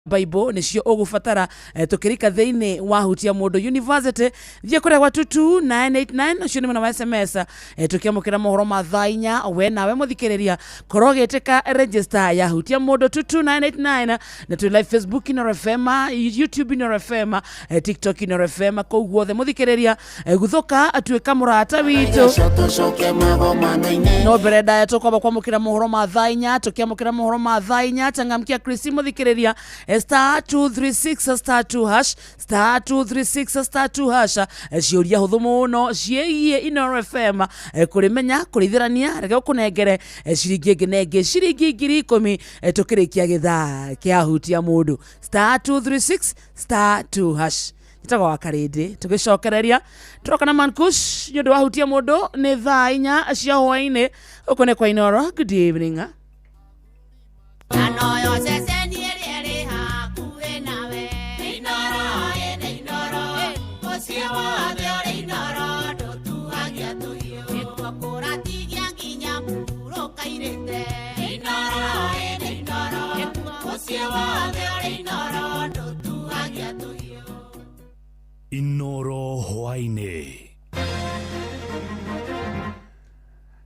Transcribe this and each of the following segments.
Bible nĩcio ũgũbatara tũkĩrika thĩinĩ wa Hutia Mũndũ University. Thiĩ kũrĩa gwa 22989, ũcio nĩ mwena wa SMS. Tũkĩamũkĩra mohoro ma thaa 4, we nawe mũthikĩrĩria korwo ũgĩtĩka register ya Hutia Mũndũ 22989. Na twĩ live Facebook Inooro FM, YouTube Inooro FM, TikTok Inooro FM, kũu guothe mũthikĩrĩria, guthũka atuĩka mũrata witũ. No mbere ndaya tũkwamba kwamũkĩra mohoro ma thaa 4. Tũkĩamũkĩra mohoro ma thaa 4, changamkia Kristi mũthikĩrĩria, star 236 star 2 hash, star 236 star 2 hash. Ciũria hũthũ mũno ciĩgiĩ Inooro FM, kũrĩmenya kũrĩithĩrania, reke ũkũnengere ciringi ĩngĩ na ĩngĩ, ciringi 10,000, tũkĩrĩkia gĩthaa kĩa Hutia Mũndũ. Star 236 star 2 hash. Njĩtagwo wa Karĩndĩ, tũgĩcokereria tũroka na Mankush nĩ ũndũ wa Hutia Mũndũ. Nĩ thaa 4 cia hwainĩ, gũkũ nĩ kwa Inooro. Good evening. Anoyo ceceni ĩrĩa ĩrĩ hakuhĩ nawe. Inooro, ĩ nĩ Inooro. Mũciĩ wothe ũrĩ Inooro, ndũtuagia tũhiũ. Nĩkuo kũratigia nginya mũhurũka irĩte. Inooro, ĩ nĩ Inooro. Mũciĩ wothe ũrĩ Inooro, ndũtuagia tũhiũ. Inooro hwainĩ.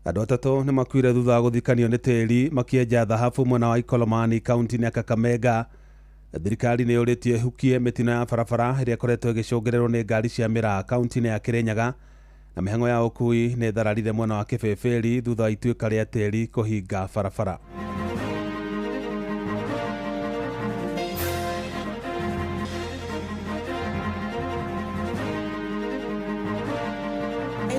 Andũ 3 nĩ makuire thutha wa gũthikanio nĩ tĩri makĩenja thahabu mwena wa Ikolomani, kaunti-inĩ ya Kakamega. Thirikari nĩ yũrĩtie ĩhukie mĩtino ya barabara ĩrĩa ĩkoretwo ĩgĩcũngĩrĩrwo nĩ ngari cia mĩraa kaunti-inĩ ya Kĩrĩnyaga. Na mĩhang'o ya ũkui nĩ ĩthararire mwena wa Kĩbĩbĩri thutha wa ituĩka rĩa tĩri kũhinga barabara.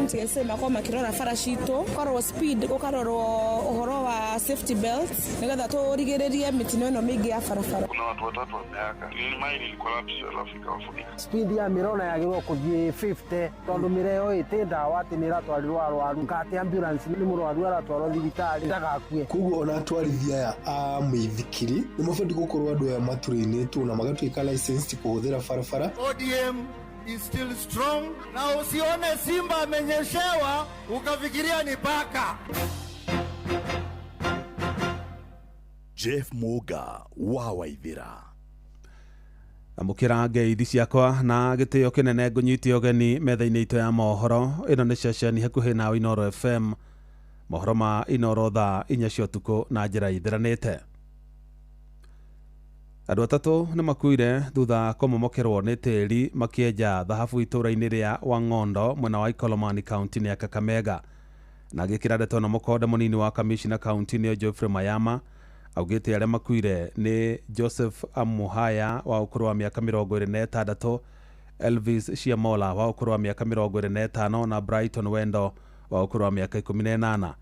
NTSA makorwo makĩrora bara citũ, gũkarorwo speed, gũkarorwo ũhoro wa safety belts, nĩgetha tũrigĩrĩrie mĩtino ĩno mĩingĩ ya barabara. Kuna watu 3 wameaga. Ni mine ili collapse alafu ikawafunika. Speed ya mĩrona yagĩrĩirwo kũthiĩ 50, tondũ mĩreo ĩ ndawa atĩ nĩ ĩratwarirwo arwaru, ngate ambulance nĩ mũrwaru aratwarwo thibitarĩ ndagakue. Koguo ona atwarithia aya a mĩithikiri nĩ mabatiĩ gũkorwo andũ aya matũrĩnĩtwo na magatuĩka licensed kũhũthĩra barabara. ODM is still strong, na usione simba amenyeshewa ukafikiria ni paka. Jeff Muga wa Waithira. Amũkĩra ngeithi ciakwa na gĩtĩo kĩnene, ngũnyite ũgeni metha-inĩ itũ ya mohoro. Ĩno nĩ ceceni hakuhĩ nawe, Inooro FM. Mohoro ma Inooro thaa 4 cia ũtukũ na njĩra ithĩranĩte. Andũ 3 nĩ makuire thutha kũmomokerwo nĩ tĩri makĩenja thahabu itũũra-inĩ rĩa Wang'ondo, mwena wa Ikolomani, kaunti-inĩ ya Kakamega. Na agĩkĩra ndeto ĩno mũkonde, mũnini wa kamishina kaunti-inĩ ĩyo Geoffrey Mayama augĩte arĩa makuire nĩ Joseph Amuhaya wa ũkũrũ wa mĩaka 26, Elvis Shiamola wa ũkũrũ wa mĩaka 25 na Brighton Wendo wa ũkũrũ wa mĩaka 18.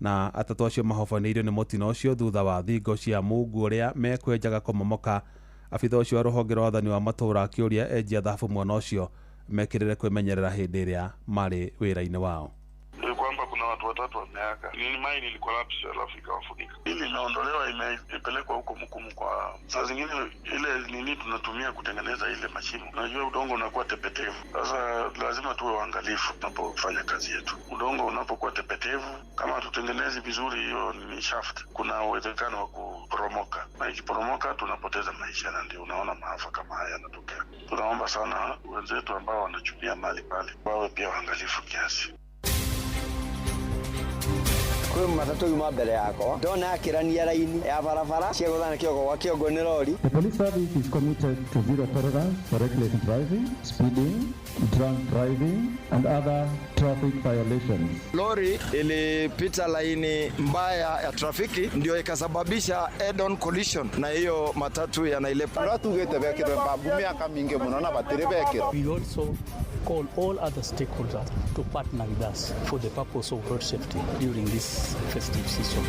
Na 3 acio mahobanĩirio nĩ mũtino ũcio thutha wa thingo cia mungu ũrĩa mekwenjaga kũmomoka. Abitha ũcio wa rũhonge rwa wathani wa matũũra akĩũria enjia thahabu mwena ũcio mekĩrĩre kwĩmenyerera hĩndĩ ĩrĩa marĩ wĩra-inĩ wao. Ni kwamba kuna watu 3 wameaga. Ni mine ili collapse alafu ikawafunika. Ili imeondolewa, imepelekwa huko Mkumu. Kwa saa zingine ile nini tunatumia kutengeneza ile mashimo, unajua udongo unakuwa tepetevu. Sasa lazima tuwe waangalifu tunapofanya kazi yetu. Udongo unapokuwa tepetevu, kama hatutengenezi vizuri hiyo ni shaft, kuna uwezekano wa kuporomoka, na ikiporomoka tunapoteza maisha, na ndio unaona maafa kama haya yanatokea. Tunaomba sana wenzetu ambao wanachumia mali pale wawe pia waangalifu kiasi. Kwĩ matatũ yuma mbere yakwa, ndona akĩrania raini ya barabara ciagũthana kĩongo gwa kĩongo nĩ rori. The police service is committed to zero tolerance for reckless driving, speeding, drunk driving and other traffic violations. Lori ilipita laini mbaya ya trafiki, ndio ikasababisha head-on collision na hiyo matatu ya Nailepa. Tũratugĩte bekĩrwe mbambu mĩaka mĩingĩ mũno na batirĩ bekĩrwo. We also call all other stakeholders to partner with us for the purpose of road safety during this festive season.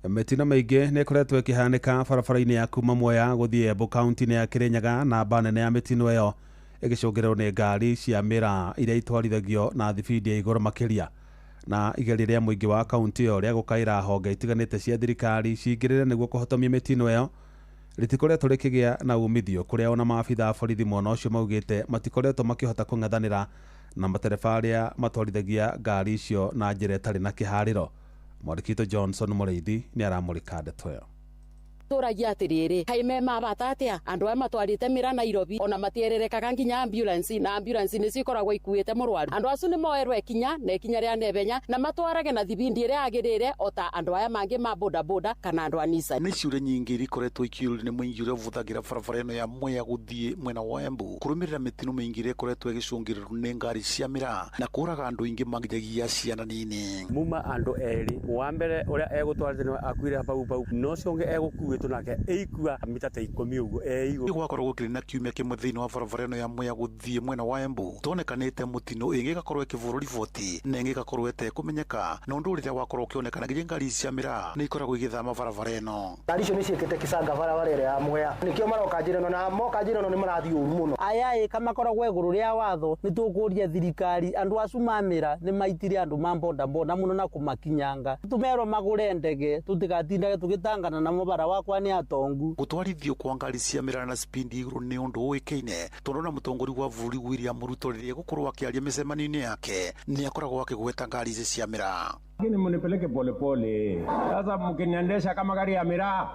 Mĩtino mĩingĩ nĩ ĩkoretwo ĩkĩhanĩka barabara-inĩ ya kuma Mwea gũthiĩ Embu, kaunti-inĩ ya Kĩrĩnyaga, na namba nene ya mĩtino ĩyo ĩgĩcũngĩrĩrwo nĩ ngari cia mĩraa iria itwarithagio na thibindi ya igũrũ makĩria. Na igeria rĩa mũingĩ wa kaunti ĩyo rĩa gũkaĩra honge itiganĩte cia thirikari cingĩrĩre nĩguo kũhotomia mĩtino ĩyo rĩtikoretwo rĩkĩgĩa na umithio, kũrĩa ona maabitha a borithi mwena ũcio maugĩte matikoretwo makĩhota kũng'ethanĩra na matereba arĩa matwarithagia ngari icio na njĩra ĩtarĩ na kĩharĩro. Mwandĩki witũ Johnson Mũrĩithi nĩ aramũrĩka ndeto ĩyo. Tũragia atĩrĩrĩ, kaĩ me mabata atĩa andũ aya matwarĩte mĩra Nairobi ona matiererekaga nginya ambulance, na ambulance nĩcio ikoragwo ikuĩte mũrwaru. Andũ acu nĩ moerwo ikinya na ikinya rĩa nebenya na matwarage na thibindi ĩrĩa yagĩrĩire o ta andũ aya mangĩ ma bodaboda kana andũ a Nissan. Nĩ ciũria nyingĩ iria ikoretwo ikĩũrio nĩ mũingĩ ũrĩa ũbũthagĩra barabara ĩno ya Mwea gũthiĩ mwena wa Embu kũrũmĩrĩra mĩtino mĩingĩ ĩrĩa ĩkoretwo ĩgĩcũngĩrĩrio nĩ ngari cia mĩraa na kũraga andũ aingĩ manginyagia ciana nini. Muma andũ erĩ, wa mbere ũrĩa egũtwarĩte nĩwe akuire bau bau, na ũcio ũngĩ egũkuĩtwo nake eikua mita ta 10 ũguo eigũ. Gwakorwo gũkĩrĩ na kiumia kĩmwe thĩinĩ wa barabara ĩno ya Mwea gũthiĩ mwena wa Embu tonekanĩte mũtino ĩngĩ ĩgakorwo ĩkĩbũrwo riboti na ĩngĩ ĩgakorwo ĩtekũmenyeka, na ũndũ ũrĩa wakorwo ũkĩonekana nginya ngari cia mĩraa nĩ ikoragwo igĩthama barabara ĩno. Ngari icio nĩ ciĩkĩte kĩcanga barabara ĩrĩa ya Mwea, nĩkĩo maroka njĩra ĩno, na moka njĩra ĩno nĩ marathiĩ ũru mũno. Aya ĩka makoragwo igũrũ rĩa watho, nĩ tũkũria thirikari andũ acu mamĩra nĩ maitire andũ ma bodaboda mũno na kũmakinyanga, tũmerwo magũre ndege tũtigatindage tũgĩtangana namo bara wakwa nĩ atongu. Gũtwarithio kwa ngari cia mĩraa na spindi igũrũ nĩ ũndũ ũĩkaine tondũ na mũtongoria wa bũrũri William Ruto rĩrĩa egũkorwo akĩaria mĩcemanio-inĩ yake nĩ akoragwo akĩgweta ngari ici cia mĩraa. Lakini mnipeleke polepole. Sasa mkiniendesha kama gari ya miraa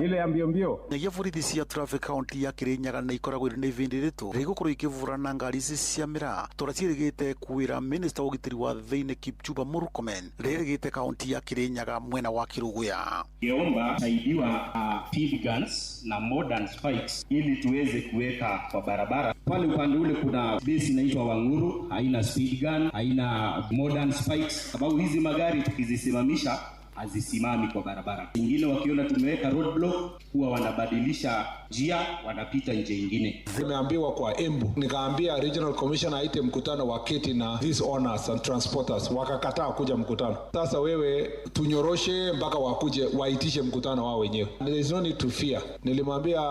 ile ya mbio mbio. Nyagia borithi cia traffic county ya Kirinyaga nĩ ikoragwo irĩ na ibindi ritũ rĩgũkorwo ikĩvũrana ngari ici cia mĩraa tondũ ciĩrĩgĩte kwĩra minista wa ũgitĩri wa thĩinĩ Kipchumba Murkomen rĩrĩgĩte kaunti ya Kirinyaga mwena wa Kiruguya. Geomba saidiwa speed guns na modern spikes ili tuweze kuweka kwa barabara. Pale upande ule kuna base inaitwa Wanguru, haina speed gun, haina modern spikes, sababu hizi magari tukizisimamisha hazisimami kwa barabara. Wengine wakiona tumeweka roadblock huwa wanabadilisha njia, wanapita njia nyingine. Nimeambiwa kwa Embu, nikaambia regional commissioner aite mkutano wa keti na these owners and transporters, wakakataa kuja mkutano. Sasa wewe tunyoroshe mpaka wakuje waitishe mkutano wao wenyewe. There is no need to fear. Nilimwambia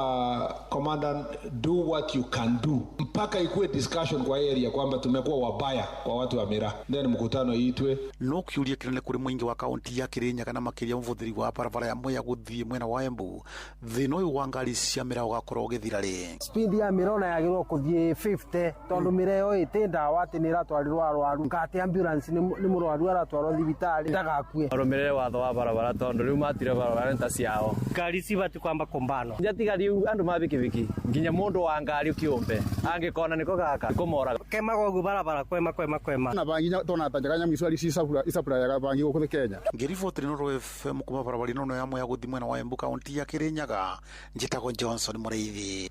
commandant, do what you can do mpaka ikuwe discussion kwa area kwamba tumekuwa wabaya kwa watu wa miraa, then mkutano iitwe. No kĩũria kĩnene kũrĩ mũingĩ wa kaunti ya Kirinyaga na makĩria mũbũthĩri wa barabara ya Mwea gũthiĩ mwena wa Embu, thĩna ũyũ wa ngari cia mĩraa ũgakorwo ũgĩthira rĩ? Speed ya mĩraa ona yagĩrĩirwo kũthiĩ 50 tondũ mĩraa ĩyo ĩtĩ ndawa atĩ nĩ ĩratwarirwo arwaru, ngate ambulance nĩ mũrwaru aratwarwo thibitarĩ ndagakue. Marũmĩrĩre watho wa barabara tondũ rĩu matire barabara nĩ ta ciao. Ngari cibatiĩ kwamba kũmbanwo. Njatiga rĩu andũ ma bikibiki nginya mũndũ wa ngari kĩũmbe angĩkona nĩko gaka kũmoraga. Kemaga ũguo barabara kwema kwema kwema. Na bangi tonatanja nyamũ icio icapurayaga bangi gũkũ Kenya. Ngĩriboti Inooro FM kuma barabara ĩno ya Mwea gũthiĩ mwena wa Embu kaunti ya Kirinyaga, njĩtagwo Johnson Mũrĩithi.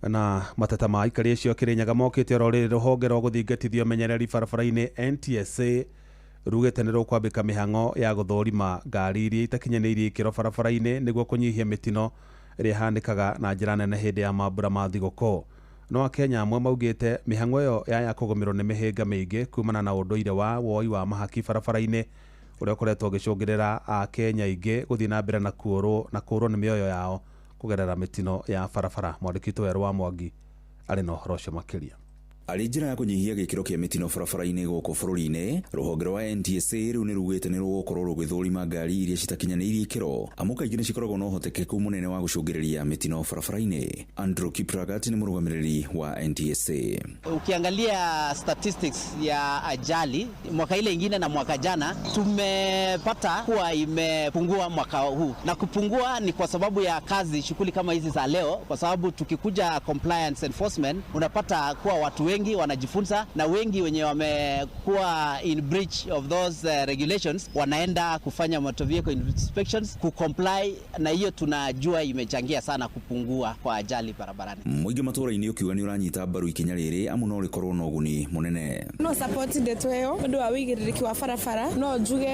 Na mateta ma aikari acio a Kirinyaga mokĩte oro rĩrĩ rũhonge rwa gũthingatithia ũmenyereri barabara-inĩ NTSA rugĩte nĩ rũkwambĩka mĩhang'o ya gũthũrima ngari iria itakinyanĩirie ikĩro barabara-inĩ nĩguo kũnyihia mĩtino ĩrĩa ĩhanĩkaga na njĩra nene hĩndĩ ya mambura ma thigũkũ. No Akenya amwe maugĩte mĩhang'o ĩyo yaya kũgũmĩrwo nĩ mĩhĩnga mĩingĩ kumana na ũndũire wa woi wa mahaki barabara-inĩ ũrĩa ũkoretwo ũgĩcũngĩrĩra Akenya aingĩ gũthiĩ na mbere na kũũrwo nĩ mĩoyo yao kũgerera mĩtino ya barabara. Mwandĩki witũ Werũ wa Mwangi arĩ na ũhoro ũcio makĩria. Arĩ njĩra ya kũnyihia gĩkĩro kĩa mĩtino barabara-inĩ gũkũ bũrũri-inĩ, rũhonge rwa NTSA rĩu nĩ rugĩte nĩ rũgũkorwo rũgĩthũrima ngari iria citakinyanĩirie ikĩro, amu kaingĩ nĩ cikoragwo na ũhotekeku mũnene wa gũcũngĩrĩria mĩtino barabara-inĩ. Andrew Kiplagat nĩ mũrũgamĩrĩri wa NTSA. Ukiangalia statistics ya ajali mwaka ile ingine na mwaka jana, tumepata kuwa imepungua mwaka huu, na kupungua ni kwa sababu ya kazi shughuli kama hizi za leo, kwa sababu tukikuja compliance enforcement unapata kuwa watu wengi wanajifunza na wengi wenye wamekuwa in breach of those regulations wanaenda kufanya motor vehicle inspections ku comply, na hiyo tunajua imechangia sana kupungua kwa ajali barabarani. Mũingĩ matũra-inĩ ũkiuga nĩ ũranyita mbaru ikinya rĩrĩ amu no rĩkorwo na ũguni mũnene. No support ndeto ĩyo ũndũ wa wĩigĩrĩrĩki wa barabara, no njuge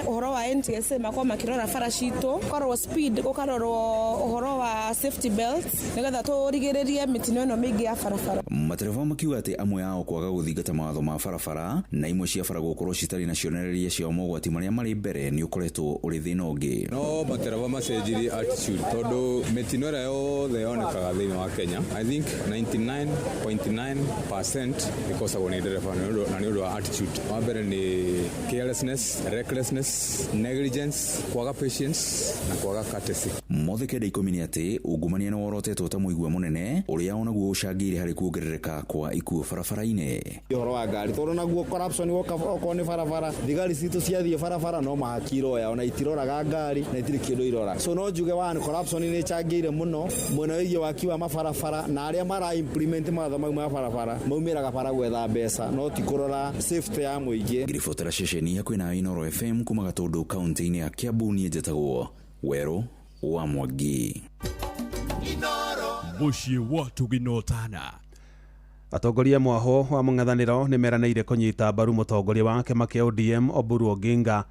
ũhoro wa NTSA makorwo makĩrora bara citũ, gũkarorwo speed, gũkarorwo ũhoro wa safety belts nĩgetha tũrigĩrĩrie mĩtino ĩno mĩingĩ ya barabara. Matereba makiuga atĩ amwe ao kwaga gũthingata mawatho ma barabara na imwe cia bara gũkorwo citarĩ na cionereria cia mogwati marĩa marĩ mbere nĩ ũkoretwo ũrĩ thĩna ũngĩ. No matereba macenjirie attitude tondũ mĩtino ĩrĩa yothe yonekaga thĩinĩ wa Kenya, I think 99.9% ĩkosagwo nĩ ndereba na nĩ ũndũ wa attitude. Wa mbere nĩ carelessness, recklessness, negligence, kwaga patience na kwaga courtesy. Mothe 9 10 nĩ atĩ ungumania nĩ worotetwo ta mũigua mũnene ũrĩa onaguo ũcangĩire harĩ kuongerereka kwa ikuũ barabara-inĩ. Ũhoro wa ngari tondũ naguo corruption woka okorwo nĩ barabara, thigari citũ ciathiĩ barabara no mahaki iroya, ona itiroraga ngari na itirĩ kĩndũ irora. So no njuge one, corruption nĩ ĩcangĩire mũno mwena wĩgiĩ waki wa mabarabara, na arĩa mara implement mawatho mau ma barabara maumĩraga bara gwetha mbeca no ti kũrora safety ya mũingĩ. Ngĩribotera ceceni hakuhĩ na Inooro FM kuma Gatũndũ kaunti-inĩ ya Kiambu, niĩ njĩtagwo Werũ wa Mwangi. Mũciĩ wa Tũginotana. Atongoria mwaho wa mũng'ethanĩro nĩ meranĩire kũnyita mbaru mũtongoria wa kĩama kĩa ODM Oburu Oginga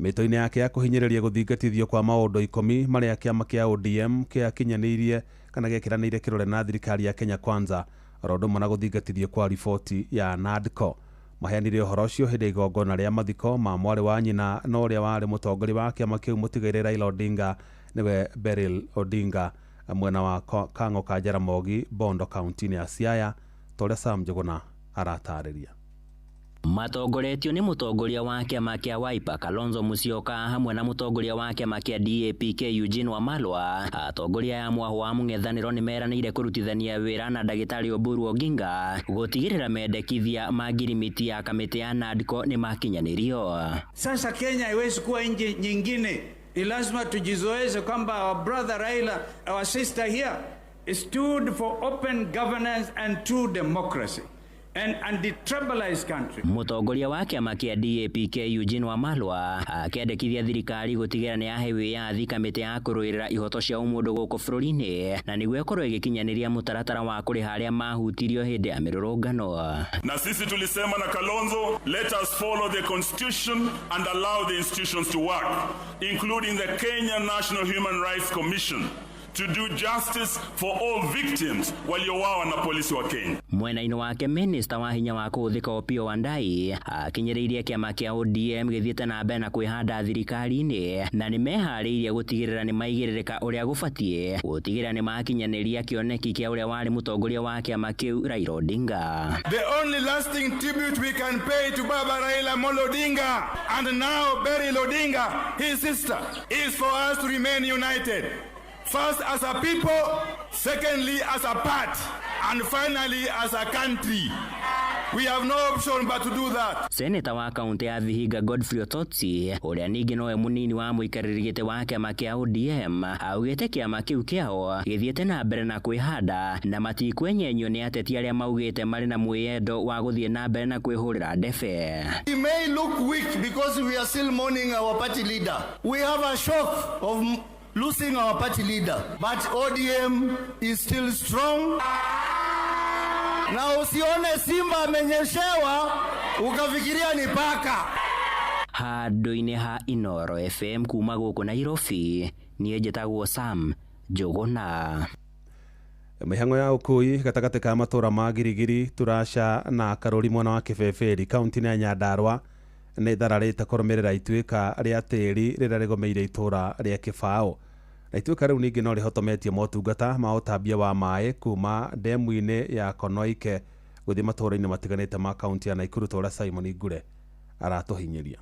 mĩtũ-inĩ yake ya kũhinyĩrĩria gũthingatithio kwa maũndũ 10 marĩa kĩama kĩa ODM kĩakinyanĩirie kana gĩekĩranĩire kĩrore na thirikari ya Kenya Kwanza, oro ũndũ ũmwe na gũthingatithio kwa riboti ya NADCO. Maheanire ũhoro ũcio hĩndĩ ya igongona rĩa mathiko ma mwarĩ wa nyina na ũrĩa warĩ mũtongoria wa kĩama kĩu mũtigaire Raila Odinga, nĩwe Beryl Odinga, mwena wa Kang'o ka Jaramogi, Bondo, kaunti-inĩ ya Siaya, ta ũrĩa Sam Njũgũna aratarĩria. Matongoretio nĩ mũtongoria wa kĩama kĩa Wiper Kalonzo Musyoka hamwe na mũtongoria wa kĩama kĩa DAP-K Eugene Wamalwa, atongoria aya mwaho wa mũng'ethanĩro nĩ meranĩire kũrutithania wĩra na ndagĩtarĩ Oburu Oginga gũtigĩrĩra mendekithia ma ngirimiti ya kamĩtĩ ya NADCO nĩ makinyanĩrio. Sasa Kenya haiwezi kuwa nchi nyingine, ni lazima tujizoeze kwamba our brother Raila, our sister here, stood for open governance and true democracy and undetribalized country. Mũtongoria wa kĩama kĩa DAP-K Eugene Wamalwa akĩendekithia thirikari gũtigĩrĩra nĩ yahe wĩyathi kamĩtĩ ya kũrũĩrĩra ihoto cia ũmũndũ gũkũ bũrũri-inĩ na nĩguo ĩkorwo ĩgĩkinyanĩria mũtaratara wa kũrĩha arĩa mahutirio hĩndĩ ya mĩrũrũngano. Na sisi tulisema na Kalonzo, let us follow the constitution and allow the institutions to work, including the Kenya National Human Rights Commission, to do justice for all victims waliouawa na polisi wa Kenya. Mwena-inĩ wake minista wa hinya wa kũhũthĩka Opiyo Wandayi akinyĩrĩirie kĩama kĩa ODM gĩthiĩte na mbere na kwĩhanda thirikari-inĩ na nĩ meharĩirie gũtigĩrĩra nĩ maigĩrĩrĩka ũrĩa gũbatiĩ gũtigĩrĩra nĩ makinyanĩria kĩoneki kĩa ũrĩa warĩ mũtongoria wa kĩama kĩu Raila Odinga. The only lasting tribute we can pay to Baba Raila Amolo Odinga and now Beryl Odinga, his sister, is for us to remain united. First as a people, secondly as a party, and finally as a country. We have no option but to do that. Seneta wa kaunti ya Vihiga Godfrey Ototsi ũrĩa ningĩ nowe mũnini wa mũikarĩri gĩtĩ wa kĩama kĩa ODM augĩte kĩama kĩu kĩao gĩthiĩte na mbere na kwĩhanda na matikwenyenyio nĩ ateti arĩa maugĩte marĩ na mwĩyendo wa gũthiĩ na mbere na kwĩhũrĩra ndebe. We may look weak because we are still mourning our party leader. We have a shock of losing our party leader, but ODM is still strong. Na usione simba amenyeshewa ukafikiria ni paka. Handũ-inĩ ha Inooro FM kuma gũkũ Nairobi, niĩ njĩtagwo Sam Njũgũna. Mĩhang'o ya ũkui gatagatĩ ka matũra ma Girigiri, Turasha na Karũri mwena wa Kĩbĩbĩri kaunti-inĩ ya Nyandarua nĩ thararĩte kũrũmĩrĩra ituĩka rĩa tĩri rĩrĩa rĩgomeire itũra rĩa Kĩbaũ. Na ituĩka rĩu ningĩ no rĩhotometie motungata ma ũtambia wa maĩ kuma ndemu-inĩ ya Konoike gũthiĩ matũra-inĩ matiganĩte ma kaunti ya Naikuru ta ũrĩa Simon Ngure aratũhinyĩria.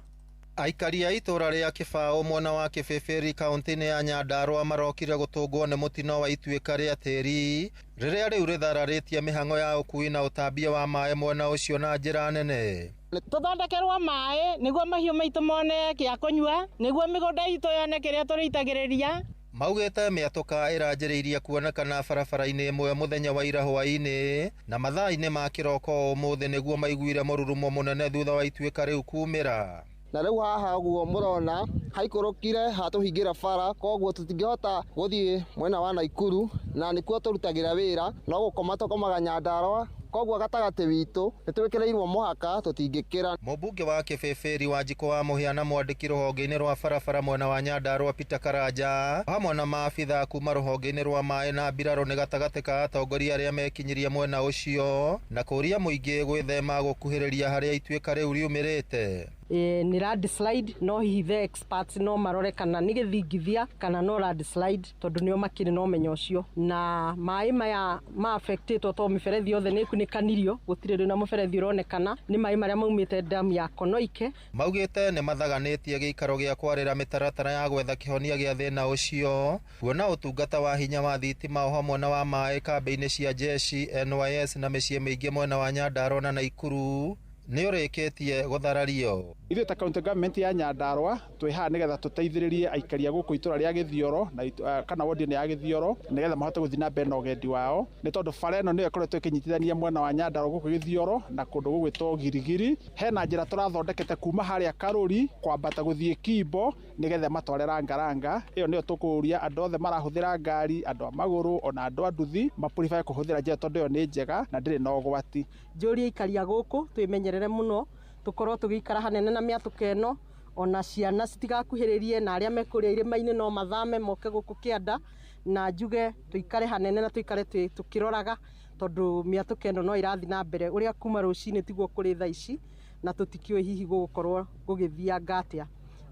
Aikari a itũra rĩa Kĩbaũ mwena wa Kĩbĩbĩri kaunti-inĩ ya Nyandarua marokire gũtũngwo nĩ mũtino wa ituĩka rĩa tĩri rĩrĩa rĩu rĩthararĩtie mĩhang'o ya ũkui na ũtambia wa maĩ mwena ũcio na njĩra nene. Tũthondekerwo maĩ nĩguo mahiũ maitũ mone kĩa kũnyua, nĩguo mĩgũnda itũ yone kĩrĩa tũrĩitagĩrĩria. Maugĩte mĩatũka ĩranjĩrĩirie kuonekana barabara-inĩ ĩmwe mũthenya wa ira hwaĩ-inĩ na mathaa-inĩ ma kĩroko ũmũthĩ nĩguo maiguire mũrurumo mũnene thutha wa ituĩka rĩu kumĩra. Na rĩu haha ũguo mũrona haikũrũkire hatũhingĩra bara, koguo tũtingĩhota gũthiĩ mwena wa Naikuru na nĩkuo tũrutagĩra wĩra, no gũkoma tũkomaga Nyandarua, koguo gatagatĩ witũ nĩtwĩkĩrĩirwo mũhaka tũtingĩkĩra. Mũmbunge wa Kĩbĩbĩri Wanjikũ wa Mũhĩa na mwandĩki rũhonge-inĩ rwa barabara mwena wa Nyandarua Peter Karanja hamwe na maabitha kuma rũhonge-inĩ rwa maĩ na mbirarũ nĩ gatagatĩ ka atongoria arĩa mekinyirie mwena ũcio na kũria mũingĩ gwĩthema gũkuhĩrĩria harĩa ituĩka rĩu riumĩrĩte. Nĩ landslide, no hihi the experts no marore kana nĩ gĩthingithia kana no landslide, tondũ nĩo makĩrĩ na ũmenyo ũcio. Na maĩ maya ma affectĩtwo to mĩberethi yothe nĩ ĩkunĩkanirio, gũtirĩ rĩu na mũberethi ũronekana, nĩ maĩ marĩa maumĩte damu ya Konoike. Maugĩte nĩ mathaganĩtie gĩikaro gĩa kwarĩra mĩtaratara ya gwetha kĩhonia gĩa thĩna ũcio, kuona ũtungata wa hinya wa thitima o hamwe na wa maĩ kambĩ-inĩ cia jeshi, NYS na mĩciĩ mĩingĩ mwena wa Nyandarua na Naikuru nĩ ũrĩkĩtie gũtharario. Ithuĩ ta county government ya Nyandarua twĩ haha nĩgetha tũteithĩrĩrie aikari a gũkũ itũra rĩa Gĩthioro na kana ward-inĩ ya Gĩthioro nĩgetha mahote gũthiĩ na mbere na ũgendi wao, nĩ tondũ bara ĩno nĩyo ĩkoretwo ĩkĩnyitithania mwena wa Nyandarua gũkũ Gĩthioro na kũndũ gũgwĩtwo Girigiri. Hena njĩra tũrathondekete kuma harĩa Karũri kwambata gũthiĩ Kimbo nĩgetha matware Langalanga. Ĩyo nĩyo tũkũria andũ othe marahũthĩra ngari, andũ a magũrũ ona andũ a nduthi mapurify kũhũthĩra njĩra, tondũ ĩyo nĩ njega na ndĩrĩ na ũgwati. Njũrie aikari a gũkũ twĩmenyerere mũno, tũkorwo tũgĩikara hanene na mĩatũka ĩno, ona ciana citigakuhĩrĩrie, na arĩa me kũrĩa irĩma-inĩ no mathame moke gũkũ kĩanda, na njuge tũikare hanene na tũikare tũkĩroraga, tondũ mĩatũka ĩno no ĩrathiĩ na mbere ũrĩa kuma rũcinĩ tiguo kũrĩ thaa ici, na tũtikĩũĩ hihi gũgũkorwo gũgĩthianga atĩa.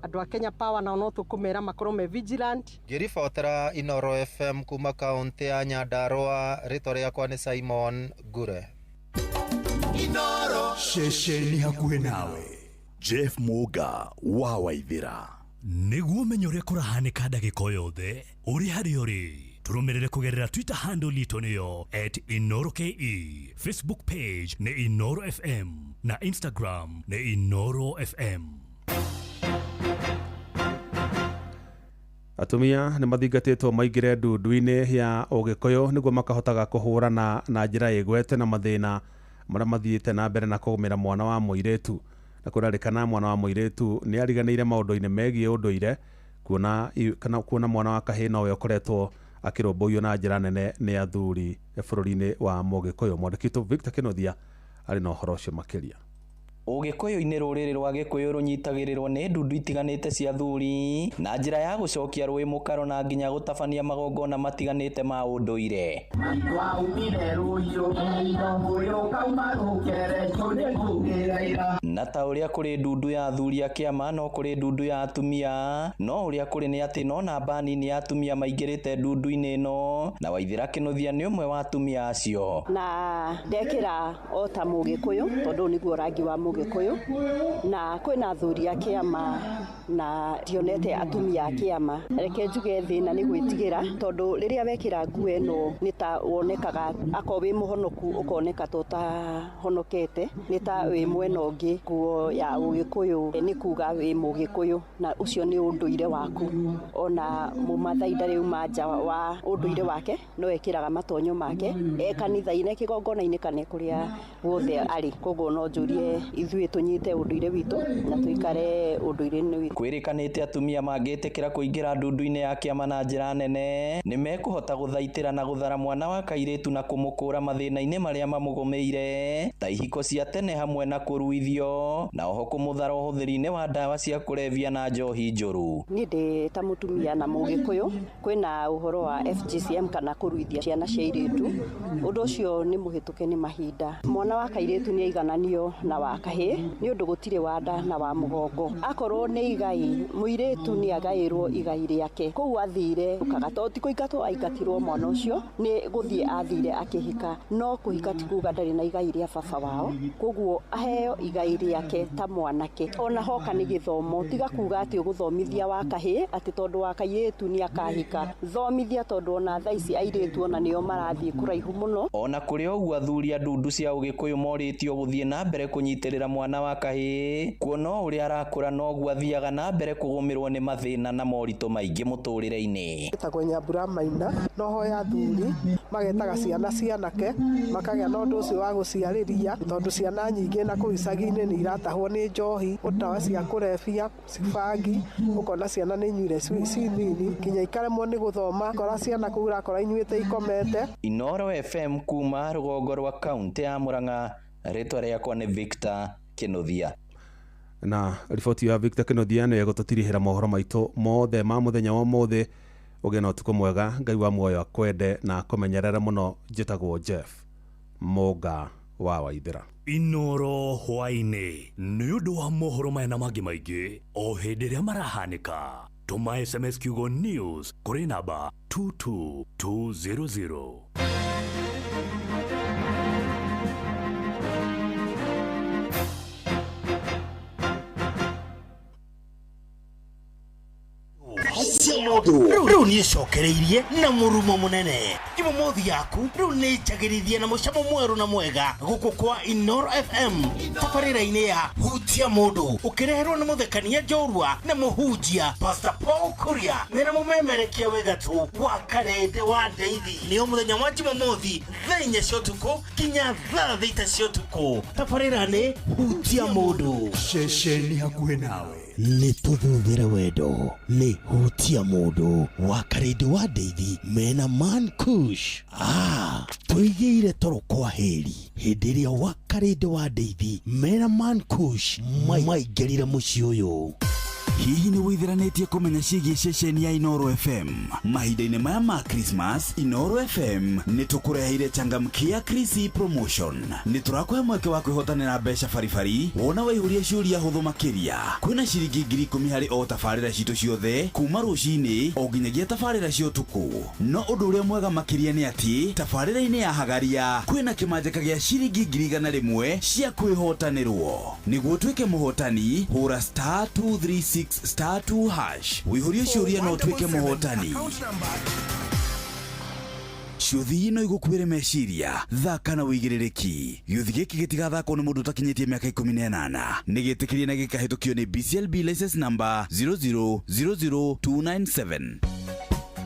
Andũ a Kenya Power nao no tũkũmera makorwo me vigilant. Ngĩribotera Inooro FM kuma kaũntĩ ya Nyandarua, rĩtwa rĩakwa nĩ Simon Ngure. Inoro ceceni hakuhĩ nawe. Jeff Muga wa Waithĩra. Nĩguo ũmenye ũrĩa kũrahanĩka ndagĩka o yothe ũrĩ harĩa ũrĩ, tũrũmĩrĩre kũgerera Twitter handle itũ nĩyo @InooroKE, Facebook page nĩ Inooro FM na Instagram nĩ Inooro FM. Atumia nĩ mathingatĩtwo maingĩre ndundu-inĩ ya Ũgĩkũyũ nĩguo makahotaga kũhũrana na njĩra ĩgwete na mathĩna marĩa mathiĩte na mbere na kũgũmĩra mwana wa mũirĩtu. Na kũrarĩkana mwana wa mũirĩtu nĩ ariganĩire maũndũ-inĩ megiĩ ũndũire, kuona mwana wa kahĩĩ nowe ũkoretwo akĩrũmbũiyo na njĩra nene nĩ athuri bũrũri-inĩ wa Mũgĩkũyũ. Mwandĩki witũ Victor Kĩnuthia arĩ na ũhoro ũcio makĩria. Ũgĩkũyũ-inĩ rũrĩrĩ rwa Gĩkũyũ rũnyitagĩrĩrwo nĩ ndundu itiganĩte cia athuri na njĩra ya gũcokia rũĩ mũkaro na nginya gũtabania magongona matiganĩte ma ũndũire. Na ta ũrĩa kũrĩ ndundu ya athuri a kĩama no kũrĩ ndundu ya atumia, no ũrĩa kũrĩ nĩ atĩ no namba nini ya atumia maingĩrĩte ndundu-inĩ ĩno, na Waithĩra Kĩnuthia nĩ ũmwe wa atumia acio. Na ndekĩra o ta Mũgĩkũyũ tondũ nĩguo rangi wa Mũgĩkũyũ, na kwĩna athuri a kĩama na ndionete atumia a kĩama. Reke njuge thĩna nĩ gwĩtigĩra, tondũ rĩrĩa wekĩra nguo ĩno nĩ ta wonekaga akorwo wĩ mũhonoku ũkoneka ta ũtahonokete, nĩ ta wĩ mwena ũngĩ. Nguo ya Ũgĩkũyũ nĩ kuga wĩ Mũgĩkũyũ na ũcio nĩ ũndũire waku. Ona Mũmathai ndarĩ uma nja wa ũndũire wake, no ekĩraga matonyo make e kanitha-inĩ, kĩgongona-inĩ kana kũrĩa guothe arĩ. Koguo no njũrie ithuĩ tũnyite ũndũire witũ na tũikare ũndũire-inĩ witũ. Kwĩrĩkanĩte atumia mangĩtĩkĩra kũingĩra ndundu-inĩ ya kĩama na njĩra nene nĩ mekũhota gũthaitĩra na gũthara mwana wa kairĩtu na kũmũkũra mathĩna-inĩ marĩa mamũgũmĩire ta ihiko cia tene hamwe na kũruithio, na oho kũmũthara ũhũthĩri-inĩ wa ndawa cia kũrebia na njohi njũru. Niĩ ndĩ ta mũtumia na Mũgĩkũyũ, kwĩna ũhoro wa FGCM kana kũruithia ciana cia airĩtu. Ũndũ ũcio nĩ mũhĩtũke nĩ mahinda. Mwana wa kairĩtu nĩ aigananio na wa kahĩĩ nĩ ũndũ gũtirĩ wa nda na wa mũgongo. Akorwo nĩ igai, mũirĩtu nĩ agaĩrwo igai rĩake. Kũu athire kaga ti kũingatwo aingatirwo mwana ũcio, nĩ gũthiĩ athire akĩhika, no kũhika ti kuga ndarĩ na igai rĩa baba wao. Koguo aheo igai rĩake ta mwanake. Ona hoka nĩ gĩthomo, tiga kuga atĩ ũgũthomithia wa kahĩĩ atĩ tondũ wa kairĩtu nĩ akahika. Thomithia tondũ ona thaa ici airĩtu ona nĩo marathiĩ kũraihu mũno. Ona kũrĩ ũguo athuri a ndundu cia Ũgĩkũyũ morĩtio gũthiĩ na mbere kũnyitĩrĩra mwana wa kahĩĩ, kuona ũrĩa arakũra noguo athiaga na mbere kũgũmĩrwo nĩ mathĩna na moritũ maingĩ mũtũrĩre-inĩ. Ĩtagwo Nyambura Maina, no hoya athuri magetaga ciana cianake makagĩa na ũndũ ũcio wa gũciarĩria, tondũ ciana nyingĩ na kũu icagi-inĩ nĩ iratahwo nĩ njohi, ndawa cia kũrebia, cibangi, ũkona ciana nĩ inyuire ci nini nginya ikaremwo nĩ gũthoma, kora ciana kũu ũrakora inyuĩte ikomete. Inooro FM kuma rũgongo rwa kaũntĩ ya Murang'a, rĩtwa rĩakwa nĩ Victor Kĩnuthia. Na riboti ya Victor Kĩnuthia nĩ ĩgũtũtirihĩra mohoro maitũ mothe ma mũthenya wa ũmũthĩ. Ũgĩe na ũtukũ mwega, Ngai wa muoyo akwende na akũmenyerere mũno. Njĩtagwo Jeff Mũga wa Waithĩra. Inoro hwaĩ-inĩ nĩ ũndũ wa mohoro maya na mangĩ maingĩ o hĩndĩ ĩrĩa marahanĩka. Tũma SMS kiugo news kũrĩ namba 22200. Cia mũndũ rĩu nĩ ĩcokereirie na mũrumo mũnene. Jumamothi yaku rĩu nĩ njagĩrithie na mũcamo mwerũ na mwega gũkũ kwa Inoro FM tabarĩra-inĩ ya Hutia Mũndũ, ũkĩreherwo nĩ mũthekania njorua na mũhunjia Pastor Paul Kuria mena mũmemerekia wĩ gatũ wa Karende wa Ndeithi. Nĩo mũthenya wa Jumamothi thaa 4 cia ũtukũ nginya thaa 6 cia ũtukũ. Tabarĩra nĩ Hutia Mũndũ. Ceceni hakuhĩ nawe. Nĩ tũthuthĩre wendo nĩ Hutia Mũndũ wa Karĩndĩ wa Ndeithi mena Man Kush. Tũigĩire toro kwa heri hĩndĩ ĩrĩa wa Karĩndĩ wa Ndeithi mena Man Kush maingĩrire mũciĩ ũyũ. Hihi nĩ wĩtheranĩtie kũmenya ciĩgiĩ ceceni ya Inoro FM? Mahinda-inĩ maya ma Christmas, Inoro FM nĩ tũkũreheire changamkia Krisi promotion. Nĩ tũrakũhe mweke wa kwĩhotanĩra mbeca baribari wona waihũria ciũria hũthũ makĩria. Kwĩna ciringi 10,000 harĩ o tabarĩra citũ ciothe kuma rũcinĩ o nginyagia tabarĩra cia ũtukũ. No ũndũ ũrĩa mwega makĩria nĩ atĩ tabarĩra-inĩ ya Hagaria kwĩna kĩmanjĩka gĩa ciringi 100,000 cia kwĩhotanĩrwo. Nĩguo ũtuĩke mũhotani, hũra star 236 star 2 hash wĩihũrie ciũria na ũtuĩke mũhotani. Ciũthi no igũkuĩre meciria, thaka na wĩigĩrĩrĩki. Gĩũthi gĩkĩ gĩtigathakwo nĩ mũndũ ũtakinyĩtie mĩaka 18. Nĩ gĩtĩkĩrie na gĩkahĩtũkio nĩ BCLB license number 0000297.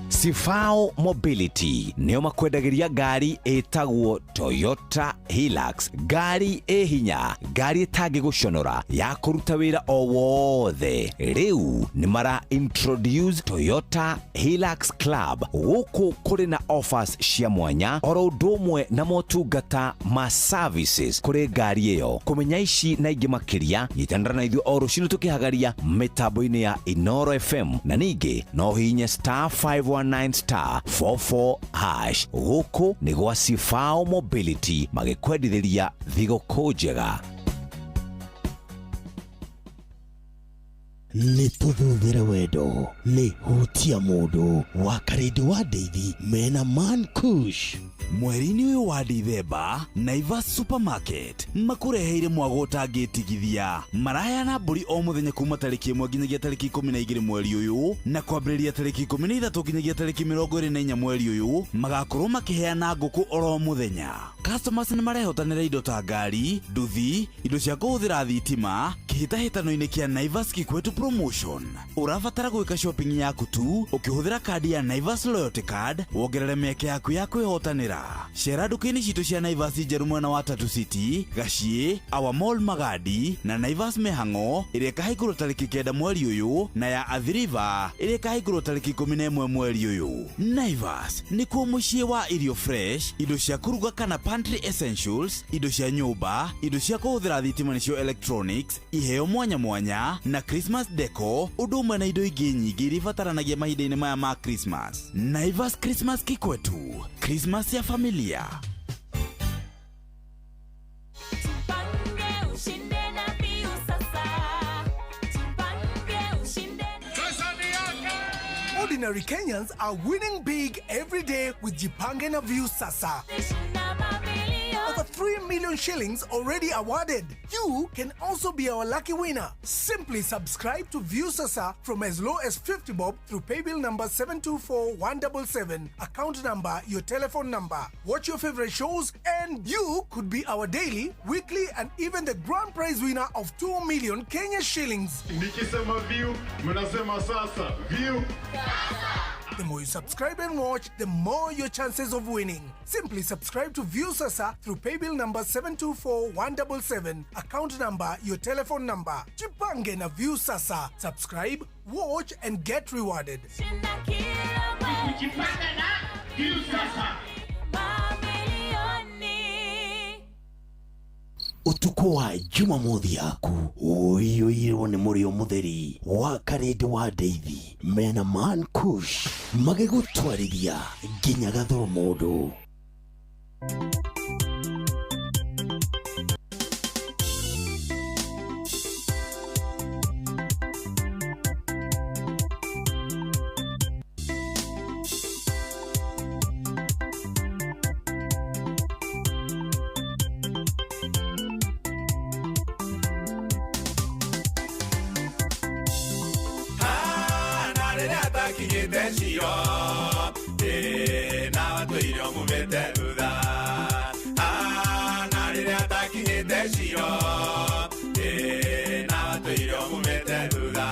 Sifao Mobility nĩo makwendagĩria ngari ĩtagwo Toyota Hilux, ngari ĩ hinya, ngari ĩtangĩgũconora ya kũruta wĩra o wothe. Rĩu nĩ mara introduce Toyota Hilux Club. Gũkũ kũrĩ na offers cia mwanya oro ũndũ ũmwe na motungata ma services kũrĩ ngari ĩyo. Kũmenya ici na ingĩ makĩria, nyitanĩra na ithuĩ o rũcinĩ tũkĩhagaria mĩtambo-inĩ ya Inoro FM, na ningĩ no ũhihinye star 519 star 44 hash. Gũkũ nĩ gwa Sifao Mobility magĩkwendithĩria thigũkũ njega. Nĩ tũthuthĩre wendo nĩ Hutia Mũndũ wa Karĩndĩ wa Ndeithi mena Man Kush. Mweri-inĩ ũyũ wa Dithemba, Naivas Supermarket makũreheire mwago ũtangĩtigithia. Maraheana mbũri o mũthenya kuma tarĩki 1 nginyagia tarĩki 12 mweri ũyũ, na kwambĩrĩria tarĩki 13 nginyagia tarĩki 24 mweri ũyũ magakorwo makĩheana ngũkũ oro mũthenya. Customers nĩ marehotanĩra indo ta ngari, nduthi, indo cia kũhũthĩra thitima kĩhĩtahĩtano-inĩ kĩa Naivas Kikwetu promotion. Ũrabatara gwĩka shopping yaku tu ũkĩhũthĩra kandi ya Naivas Loyalty Card, wongerere mĩeke yaku ya kwĩhotanĩra. Cera nduka-inĩ citũ cia Naivas njerũ mwena wa Tatu City, Gaciĩ, Our Mall Magadi na Naivas Mĩhang'o ĩrĩa ĩkahingũrwo tarĩki 9 mweri ũyũ, na ya Athi River ĩrĩa ĩkahingũrwo tarĩki 11 mweri ũyũ. Naivas nĩkuo mũciĩ wa irio fresh, indo cia kũruga kana pantry essentials, indo cia nyũmba, indo cia kũhũthĩra thitima nĩcio electronics, iheo mwanya mwanya na Christmas deco, ũndũ ũmwe na indo ingĩ nyingĩ iria ibataranagia mahinda-inĩ maya ma Christmas. Naivas Christmas Kikwetu, Christmas ya familia. Ordinary Kenyans are winning big every day with Jipange na Viusasa. Over 3 million shillings already awarded. You can also be our lucky winner. Simply subscribe to Viusasa from as low as 50 bob through paybill number 724177, account number, your telephone number. Watch your favorite shows and you could be our daily, weekly and even the grand prize winner of 2 million Kenya shillings. Nikisema view, mnasema sasa. View. The more you subscribe and watch, the more your chances of winning. Simply subscribe to Viusasa through paybill number 724177, account number, your telephone number. Jipange na Viusasa. Subscribe, watch and get rewarded. Jipange na Viusasa. Ũtukũ wa Jumamothi yaku ũiyũirwo nĩ mũrĩo mũtheri wa Karĩndĩ wa Ndeithi mena Man Kush magĩgũtwarithia nginya gathoro mũndũ. Atakinyĩte ciro thĩna watũire ũmumĩte thutha. Hana rĩrĩa atakinyĩte ciro thĩna watũire ũmumĩte thutha.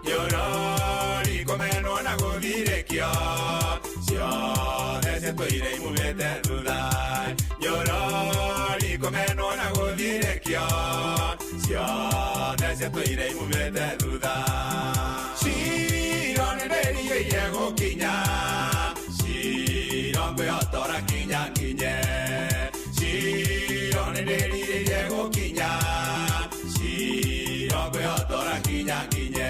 Nyorori kũmenwo na gũthirĩkio ciothe ciatũire imumĩte thutha. Nyorori kũmenwo na gũthirĩkio ciothe ciatũire imumĩte thutha. Ciro nĩndĩrirĩirie gũkinya ciro ngwĩhotora kinya nginye. Ciro nĩndĩrirĩirie gũkinya ciro ngwĩhotora kinya nginye.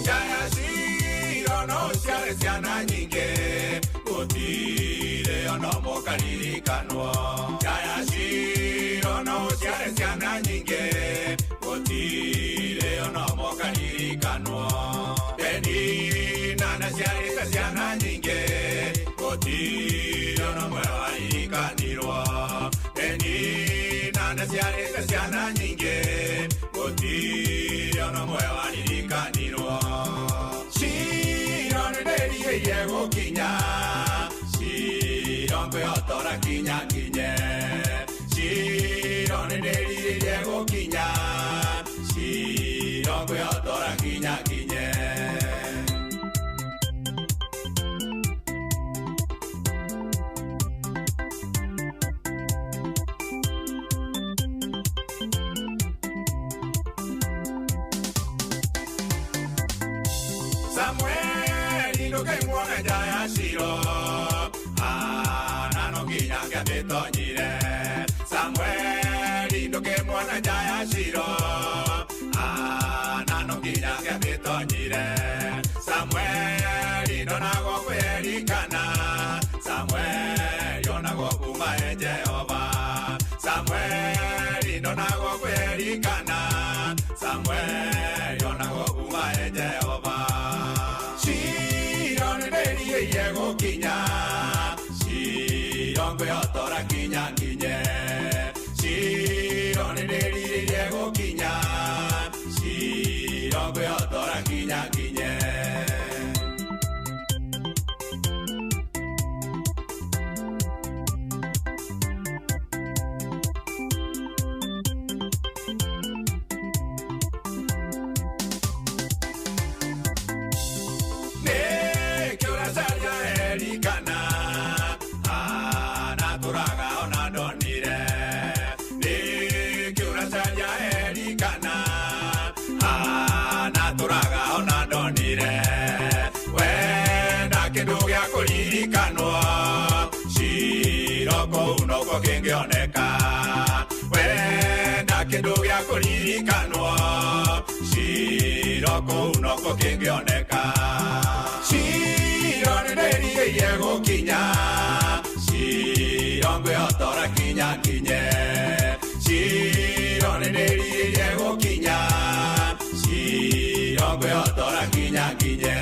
Ngaya ciro no ũciare ciana nyingĩ gũtirĩ ona ũmwe ũkaririkanwo. Ngaya ciro no ũciare ciana nyingĩ gũtirĩ ona ũmwe ũkaririkanwo. Penina nĩaciarĩte ciana nyingĩ gũtirĩ ona ũmwe waririkanirwo. Penina nĩaciarĩte ciana nyingĩ gũtirĩ ona ũmwe waririkanirwo. Ciro nĩndĩrirĩirie gũkinya ciro ngwĩhotora kinya nginye. Ciro nĩndĩrirĩirie gũkinya ciro ngwĩhotora kinya nginye. Samueli ndũkaimwona nja ya ciro ana no nginya ngĩamĩtonyire. Samueli ndũkĩmuona nja ya ciro ana no nginya ngĩamĩtonyire. Samueli ndonagwo kwĩrikana Samueli onagwo kuma he Jehova. Samueli ndonagwo kwĩrikana Samueli onagwo kuma he Jehova. Ciro nĩndĩrirĩirie gũkinya ciro ngwĩhotora kinya nginye. Ciro nĩndĩrirĩirie gũkinya ciro ngwĩhotora kinya nginye. Nĩkĩo ũracaria Elikana anatũraga ona ndonire. Nĩkĩo ũracaria Elikana anatũraga ona ndonire. Wenda kĩndũ gĩa kũririkanwo ciro kũu nokuo kĩngĩoneka. Wenda kĩndũ gĩa kũririkanwo ciro kũu nokuo kĩngĩoneka. Ciro nĩndĩrirĩirie gũkinya ciro ngwĩhotora kinya nginye. Ciro nĩndĩrirĩirie gũkinya ciro ngwĩhotora kinya nginye.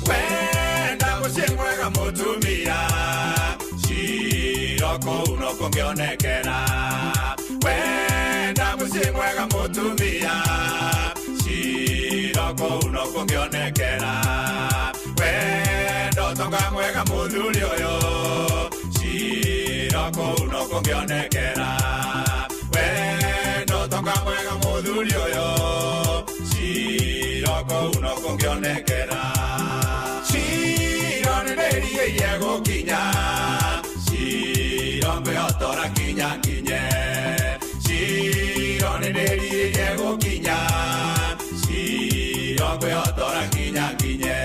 Wenda mũciĩ mwega mũtumia ciro kũu nokuo ngĩonekera. Wenda mũciĩ mwega mũtumia ciro kũu nokuo ngĩonekera. Wenda ũtonga mwega mũthuri ũyũ ciro kũu nokuo ngĩonekera. Wenda ũtonga mwega mũthuri ũyũ ciro kũu nokuo ngĩonekera. Ciro nĩndĩrirĩirie gũkinya ciro ngwĩhotora kinya nginye. Ciro nĩndĩrirĩirie gũkinya ciro ngwĩhotora kinya nginye.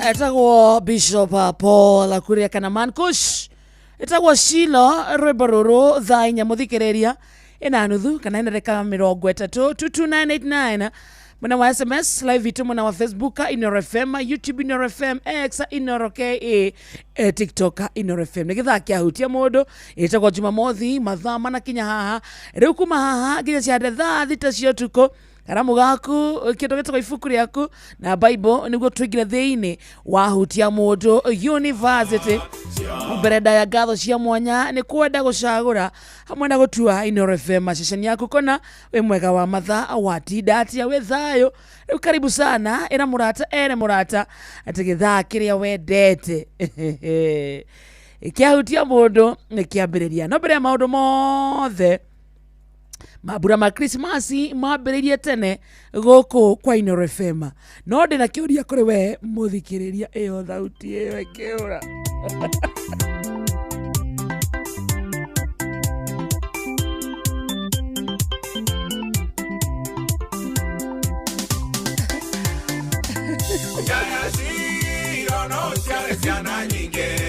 Etagwo Bishop Paul Kuria kana Mankush, etagwo Shilo rwimbo ruru thaa inya muthikiriria ina nuthu kana ina ndagika 30 22989 mwena wa SMS live itu mwena wa Facebook Inoro FM, YouTube Inoro FM, X Inoro KE, TikTok Inoro FM. Nĩ gĩthaa kĩahutia mũndũ ĩtagwo Jumamothi mathaa manakinya haha rĩu kuma haha nginya ciande thaa 6 cia ũtukũ. Karamu gaku kĩndũ gĩtagwo ibuku rĩaku na Bible nĩguo tũingĩre thĩinĩ wa hutia mũndũ University. Mbere ndaya ngatho cia mwanya nĩ kwenda gũcagũra hamwe na gũtua Inoro FM ceceni yaku kona wĩ mwega wa mathaa watinda atia wĩ thayũ. Rĩu karibu sana ĩra mũrata ere mũrata atĩ gĩthaa kĩrĩa wendete kĩahutia mũndũ nĩ kĩambĩrĩria. No mbere ya maũndũ mothe, mambura ma Krismasi mambĩrĩirie tene gũkũ kwa Inoro FM. No ndĩna kĩũria kũrĩ we mũthikĩrĩria, ĩyo thauti ĩyo ĩkĩũra.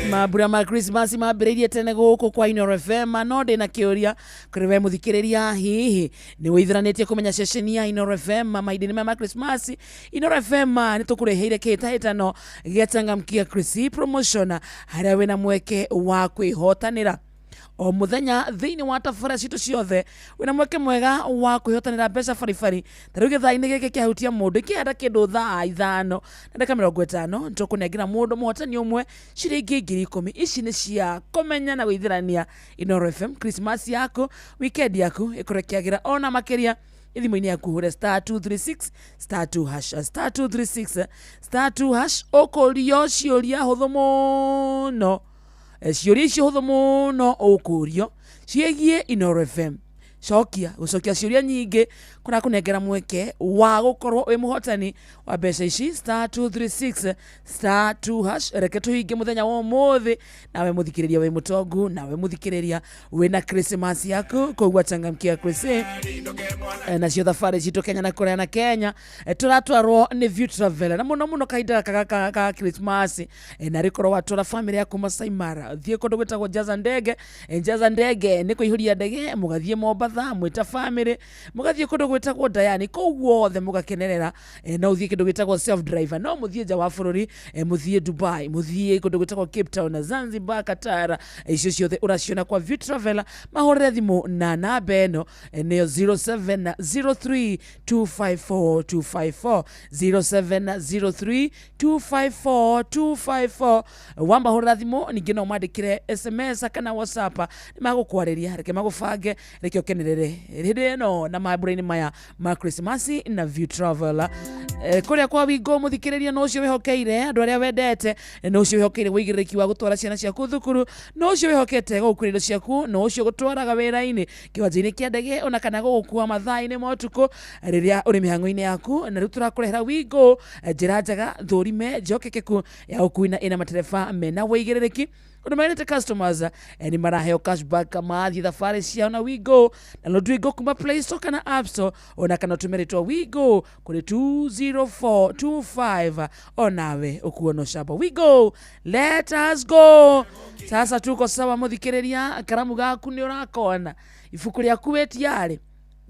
Mambura ma Krismasi mambĩrĩirie tene gũkũ kwa Inoro FM. No ndĩna kĩũria kũrĩ we mũthikĩrĩria, hihi nĩ wĩithiranĩtie kũmenya ceceni ya Inoro FM mahinda-inĩ maya ma Krismasi? Inoro FM nĩ tũkũreheire kĩhĩtahĩtano gĩa Changamkia Krisi promotion harĩa wĩna mweke wa kwĩhotanĩra o muthenya thiini wa tabara citũ ciothe. Wĩna mweke mwega wa kwĩhotanĩra mbeca baribari. Ta rĩu gĩthaa-inĩ gĩkĩ kĩahutia mũndũ ikĩhanda kĩndũ thaa 5 na ndagĩka 50 nĩtũkũnengera mũndũ mũhotani ũmwe ciringi 10,000. Ici nĩ cia kũmenya na gwĩithĩrania Inoro FM. Christmas yaku, weekend yaku ĩkorwo ĩkĩagĩra ona makĩria. Thimũ-inĩ yaku hũre *236 *2 hash *236 *2 hash ũkũrio ciũria hũthũ mũno. Ciũria icio hũthũ mũno ũkũrio ciĩgiĩ Inoro FM. Cokia gũcokia ciũria nyingĩ kũrakũnengera mweke wa gũkorwo wĩ mũhotani wa mbeca ici *236 *2 hash. Reke tũhinge mũthenya wa ũmũthĩ nawe mũthikĩrĩria wĩ mũtongu, nawe mũthikĩrĩria wĩna Christmas yaku koguo changamkia Krisi. Nacio thabarĩ citũ Kenya na kũraya na Kenya tũratwarwo nĩ View Travel na mũno mũno kahinda gaka ka Christmas. Na rĩkorwo watwara family yaku Masai Mara, thiĩ kũndũ gwĩtagwo Jaza Ndege. Jaza Ndege nĩ kũihũria ndege mũgathiĩ Mombatha mwĩta family, mũgathiĩ kũndũ gwĩtagwo Diani, kũu guothe mũgakenerera. No ũthiĩ kĩndũ gĩtagwo self driver, no mũthiĩ nja wa bũrũri, mũthiĩ Dubai, mũthiĩ kũndũ gwĩtagwo Cape Town na Zanzibar, Qatar. Icio ciothe ũraciona kwa View Travel. Mahũrĩre thimũ na namba ĩno nĩyo 0703 254 254 0703 254 254. Wambahũrĩra thimũ ningĩ no mandĩkĩre SMS kana WhatsApp, nĩ magũkwarĩria, reke magũbange, reke ũkenerere hĩndĩ ĩno na mambura-inĩ maya ma Christmas na View Travel. Kũrĩa kwa Wingo mũthikĩrĩria no ũcio wĩhokeire andũ arĩa wendete, no ũcio wĩhokeire wĩigĩrĩrĩki wa gũtwara ciana ciaku thukuru, no ũcio wĩhokete gũgũkuĩra indo ciaku, no ũcio gũtwaraga wĩra-inĩ, kĩwanja-inĩ kĩa ndege ona kana gũgũkua mathaa-inĩ ma ũtukũ rĩrĩa ũrĩ mĩhang'o-inĩ yaku. Na rĩu tũrakũrehera Wingo, njĩra njega thũrime njokekeku ya ũkui na ĩna matereba mena wĩigĩrĩrĩki. Ũndũ magenete customers nĩ maraheo cashback mathiĩ thabarĩ ciao na Wingo. Download Wingo kuma Play Store kana App Store ona kana ũtũme rĩtwa Wingo kũrĩ 20425 onawe ũkuona ũcamba. Wingo, let us go. Sasa tuko sawa mũthikĩrĩria, karamu gaku nĩ ũrakona, ibuku rĩaku wĩ tayari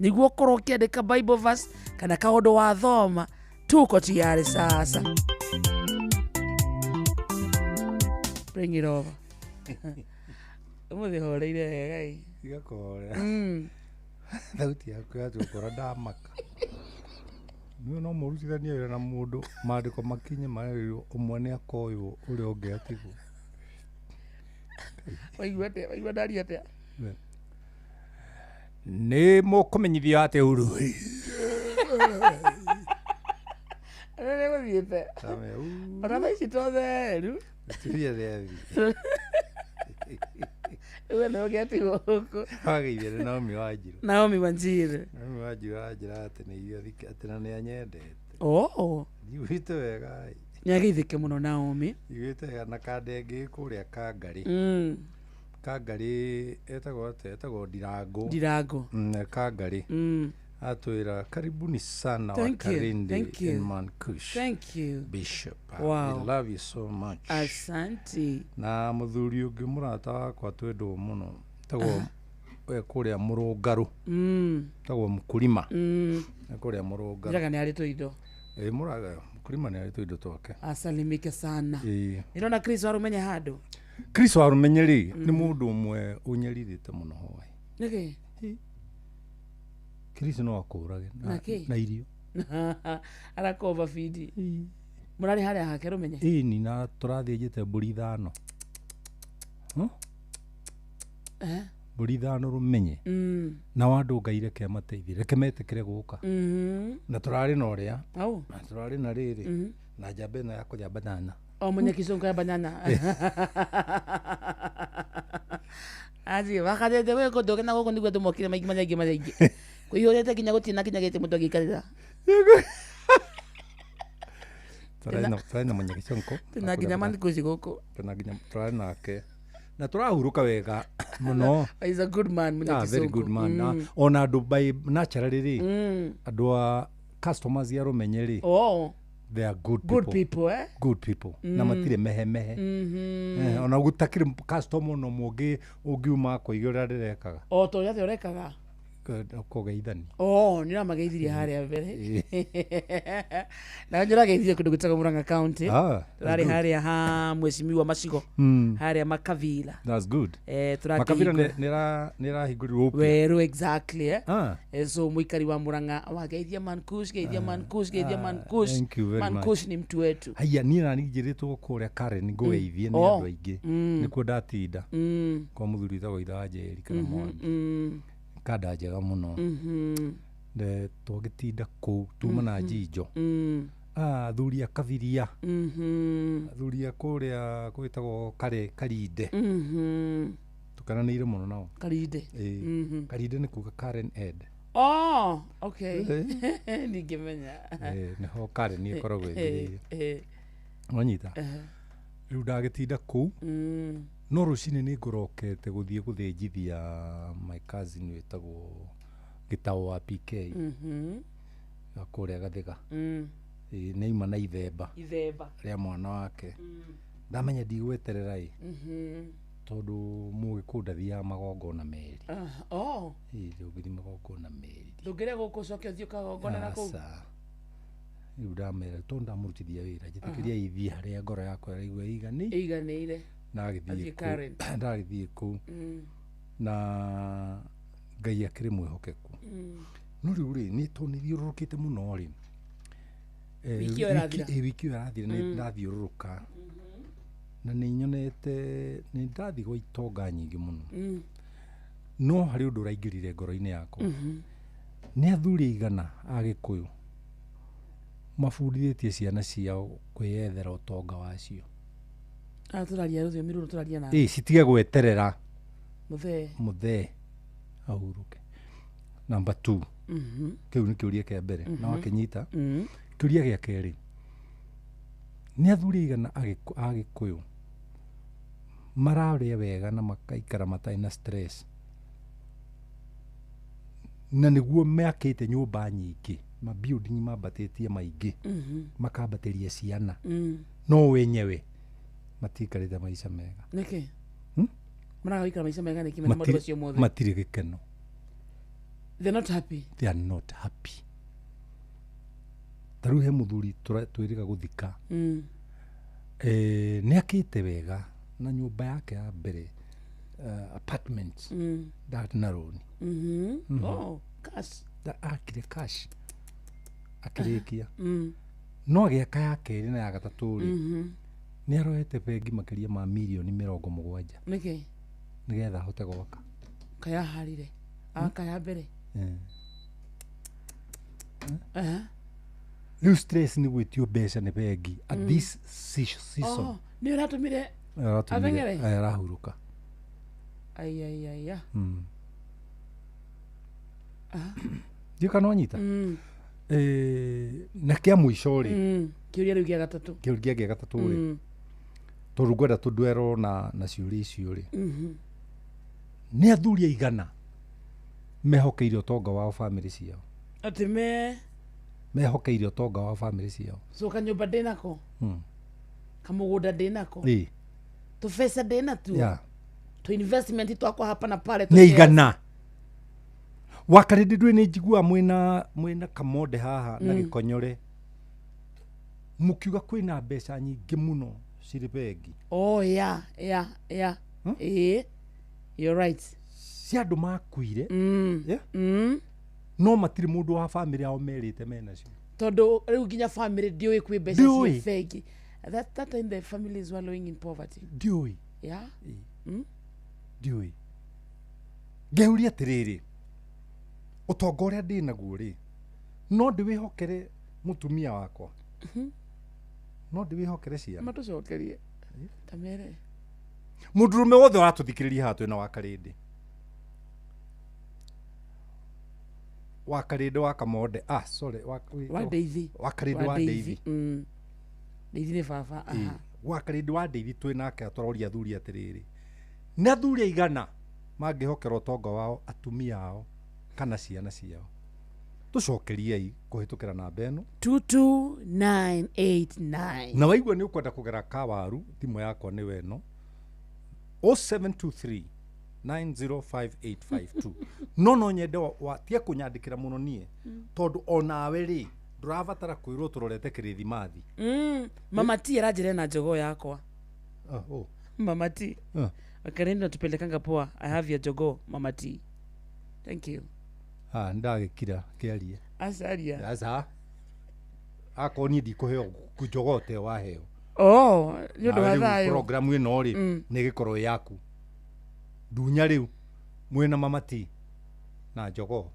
nĩguo ũkorwo ũkĩandĩka Bible verse kana kaũndũ wathoma. Tuko tayari sasa. Bring it over. Ũmũthĩ horeire wega ĩ. Tiga kũhorera. Thauti yaku yatũkora ndamaka. Nĩ no mũrutithanie wĩra na mũndũ maandĩko makinye marĩrwo ũmwe nĩ akoywo ũrĩa ũngĩ atigwo. Waigua atĩa? Waigua ndaria atĩa? Nĩ mũkũmenyithio atĩ uru. Nĩ gũthiĩte. Ona thaa ici to theru. Turia thethi. We nĩ ũgĩatigwo gũkũ. Wageithia nĩ Naomi Wanjiru. Naomi Wanjiru. Naomi Wanjiru anjĩra atĩ nĩ irio atĩ na nĩ anyendete. Oh. Njiguĩte wega ĩ. Nĩ ageithĩke mũno Naomi. Njiguĩte wega na kandenge kũrĩa Kangarĩ. Kangarĩ etagwo atĩa? Etagwo Ndirango. Ndirango. Kangarĩ. Atwĩra karibuni sana Thank you, Wakarindi thank you. in Mankush. Thank you. Bishop. Wow. We love you so much. Asante. Na mũthuri ũngĩ mũrata wakwa twendwo mũno tagwo we kũrĩa mũrũngarũ. Tagwo Mkulima. E kũrĩa mũrũngarũ. Njiraga nĩ arĩ tũindo. Ĩ mũraga Mkulima nĩ arĩ tũindo twake. Asalimike sana. Ĩ. Nĩndona Chris warũmenye handũ. Chris Warumenye rĩ nĩ mũndũ ũmwe ũnyarirĩte mũno hwaĩ. Nĩkĩ? Chris no akũrage Na kĩ? na irio. Arakova bidi. Mũrarĩ harĩa hake rũmenye. Ĩni na tũrathĩnjĩte mbũri 5. Eh? Mbũri 5 rũmenye. Na wandũ Ngai reke amateithie reke metĩkĩre gũka. Na tũrarĩ na ũrĩa. Au. Na tũrarĩ na rĩrĩ. Na njamba ĩno ya kũrĩa banana. O mwenye kizungu ya banana. Athi wakatete we kũndũ na gũkũ nĩguo andũ mokire maingĩ maingĩ maingĩ. Kũihũrĩte nginya gũtirĩ na kinya gĩtĩ mũndũ angĩikarĩra. Tũrarĩ na mwenye gĩconko. Tũna nginya manikuci gũkũ. Tũna nginya tũrarĩ nake. Na tũrahurũka wega mũno. He's a good man mwenye Ah, very kizungu. good man. Na ona andũ by naturally rĩ andũ a customers ya rũmenye rĩ Oh. they are good people. Good people, eh? Good people. Na matirĩ mehemehe. Ona gũtakĩrĩ customer ona ũmwe ũngiuma akũige ũrĩa ndĩrekaga. O ta ũrĩa atĩa ũrekaga. Kũgeithania. Oh, nĩ ũramageithirie harĩa mbere. Na nĩ ũrageithirie kũndũ gwĩtagwo Murang'a County. Ah, that's Tũrarĩ good. harĩa ha mheshimiwa Macigo. Harĩa Makavila. That's good. Tũrakĩhingũra. Makavila nĩ ĩrahingũrirwo upya. Werũ exactly eh. Ah. So mũikari wa Murang'a wageithia Mankush, geithia Mankush, geithia Mankush. Thank you very much. Mankush ni mtu wetu. Haiya niĩ nani njĩrĩtwo kũrĩa Karen ngũgeithie nĩ Oh. andũ aingĩ. Nĩkuo ndatinda. Kwa mũthuri wĩtagwo Itha wa Njeri kana Mwangi. Kanda njega mũno. Twagĩtinda kũu tuma na Njinjo. Athuri a Kabiria. Athuri a kũrĩa gwĩtagwo Karinde. Tũkenanĩire mũno nao. Karinde. Ĩĩ. Karinde nĩ kuga Karen Ed. Oh, okay. Ningĩmenya. Nĩho Karen ĩkoragwo ĩthirĩire. Wanyita? Rĩu ndagĩtinda kũu. No rũcinĩ nĩ ngũrokete gũthiĩ gũthĩnjithia my cousin wĩtagwo Gĩtaũ wa PK. Wa kũrĩa Gathĩga. Ĩĩ, nĩ auma na ithemba. Ithemba. Rĩa mwana wake. Ndamenya ndigweterera ĩ. Tondũ mũgĩkũyũ ndathiaga magongona merĩ. Oh. Ĩĩ, ndũngĩthiĩ magongona merĩ. Ndũngĩrĩa gũkũ ũcoke ũthiĩ ũkagongona na kũu. Aca. Rĩu ndamera tondũ ndamũrutithia wĩra njĩtĩkĩria ithiĩ harĩa ngoro yakwa ĩraigua ĩiganĩire. Ndagĩthiĩ Athiĩ Karen. kũu ndagĩthiĩ kũu na Ngai akĩrĩ mwĩhokeku. No rĩu rĩ nĩ tondũ nĩ thiũrũrũkĩte mũno rĩ. Wiki ĩyo ĩrathira. Wiki ĩyo ĩrathira nĩ ndathiũrũrũka. Na nĩ nyonete nĩ ndathiĩ gwa itonga nyingĩ mũno. No harĩ ũndũ ũraingĩrire ngoro-inĩ yakwa. Nĩ athuri aigana a Gĩkũyũ mabundithĩtie ciana ciao kwĩyethera ũtonga wacio. Tũraria rũthiomi rũrũ tũraria na Ĩ citige gweterera mũthee. Mũthee ahurũke. Number 2. Kĩu nĩ kĩũria kĩa mbere na wakĩnyita. Kĩũria gĩa kerĩ nĩ athuri aigana a Gĩkũyũ mararĩa wega na makaikara matarĩ na stress na nĩguo meakĩte nyũmba nyingĩ ma building mambatĩtie maingĩ makambatĩria ciana no wenyewe matiikarĩte maica mega. Nĩkĩ? Maraga gũikara maica mega nĩkĩ mena maũndũ macio mothe? Matirĩ gĩkeno. They're not happy. They are not happy. Ta rĩu he mũthuri twĩrĩga gũthika. Nĩ akĩte wega na nyũmba yake ya mbere apartment ndarĩ na rũni. Oh, cash. Akire cash akĩrĩkia. No agĩaka ya kerĩ na ya gatatũ rĩ nĩ aroete bengi makĩria ma mirioni 70. Nĩkĩ? Nĩgetha ahote gwaka. Kayaharire. Aka ya mbere. Rĩu stress nĩ gwĩtio mbeca nĩ bengi at this season. Oh, nĩ ũratũmire athengere? Arahurũka. Ai ai ai ya. Ndiũĩ kana wanyita? Na kĩa mũico rĩ. Kĩũria rĩu gĩa gatatũ. Kĩũria gĩa gatatũ rĩ. Tondũ ngwenda tũndwerwo na ciũria icio rĩ. Nĩ athuri aigana mehokeire ũtonga wao bamĩrĩ ciao. Atĩ me Mehokeire ũtonga wa bamĩrĩ ciao. So kanyũmba ndĩnako, kamũgũnda ndĩnako, tũbeca ndĩnatuo, tũ investment twakwa hapa na pale, tũ Nĩ igana wakarĩndĩ ndwĩ nĩ njiguaga mwĩna kamonde haha na gĩkonyore mũkiuga kwĩna mbeca nyingĩ mũno cirĩ bengi. Oh, yeah. Ĩĩ, you're right. Cia andũ makuire. Yeah? No matirĩ mũndũ wa bamĩrĩ yao merĩte menacio. Tondũ rĩu nginya family ndiũĩ kwĩ mbeca Ndiũĩ. ciĩ bengi. That time the family is wallowing in poverty. Ndiũĩ. Yeah. Ndiũĩ, ngeuria atĩrĩrĩ, ũtonga ũrĩa ndĩ naguo rĩ, no ndĩwĩhokere mũtumia wakwa, no ndĩwĩhokere ciana? Matũcokerie tamere. Mũndũrũme wothe ũratũthikĩrĩria haha twĩna wakarĩndĩ, wakarĩndĩ wa kamonde, ah sorry, wa ndeithi. Wakarĩndĩ wa ndeithi. Ndeithi nĩ baba. Ĩĩ. Aha. Wakarĩndĩ wa ndeithi twĩ nake atũroria athuri atĩrĩrĩ, nĩ athuri aigana mangĩhokera ũtonga wao atumia ao kana ciana ciao? Tũcokeriei kũhĩtũkĩra namba ĩno. 22989. Na waigua nĩ ũkwenda kũgera kawaru, thimũ yakwa nĩ weno 0723 905852. No nyende tige kũnyandĩkĩra mũno niĩ, tondũ onawe rĩ ndũrabatara kwĩrwo tũrorete kĩrĩthimathi. Mama T aranjĩra na jogoo yakwa. Ah, oh. Mama T. Ah. Wakarindi natupelekanga poa. I have your jogoo, Mama T. Thank you. Ah, ndagĩkira kĩarie. Acaria. Aca, akorwo niĩ ndikũheo njogoo te waheo. Oh, nĩ ũndũ Nawe wa rĩu thayũ. programu ĩno rĩ, nĩ ĩgĩkorwo ĩ yaku ndunya rĩu mwĩna Mama T na njogoo.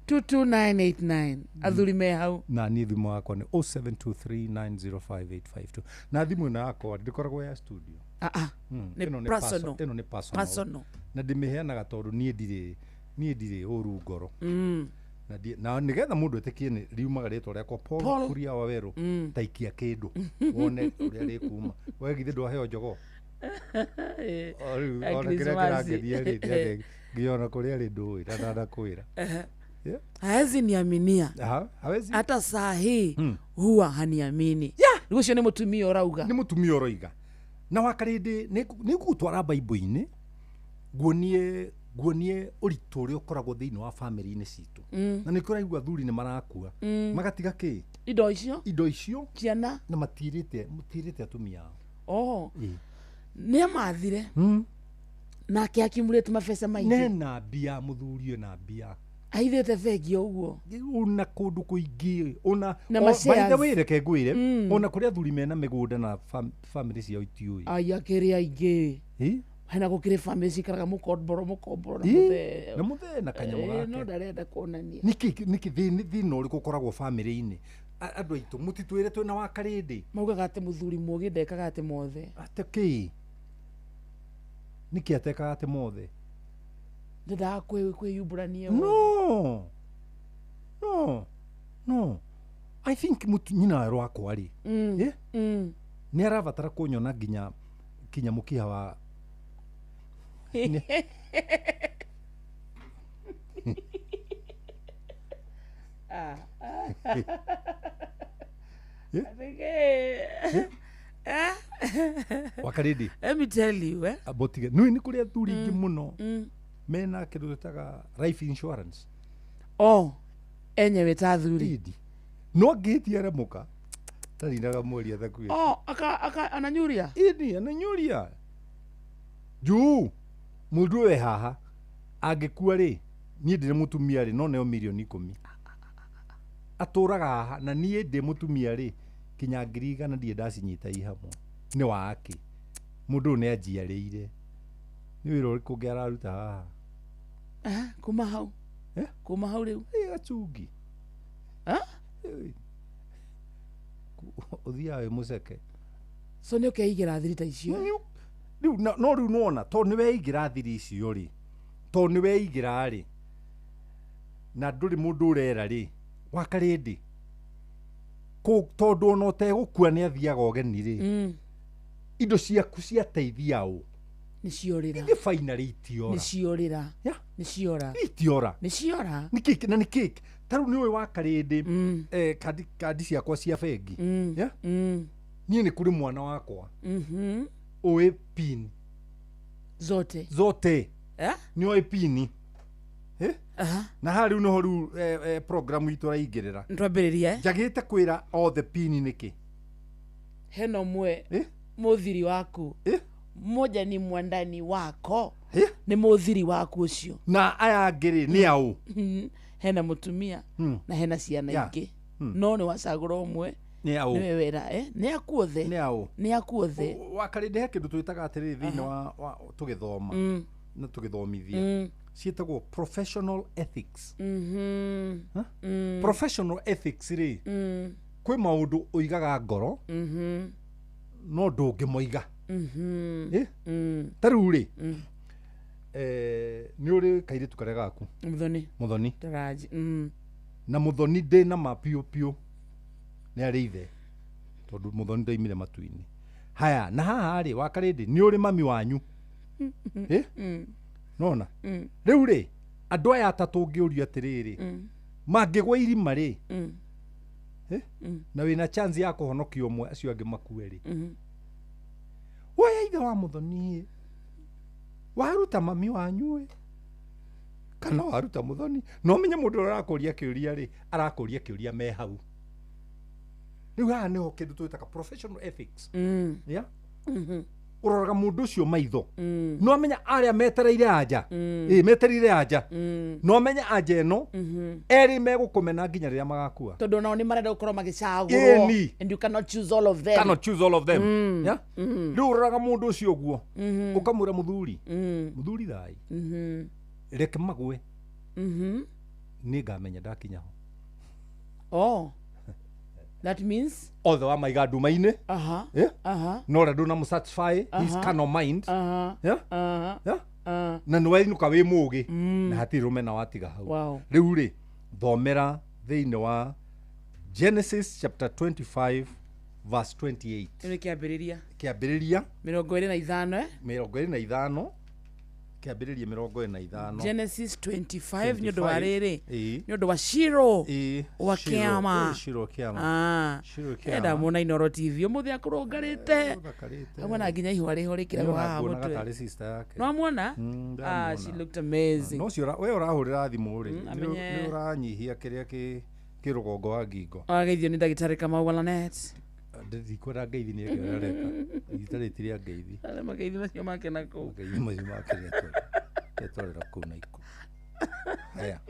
22989, athuri me hau. Na niĩ thimũ yakwa nĩ 0723905852, na thimũ ĩno yakwa ndĩkoragwo ya studio. Ah, ah. Nĩ Ĩno nĩ personal. ĩno nĩ personal. Personal. Na ndĩmĩheanaga tondũ niĩ ndirĩ ũru ngoro. Na nĩgetha mũndũ etĩkie nĩ riumaga rĩtwa rĩakwa Paul, Paul. Kuria Wawerũ. Ta ikia kĩndũ wone ũrĩa rĩkuma. We githĩ ndwaheo njogoo? O rĩu, Ya ona kĩrĩa Christmas. kĩrangeria rĩ, nĩ atĩ nginya ona kũrĩa rĩ ndũĩ na ndanakwĩra. Yeah. Haezi niaminia. Aha, hawezi. Hata saa hii huwa haniamini. Rĩu ũcio nĩ mũtumia ũrauga. Nĩ mũtumia ũroiga. Na wakarĩndĩ nĩ ngũgũtwara baibũ-inĩ nguonie ũritũ ũrĩa ũkoragwo thĩinĩ wa bamĩrĩ-inĩ citũ. Na nĩkĩo ũraigua athuri nĩ marakua, magatiga kĩ? Indo icio. Indo icio. Ciana. Na matirĩte atumia ao. Oh. Ĩĩ. Nĩ amathire. Nake accumulate mabeca maingĩ. Nena mbia, mũthuri ena mbia. Aithĩte bengi o ũguo. Ona kũndũ kũingĩ ona Na by ma-shares. the way, reke ngwĩre, ona kũrĩ athuri mena mĩgũnda na bamĩrĩ ciao itiũĩ. Ai, akĩrĩ aingĩ. Ĩ? Hena gũkĩrĩ bamĩrĩ cikaraga mũkomboro mũkomboro na Ĩ, mũthee. Na mũthee na kanyamũ Eh, gake. no ndarenda kuonania. Nĩkĩ thĩna ũrĩkũ ũkoragwo bamĩrĩ-inĩ? Andũ aitũ mũtitwĩre twĩna wakarĩndĩ. Maugaga atĩ mũthuri mũũgĩ ndekaga atĩ mothe. Atĩ kĩ? Nĩkĩ atekaga atĩ mothe? Ndendaga kwĩyumbũrania. No, no, no, I think nyina rwakwa rĩ, Eh? Nĩ arabatara kũnyona nginya mũkiha wa Ah. Eh? Eh? Wakarĩndĩ. Let me tell you, eh? Abotige nĩ nĩ kũrĩ athuri aingĩ mũno mena kĩndũ twĩtaga life insurance. Oh, enyewe ta athuri. Ĩndi. No ngĩhĩtia remũka tarinaga mweri atakuĩte. Oh, aka ananyuria. Ĩni ananyuria juu mũndũ ũyũ e haha angĩkua rĩ, niĩ ndĩrĩ mũtumia rĩ, no neo mirioni 10 atũraga haha, na niĩ ndĩ mũtumia rĩ, kinya 100,000 ndirĩ ndacinyita i hamwe. Nĩ wake mũndũ ũyũ nĩ anjiarĩire, nĩ wĩra ũrĩkũ ũngĩ araruta haha? Eh, kuma hau. Eh? Kuma hau rĩu. Ĩ gacungi. Eh? Ũthiaga wĩ mũceke. So nĩ ũkeigĩra thiri ta icio. Rĩu no rĩu nona tondũ nĩ weigĩra thiri icio rĩ, tondũ nĩ weigĩra rĩ, na ndũrĩ mũndũ ũrera rĩ, wakarĩndĩ tondũ ona ũtegũkua nĩ athiaga ũgeni rĩ, indo ciaku ciateithia ũ? Nĩ ciorĩra. Ithe finally itiora. Nĩ ciorĩra. Yeah. Nĩ ciora. Itiora. Nĩ ciora. Nĩkĩ na nĩkĩ ta rĩu nĩ ũĩ wa karĩndĩ kandi ciakwa cia bengi. Yeah? Niĩ nĩ kũrĩ mwana wakwa ũĩ pin zote zote. Eh? Nĩ oĩ pin. Eh? Na haha rĩu nĩho rĩu program itũ ĩraingĩrĩra. Nĩtwambĩrĩria. Njagĩte kwĩra othe pin nĩkĩ? Hena ũmwe mũthiri waku. Mmoja ni mwandani wako. Nĩ mũthiri waku ũcio. Na aya angĩ rĩ nĩ aũ? Hena mũtumia na hena ciana ingĩ. No nĩ wacagũra ũmwe. Nĩ aũ? Nĩwe wera nĩ aku othe. Nĩ aũ? Nĩ aku othe. Wakarĩndĩ he kĩndũ twĩtaga atĩrĩrĩ thĩinĩ wa tũgĩthoma na tũgĩthomithia. Ciĩtagwo professional ethics. Professional ethics rĩ kwĩ maũndũ ũigaga ngoro no ndũngĩmoiga. Ta rĩu rĩ nĩ ũrĩ kairĩtu karĩa gaku Mũthoni. Mũthoni. Taraji. Na Mũthoni ndĩ na ma piũ piũ nĩ arĩ ithe tondũ Mũthoni ndaimire matu-inĩ. Haya na haha rĩ wakarĩndĩ nĩ ũrĩ mami wanyu. Nona rĩu rĩ andũ aya atatũ ũngĩũrio atĩrĩrĩ mangĩgwa irima rĩ na wĩna chance ya kũhonokia ũmwe acio angĩ makue rĩ woya ithe wa Mũthoni waruta mami wanyu kana waruta Mũthoni no menye mũndũ ũrĩa arakũria kĩũria rĩ arakũria kĩũria me hau. Rĩu haha nĩho kĩndũ twĩtaga professional ethics. Yeah? Ũroraga mũndũ ũcio maitho no amenya arĩa metereire anja metereire anja no amenye anja ĩno erĩ megũkũmena nginya rĩrĩa magakua tondũ nao nĩ marenda gũkorwo magĩcagũrwo and you cannot choose all of them. Cannot choose all of them. Yeah? Rĩu ũroraga mũndũ ũcio ũguo ũkamwĩra mũthuri mũthuri thai reke magwe nĩ ngamenya ndakinya ho. Oh. That means othe wa maiga nduma-inĩ. No ũrĩa ndũnamũ-satisfy his carnal mind. Yeah? Yeah? Na nĩ wainũka wĩ mũgĩ na hatirĩ rũmena watiga hau. Rĩu rĩ thomera thĩinĩ wa Genesis chapter 25 verse 28. Nĩ kĩambĩrĩria. Kĩambĩrĩria 25 25 kĩambĩrĩria 25. Genesis 25 nĩ ũndũ wa rĩrĩ nĩ ũndũ wa Shiro wa kĩama. Shiro kĩama. Shiro kĩama. Ndamwona Inooro TV ũmũthĩ akũrũngarĩte hamwe na nginya ihũa rĩho rĩkĩragwo haha mũtwe. No amwona? She looked amazing. No ũcio we ũrahũrĩra thimũ rĩ nĩ ũranyihia kĩrĩa kĩ rũgongo wa ngingo. Ageithio nĩ ndagĩtarĩ Kamau wa Lanet. Ndikwenda ngeithi nĩ eke ũrĩa areka. Itarĩ ti rĩa ngeithi. Arĩa makeithi macio make na kũu. Makeithi macio make nĩatwarĩra kũu na ikũ. Haya.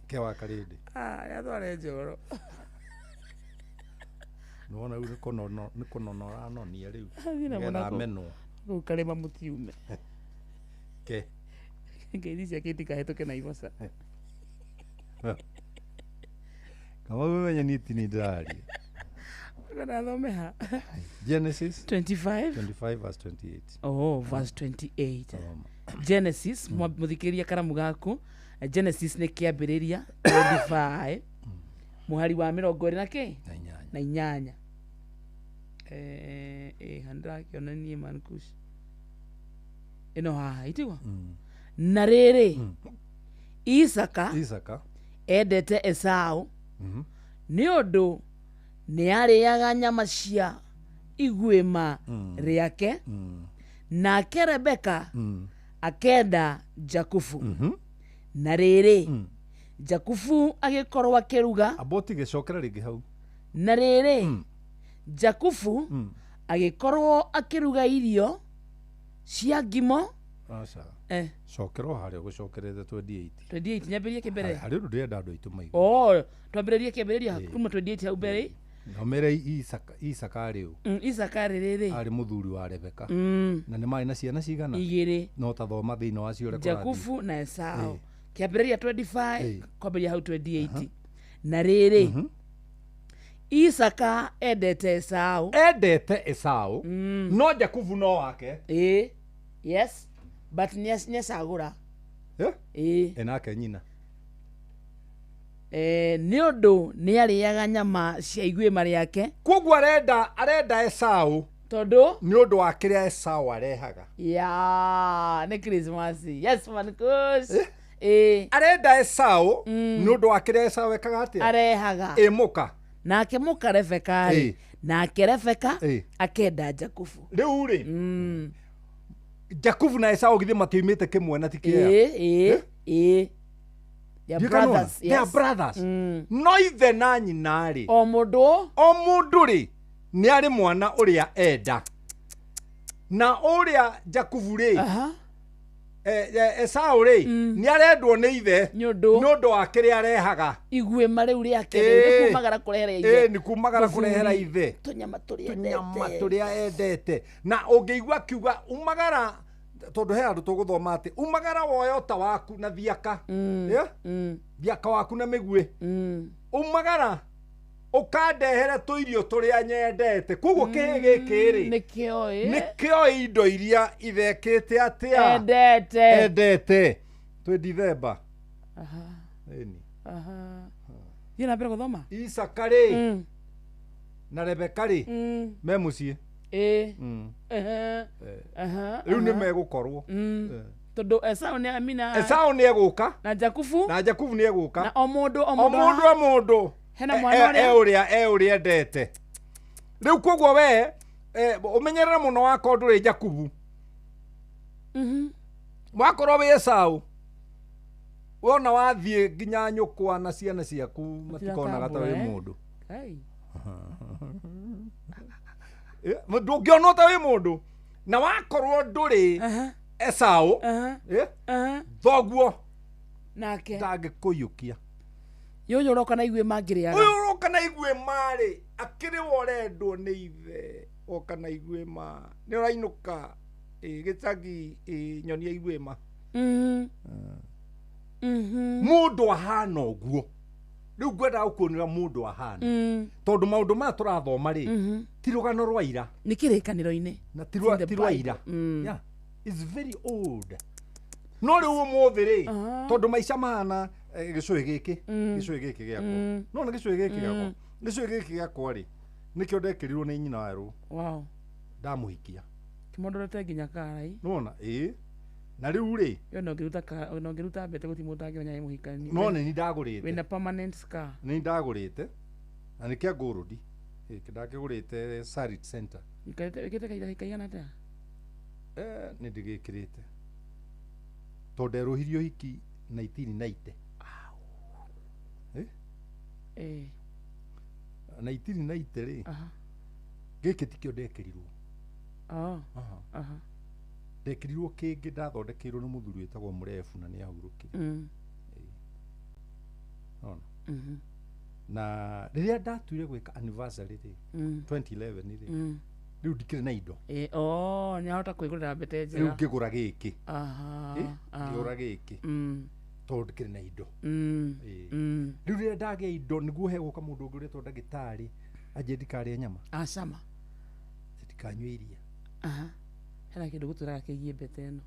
Ke wa karĩndĩ. Nĩatware njoro. Nĩwona rĩu nĩ kũnona ũranonia rĩu. Nĩgetha amenwo. Kũu karĩma mũtiume. Ke. Ngeithi ciake itikahĩtũke Naivasha. Kamau ũmenye niĩ ti niĩ ndĩraria. Genesis 25 verse 28. Oh, verse 28. Genesis mũthikĩrĩria karamu gaku. Genesis nĩ kĩambĩrĩria 25 mũhari wa 28 na kĩ? Na inyanya. Handrakĩona niĩ mankush. Ĩno haha itigwa. Na rĩrĩ Isaka endete Esau nĩ ũndũ nĩ arĩaga nyama cia iguĩma rĩake nake Rebeka akenda Jakubu. Na rĩrĩ Jakubu agĩkorwo akĩruga. Aboti gĩcokera rĩngĩ hau. Na rĩrĩ Jakubu agĩkorwo akĩruga irio cia ngimo. Aca. Cokera o harĩa ũgũcokerete 28. 28 nyambĩrĩrie kĩmbere. Harĩ ũndũ ndĩrenda andũ aitũ maigue. Oh, twambĩrĩrie kĩambĩrĩria kuma 28 hau mbere. Nomere Isaka rĩu. Isaka rĩrĩ arĩ mũthuri wa Rebeka. Na nĩ marĩ na ciana cigana? Igĩrĩ. No tathoma thĩinĩ wa cio ũrĩa kũrathiĩ. Jakubu na Esau. Kĩambĩrĩria 25 kwambĩrĩria hau 28. Na rĩrĩ Isaka endete Esau. Endete Esau. No Jakubu no wake. Yes. But nĩacagũra. Enake nyina. Nĩ ũndũ nĩ arĩaga nyama cia iguĩma rĩake. Koguo arenda Esau Tondũ nĩ ũndũ wa kĩrĩa Esau arehaga. Ya, nĩ Christmas. Yes man coach. Eh. Arenda Esau nĩ ũndũ wa kĩrĩa Esau ekaga atĩa? Arehaga. Ĩ mũka. Nake mũka Rebeka rĩ, nake Rebeka akenda Jakubu. Rĩu rĩ, Jakubu na Esau githĩ matioimĩte kĩmwe na ti kĩea? Ĩ, ĩ, ĩ. They are You can brothers, They are yes. brothers. No ithe na nyina rĩ, o mũndũ, o mũndũ rĩ, nĩ arĩ mwana ũrĩa enda. Na ũrĩa Jakubu rĩ, Esau rĩ, nĩ arendwo nĩ ithe nĩ ũndũ wa kĩrĩa arehaga. Iguĩma rĩu rĩake rĩu nĩ kumagara kũrehera ithe. Nĩ kumagara kũrehera ithe. Tũnyama tũrĩa Tũnyama tũrĩa endete. Na ũngĩigua akiuga umagara, tondũ he handũ tũgũthoma atĩ umagara woe ũta waku na thiaka. Yeah? Thiaka waku na mĩguĩ. Umagara ũkandehere tũirio tũrĩa nyendete. Koguo kĩhĩ gĩkĩ rĩ, nĩkĩoĩ nĩkĩoĩ indo iria ithekĩte atĩa? Endete. Endete. Twĩ Dithemba. Ĩni. Thiĩ na mbere gũthoma. Isaka rĩ na Rebeka rĩ me mũciĩ. Ĩ. Rĩu nĩ megũkorwo. Tondũ Esau nĩ amina. Esau nĩ egũka. Na Jakubu. Na Jakubu nĩ egũka. Na o mũndũ o O mũndũ o mũndũ. Hena mwana ũrĩa. E ũrĩa endete. Rĩu koguo we ũmenyerere mũno wakorwo ndũrĩ Jakubu. Wakorwo wĩ Esau, wona wathiĩ nginya nyũkwa na ciana ciaku matikonaga ta wĩ mũndũ. Ndũngĩonwo ta wĩ mũndũ. Na wakorwo ndũrĩ Esau, thoguo nake ndangĩkũiyũkia. Yũyũ ũroka na iguĩ mangĩrĩaga. Ũyũ ũroka na iguĩ marĩ, akĩrĩ we ũrendwo nĩ ithe, woka na iguĩ ma. Nĩ ũrainũka gĩcagi nyonia iguĩ ma. Mũndũ ahana ũguo. Rĩu ngwendaga gũkuonera mũndũ ahana. Tondũ maũndũ maya tũrathoma rĩ, ti rũgano rwa ira. Nĩ kĩrĩkanĩro-inĩ. Na ti rwa ira. Yeah. It's very old. No rĩu ũmũthĩ rĩ, tondũ maica mahana gĩcũhĩ gĩkĩ, gĩcũhĩ gĩkĩ gĩakwa. No nĩ gĩcũhĩ gĩkĩ gĩakwa. Gĩcũhĩ gĩkĩ gĩakwa rĩ, nĩkĩo ndekĩrirwo nĩ nyina werũ. Wow. Ndamũhikia. Kĩmondorete nginya karai. Nĩwona? Ĩĩ. Na rĩu rĩ, Yo no ngĩruta mbete gũtirĩ mũndũ ũtangĩmenya wĩ mũhikani. No nĩ niĩ ndagũrĩte. Wĩna permanent scar. Nĩ niĩ ndagũrĩte. Na nĩ kĩa gold. Gĩkĩ ndakĩgũrĩte Sarit Center. Wĩkĩte kahinda kaigana atĩa? Nĩ ndĩgĩkĩrĩte. Tondũ nderũhirie ũhiki 1990. Eh. 1990 rĩ, gĩkĩ tikĩo ndekĩrirwo. Ndekĩrirwo kĩngĩ ndathondekeirwo nĩ mũthuri wĩtagwo Mũrebu na nĩ ahurũkire. Ona. Na rĩrĩa ndatuire gwĩka anniversary rĩ, 2011 rĩ, rĩu ndikĩrĩ na indo. Nĩ ahota kwĩgũrĩra mbete njega. Rĩu ngĩgũra gĩkĩ. Ngĩgũra gĩkĩ. Tondũ ndikĩrĩ na indo. Rĩu rĩrĩa ndagĩa indo nĩguo hegũka mũndũ ũngĩ ũretwo ndagĩtarĩ anjĩre ndikarĩe nyama. Acama. Ndikanyue iria. Hena kĩndũ gũtwĩraga kĩgiĩ mbete ĩno.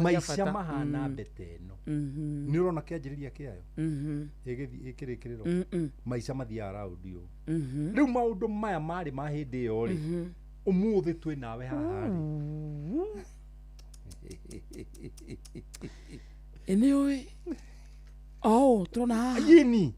Maica mahana mbete ĩno. Nĩ ũrona kĩanjĩrĩria kĩayo? Ĩgĩthiĩ ĩkĩrĩkĩrĩro. Maica mathiaga raundi ũũ. Rĩu maũndũ maya marĩ ma hĩndĩ ĩyo rĩ, ũmũthĩ twĩ nawe haha rĩ. Nĩ ũĩ. Oh, tũrona haha. Yini.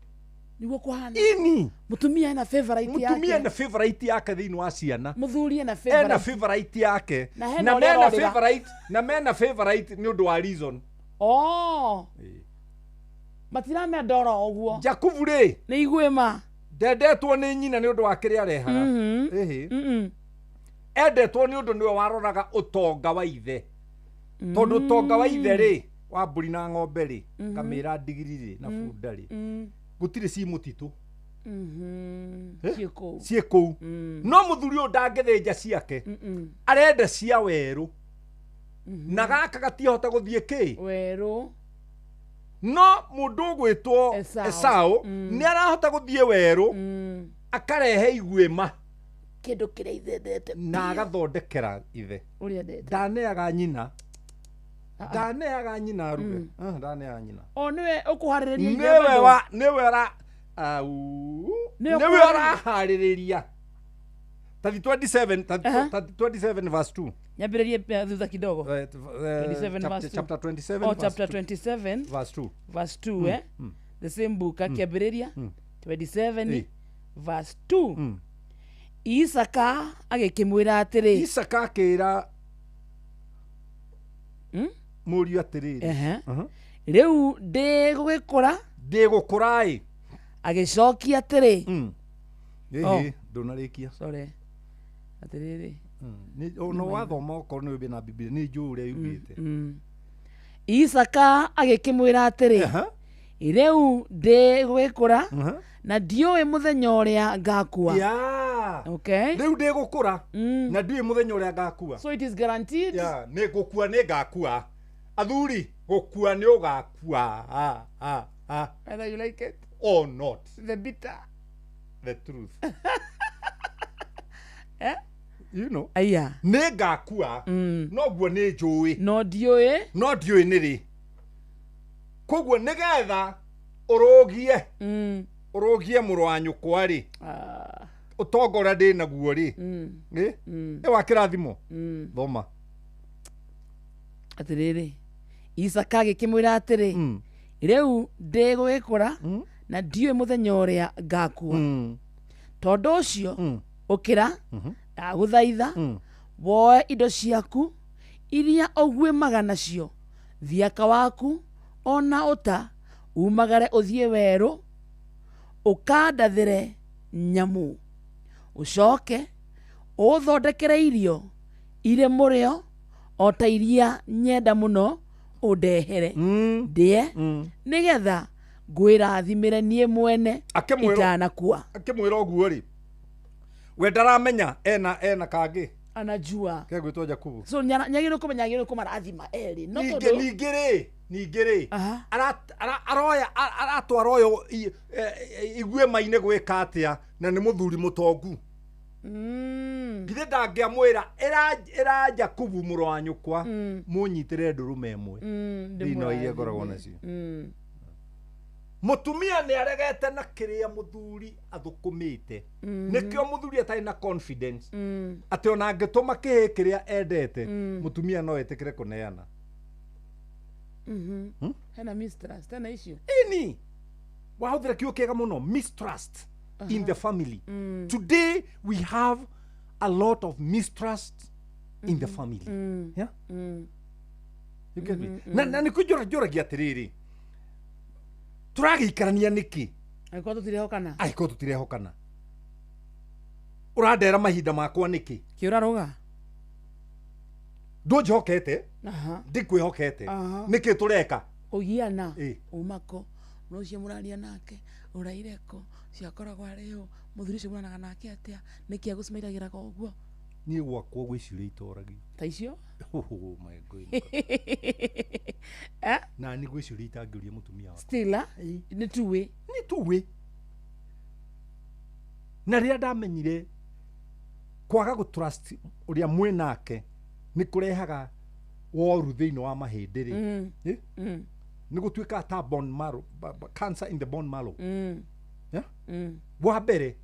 Nĩguo kũhana. Ini. Mũtumia ena favorite yake. Mũtumia ena favorite yake thĩinĩ wa ciana. Mũthuri ena favorite. Ena favorite yake. Na hena mena favorite, na mena favorite nĩ ũndũ wa reason. Oh. Matiramenda oro ũguo. Jakubu rĩ, nĩ iguĩma. Ndendetwo nĩ nyina nĩ ũndũ wa kĩrĩa arehaga. Ĩhĩ. Endetwo nĩ ũndũ nĩwe waroraga ũtonga wa ithe. Tondũ ũtonga wa ithe rĩ, wa mbũri na ng'ombe rĩ, kamĩra ndigiri rĩ, na bunda rĩ. Gũtirĩ ci mũtitũ. Ciĩ kũu. No mũthuri ũyũ ndangĩthĩnja ciake. Arenda cia werũ. Na gaka gatiahota gũthiĩ kĩ? Werũ. No mũndũ ũgwĩtwo Esau nĩ arahota gũthiĩ werũ, akarehe iguĩma. Kĩndũ kĩrĩa ithe endete. Na agathondekera ithe. Ũrĩa endete. Ndaneaga nyina. Ndaneaga nyina aruge. Ndaneaga nyina. O nĩwe ũkũharĩrĩria ithe. Nĩwe nĩwe ũraharĩrĩria. Tathi 27, tathi 27 verse 2. Nyambĩrĩrie thutha kidogo. 27 verse 2. Chapter 27 Oh, verse chapter 2. 27 verse 2. Verse 2, eh? The same book, akĩambĩrĩria 27 verse 2. Isaka agĩkĩmwĩra atĩrĩ. Isaka akĩra mũriũ atĩrĩrĩ. Rĩu ndĩ gũgĩkũra. Ndĩ gũkũra ĩ. Agĩcokia atĩrĩ. Ĩhĩ, ndũnarĩkia. Sorry. Atĩrĩrĩ. No wathoma okorwo nĩ wĩ na Biblia nĩ njũĩ ũrĩa yugĩte. Isaka agĩkĩmwĩra atĩrĩ, rĩu ndĩ gũgĩkũra na ndiũĩ mũthenya ũrĩa ngakua. Yeah. Okay. Rĩu ndĩ gũkũra na ndiũĩ mũthenya ũrĩa ngakua. So it is guaranteed. Yeah, nĩ gũkua nĩ ngakua. Athuri, gũkua nĩ ũgakua. Ah, ah, ah. Whether you like it or not. The bitter. The truth. Eh? You know. Aya. Nĩ ngakua noguo nĩ njũĩ. No ndiũĩ. No ndiũĩ nĩ rĩ. Koguo nĩgetha ũrũgie ũrũgie mũrũ wa nyũkwa rĩ, ũtonga ũrĩa ndĩ naguo rĩ, ĩ wa kĩrathimo. Thoma. Atĩrĩrĩ, Isaka agĩkĩmwĩra atĩrĩ, rĩu ndĩ gũgĩkũra na ndiũĩ mũthenya ũrĩa ngakua. Tondũ ũcio ũkĩra, ndagũthaitha, woe indo ciaku iria ũguĩmaga nacio, thiaka waku ona ũta, umagare ũthiĩ werũ ũkandathĩre nyamũ, ũcoke ũthondekere irio irĩ mũrĩo o ta iria nyenda mũno ũndehere ndĩe, nĩgetha ngwĩrathimĩre niĩ mwene itanakua. Akĩmwĩra ũguo rĩ, we ndaramenya ena kangĩ anajua kegwĩtwo Jakubu. So nyagĩrĩirwo kũmenya, agĩrĩirwo kũmarathima erĩ no ningĩ tondũ ningĩ rĩ aroya aratwara ũyũ iguĩma-inĩ gwĩka atĩa, na nĩ mũthuri mũtongu. Githĩ ndangĩamwĩra ĩra Jakubu mũrũ wa nyũkwa mũnyitĩre ndũrũme ĩmwe thĩinĩ wa iria ngoragwo nacio. Mũtumia nĩ aregete na kĩrĩa mũthuri athũkũmĩte. Nĩkĩo mũthuri atarĩ na confidence atĩ ona angĩtũma kĩhĩ kĩrĩa endete, mũtumia no etĩkĩre kũneana. Hena mistrust, hena issue. Ĩni wahũthĩra kiugo kĩega mũno, mistrust in the family. Today we have a lot of mistrust in the family. Yeah? You get me? Na nĩ njũragia atĩrĩrĩ, tũragĩikarania nĩkĩ angĩkorwo tũtirehokana? Angĩkorwo tũtirehokana, ũrandera mahinda makwa nĩkĩ? Kĩũrarũga ndũnjĩhokete, ndikwĩhokete, nĩkĩ tũreka? Kũgiana umako no ũcio mũraria nake ũraire kũ, ũcio akoragwo arĩ ũ, mũthuri ũcio mũranaga nake atĩa, nĩkĩ agũcimairagĩraga ũguo? Niĩ gwakwa gwĩciria itoragia ta icio. Oh my goodness. Na nĩ gwĩciria itangĩũria mũtumia wakwa. Still nĩ tuĩ. Nĩ tuĩ. Na rĩrĩa ndamenyire kwaga gũ trust ũrĩa mwĩ nake nĩ kũrehaga woru thĩinĩ wa mahĩndĩ rĩ, nĩ gũtuĩkaga ta bone marrow, cancer in the bone marrow. Yeah? Wa mbere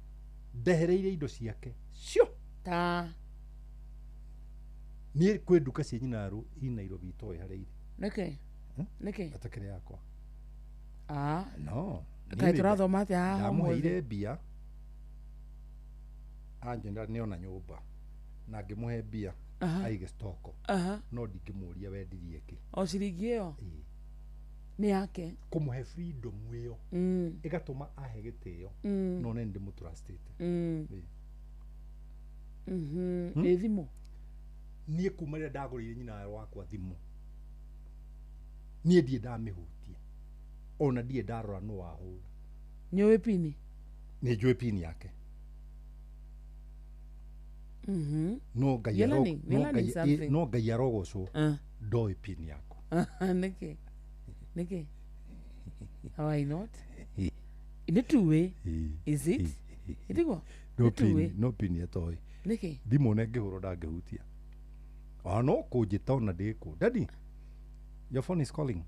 ndehereire indo ciake cio ta niĩ kwĩ nduka cia nyinarũ i Nairobi itoĩ harĩa irĩ. Nĩkĩ? Nĩkĩ? Atakĩrĩ yakwa. Ah. No. Kaĩ tũrathoma atĩa haha? Ndamũheire mbia anjĩra nĩona nyũmba na ngĩmũhe mbia aige stoko, no ndingĩmũria wendirie kĩ. O ciringi ĩyo nĩ yake. Kũmũhe freedom ĩyo ĩgatũma ahe gĩtĩo, no nĩ ndĩmũtrustĩte. Ĩ thimũ? Niĩ kuma rĩrĩa ndagũrĩire nyina wakwa thimũ, niĩ ndirĩ ndamĩhutia, ona ndirĩ ndarora nũ wahũra. Nĩ ũĩ pini? Nĩ njũĩ pini yake. No Ngai You're learning, you're learning something. No Ngai arogocwo, ndoĩ pini yakwa. Nĩkĩ? Nĩkĩ? Why not? Nĩ tuĩ. Is it? Ĩtiguo? No Nĩ tuĩ. pini, no pini atoĩ. Nĩkĩ? Thimũ ona ĩngĩhũrwo ndangĩhutia, ona no kũnjĩta ona ndĩkũ, "Daddy, your phone is calling,"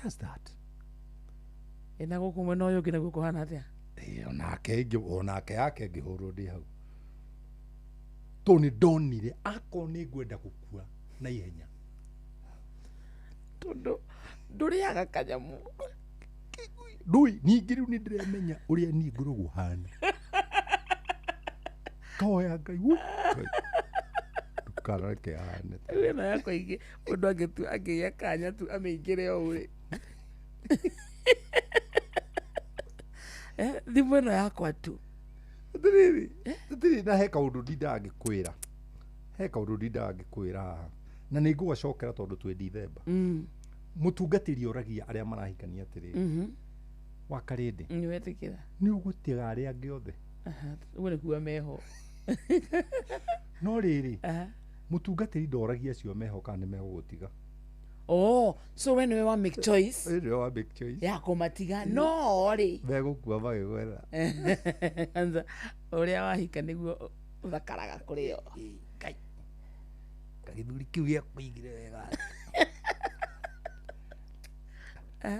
just that. Ĩna gũkũ mwena ũyũ ũngĩ naguo kũhana atĩa? Ĩ, onake onake yake ĩngĩhũrwo ndĩ hau. Tondũ nĩ ndonire akorwo nĩ ngwenda gũkua na ihenya. Tondũ ndũrĩaga kanyamũ. Ndũĩ ningĩ rĩu nĩ ndĩremenya ũrĩa niĩ ngoragwo hana. Kahoya Ngai wũ, Ngai, ndũkanareke hane. Rĩu ĩno yakwa ingĩ mũndũ angĩtua angĩgĩa kanya tu amĩingĩre o ũrĩ. Thimũ ĩno yakwa tu. Atĩrĩrĩ, atĩrĩrĩ na he kaũndũ ndindaga ngĩkwĩra. He kaũndũ ndindaga ngĩkwĩra haha. Na nĩ ngũgacokera tondũ twĩ Dithemba. Mũtungatĩri oragia arĩa marahikania atĩrĩrĩ. Wa Karĩndĩ. Nĩ wetĩkĩra. Nĩ ũgũtiga arĩa angĩ othe. Ũguo nĩ kuga meho. No rĩrĩ, mũtungatĩri ndoragia acio meho kana nĩ megũgũtiga. Oh, so we nĩwe wa make choice. We nĩwe wa make choice. Ya kũmatiga. No rĩ. Megũkua magĩgwetha. Kwanza ũrĩa wahika nĩguo ũthakaraga kũrĩ o. Ngai. Gagĩthuri kĩu gĩakũigire wega.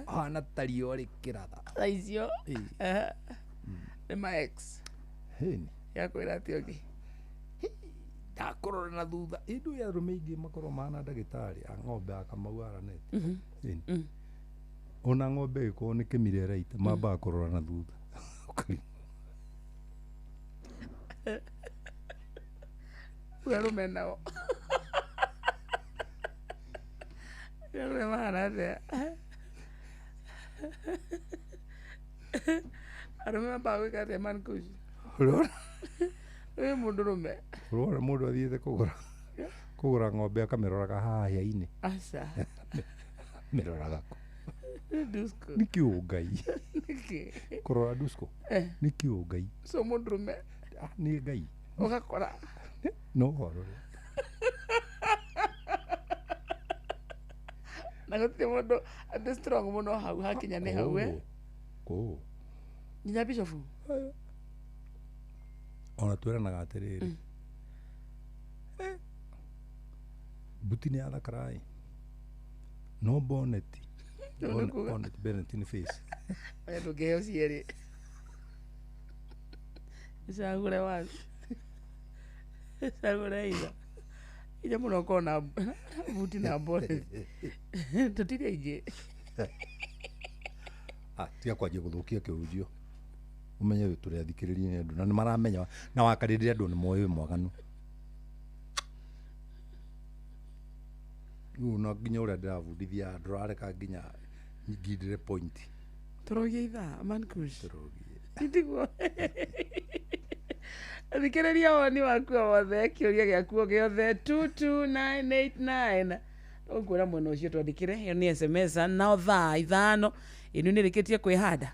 Hana ta riũa rĩkĩratha. Thaa icio. Nĩ ma ex. Hĩni. Yakwĩra atĩ ũngĩ. Ndakũrora na thutha. Ĩndũ ya arũme aingĩ makorwo mahana ndagĩtarĩ a ng'ombe ya Kamau aranete. Ĩni. Ona ng'ombe ĩgĩkorwo nĩ kĩmira ĩraita, mambaga kũrora na thutha. Rĩu arũme nao. Rĩu arũme mahana atĩa? Arũme mambaga gwĩka atĩa man kush? Ũrona? Wĩ mũndũrũme. Ũrona mũndũ athiĩte kũgũra ng'ombe akamĩroraga haha hĩa-inĩ. Aca. Mĩroraga kũ? Dusko. Nĩ kĩũ Ngai. Nĩkĩ? Kũrora dusko. Nĩ kĩũ Ngai. So mũndũrũme. Nĩ Ngai. Ũgakora. No ũhoro ũrĩa. Na gũtirĩ mũndũ atĩ strong mũno hau hakinya nĩ hau we. Kũ. Nginya bishop. Ona twĩranaga atĩrĩrĩ. Mbuti nĩ yathakara ĩ. No boneti. Boneti, boneti nĩ face. Oya ndũngĩheo cierĩ. Icagũre wacu. Icagũre itha. Inya mũno ũkorwo na buti na boneti. Tũtirĩ aingĩ. Tiga kwanjia gũthũkia kĩhunjio. Ũmenye tũrĩ athikĩrĩria nĩ andũ na nĩ maramenya na wakarĩrĩria andũ nĩ moĩ wĩ mwaganu. Rĩu no nginya ũrĩa ndĩrabundithia ndũrareka nginya ngindĩre point. Tũrogie ithaa man kush. Tiguo. Thikĩrĩria woni waku o wothe kĩũria gĩaku o gĩothe 22989. Tũkwĩra mwena ũcio twandĩkĩre ĩyo nĩ SMS nao thaa 5 ĩno nĩ ĩrĩkĩtie kwĩhanda.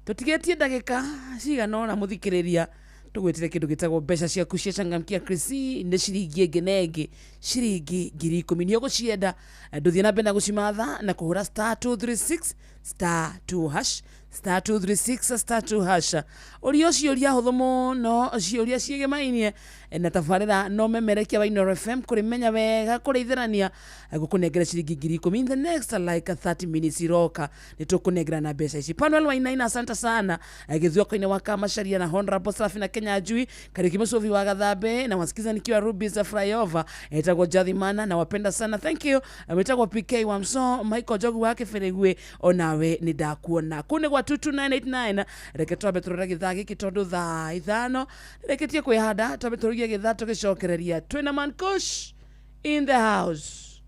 Tũtigĩtie ndagĩka cigana ũna mũthikĩrĩria tũgwĩtire kĩndũ gĩtagwo mbeca ciaku cia changamkia Krisi nĩ ciringi ĩngĩ na ĩngĩ ciringi 10,000 nĩ ũgũcienda ndũthiĩ na mbere na gũcimatha na kũhũra *236 *2# *236 *2# ũria ciũria hũthũ mũno ciũria ciĩgemainie na tabarĩra no memerekia wa Inooro FM kũrĩmenya wega kũrĩithĩrania gũkũnengera ciringi 10,000 in the next like 30 minutes iroka nĩ tũkũnengera na mbeca ici. Panuel Wainaina asante sana gĩthuoko-inĩ wa Kamacharia na Honorable Safina Kenya Ajui Kariuki Musovi wa Gathambe na wasikiza nikiwa Rubis Flyover etagwo Jathimana na wapenda sana thank you etagwo PK wa Mso Michael Jogu wake Feregue onawe nĩ ndakuona kũu nĩ gwa 22989 reke twambe tũrore gĩthaa gĩkĩ tondũ thaa 5 rĩkĩtie kwĩhanda twambe tũrugie gĩthaa tũgĩcokereria twĩna Man Kush in the house.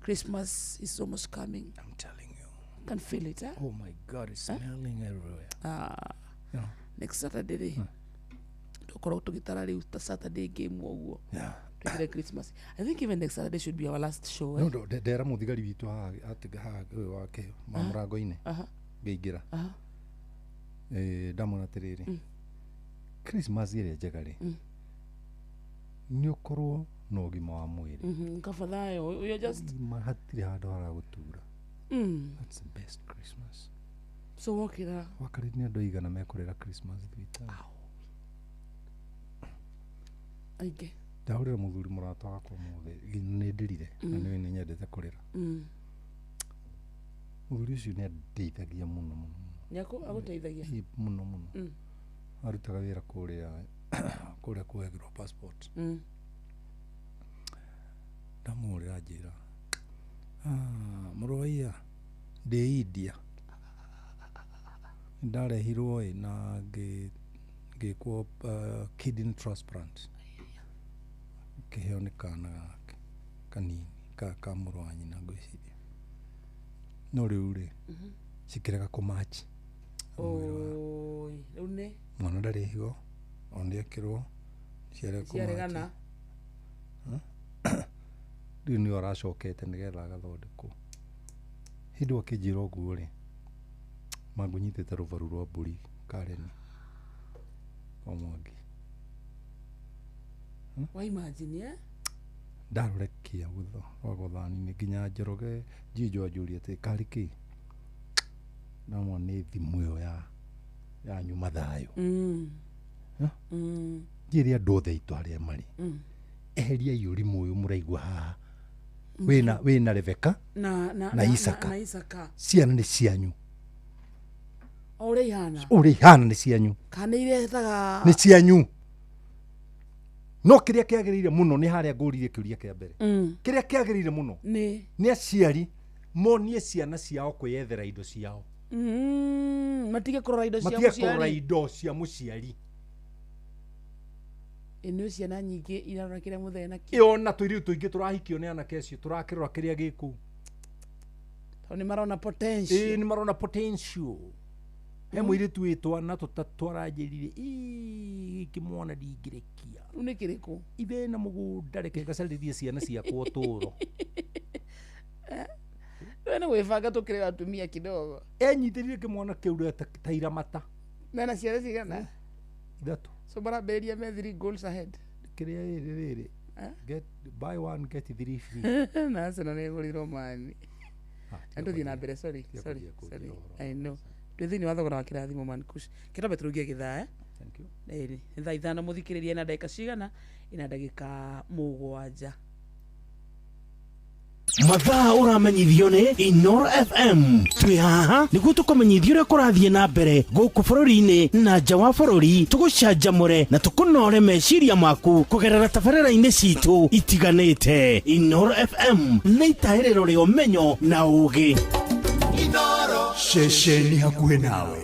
Christmas is almost coming. I'm telling you. Can feel it, eh? Oh my God, it's smelling everywhere. You know. Next Saturday rĩ tũkorwo tũgĩtara rĩu ta Saturday game ũguo. Yeah. Twĩkĩre Christmas. I think even next Saturday should be our last show. No, no, ndera mũthigari witũ haha atiga haha ũyũ wake ma mũrango-inĩ ngĩingĩra. Ndamwĩra atĩrĩrĩ, Christmas ĩrĩa njega rĩ nĩ ũkorwo na ũgima wa mwĩrĩ. Kaba thayũ, you're just hatirĩ handũ haragũtura. That's the best Christmas. So wokĩra wakarĩ nĩ andũ aigana mekũrĩra Christmas thibitarĩ? Aingĩ. Ndahũrĩra mũthuri mũrata wakwa ũmũthĩ nĩ ndĩrire na nĩwe nĩ nyendete kũrĩra. Mũthuri ũcio nĩ andeithagia mũno mũno. Nĩ agũteithagia? Mũno mũno. Arutaga wĩra kũrĩa Kũrĩa kuoyagĩrwo passport. Ndamũhũrĩra njĩra, "Ah, mũrũ wa iya, ndĩ India, ndarehirwo ĩ na ngĩkwo kidney transplant, kĩheo nĩ kana gake kanini ka mũrũ wa nyina ngwĩciria, no rĩu rĩ cikĩrega kũmachi." Oi, rĩu nĩ Mwana ndarĩ higo ona ekĩrwo ciarega. Ciaregana. Rĩu nĩyo aracokete nĩgetha agathondekwo. Hĩndĩ akĩnjĩra ũguo rĩ, mangũnyitĩte rũbaru rwa mbũri kareni o Mwangi. Wa imagine, eh? Ndarorekia gũtho rwa gothani-inĩ nginya Njoroge Njijo anjũria atĩ karĩ kĩ, ndamwona nĩ thimũ ĩyo ya nyuma thayũ. Huh? Njĩre andũ othe aitũ arĩa marĩ, eheriai ũrimũ ũyũ mũraigua haha wĩna Rebeka na na Isaka. Na Isaka. Ciana nĩ cianyu. O ũrĩa ihana. Ũrĩa ihana nĩ cianyu. Kana iretaga. Nĩ cianyu, no kĩrĩa kĩagĩrĩire mũno nĩ harĩa ngũririe kĩũria kĩa mbere. Kĩrĩa kĩagĩrĩire mũno nĩ nĩ aciari monie ciana ciao kwĩyethera indo ciao. Matige kũrora indo cia Matige kũrora mũciari. Indo cia mũciari. Ĩ nĩ ciana nyingĩ irarora kĩrĩa mũthee nakĩo. Ĩona tũirĩtu tũingĩ tũrahikio nĩ anake acio tũrakĩrora kĩrĩa gĩ kũu. Tondũ nĩ marona potential. Ĩĩ, nĩ marona potential he mũirĩtu wĩ twana tũtatũ aranjĩrire, "Ĩ, gĩkĩ mwana ndingĩrekia." Rĩu nĩ kĩrĩkũ? Ithe na mũgũnda, reke ngacarĩrie ciana ciakwa ũtũũro. We nĩ gwĩbanga tũkĩrĩ atumia kidogo. Enyitĩrire kĩmwana kĩu rĩa ta iramata. Mena ciana cigana? Ithatũ. So marambĩrĩria me three goals ahead. Kĩrĩa rĩrĩ rĩrĩ, Eh? get buy one get three free. Na Arsenal nĩ ĩgũrĩirwo mani. Na tũthiĩ na mbere, sorry. Tiga Sorry. kũnjia kũnjia Sorry. ũhoro. I know twĩ thĩinĩ wa thogora wa kĩrathimo man kush kĩrambe tũrũgie gĩthaa, eh? Thank you. Ĩĩ, nĩ thaa 5 mũthikĩrĩria na ndagĩka cigana? Ina ndagĩka 7. Mathaa ũramenyithio nĩ Inoro FM. Twĩ haha nĩguo tũkũmenyithia ũrĩa kũrathiĩ na mbere gũkũ bũrũri-inĩ na nja wa bũrũri, tũgũcanjamũre na tũkũnore meciria maku kũgerera tabarĩra-inĩ citũ itiganĩte. Inoro FM nĩ itahĩrĩro rĩa ũmenyo na ũũgĩ. Ceceni hakuhĩ nawe.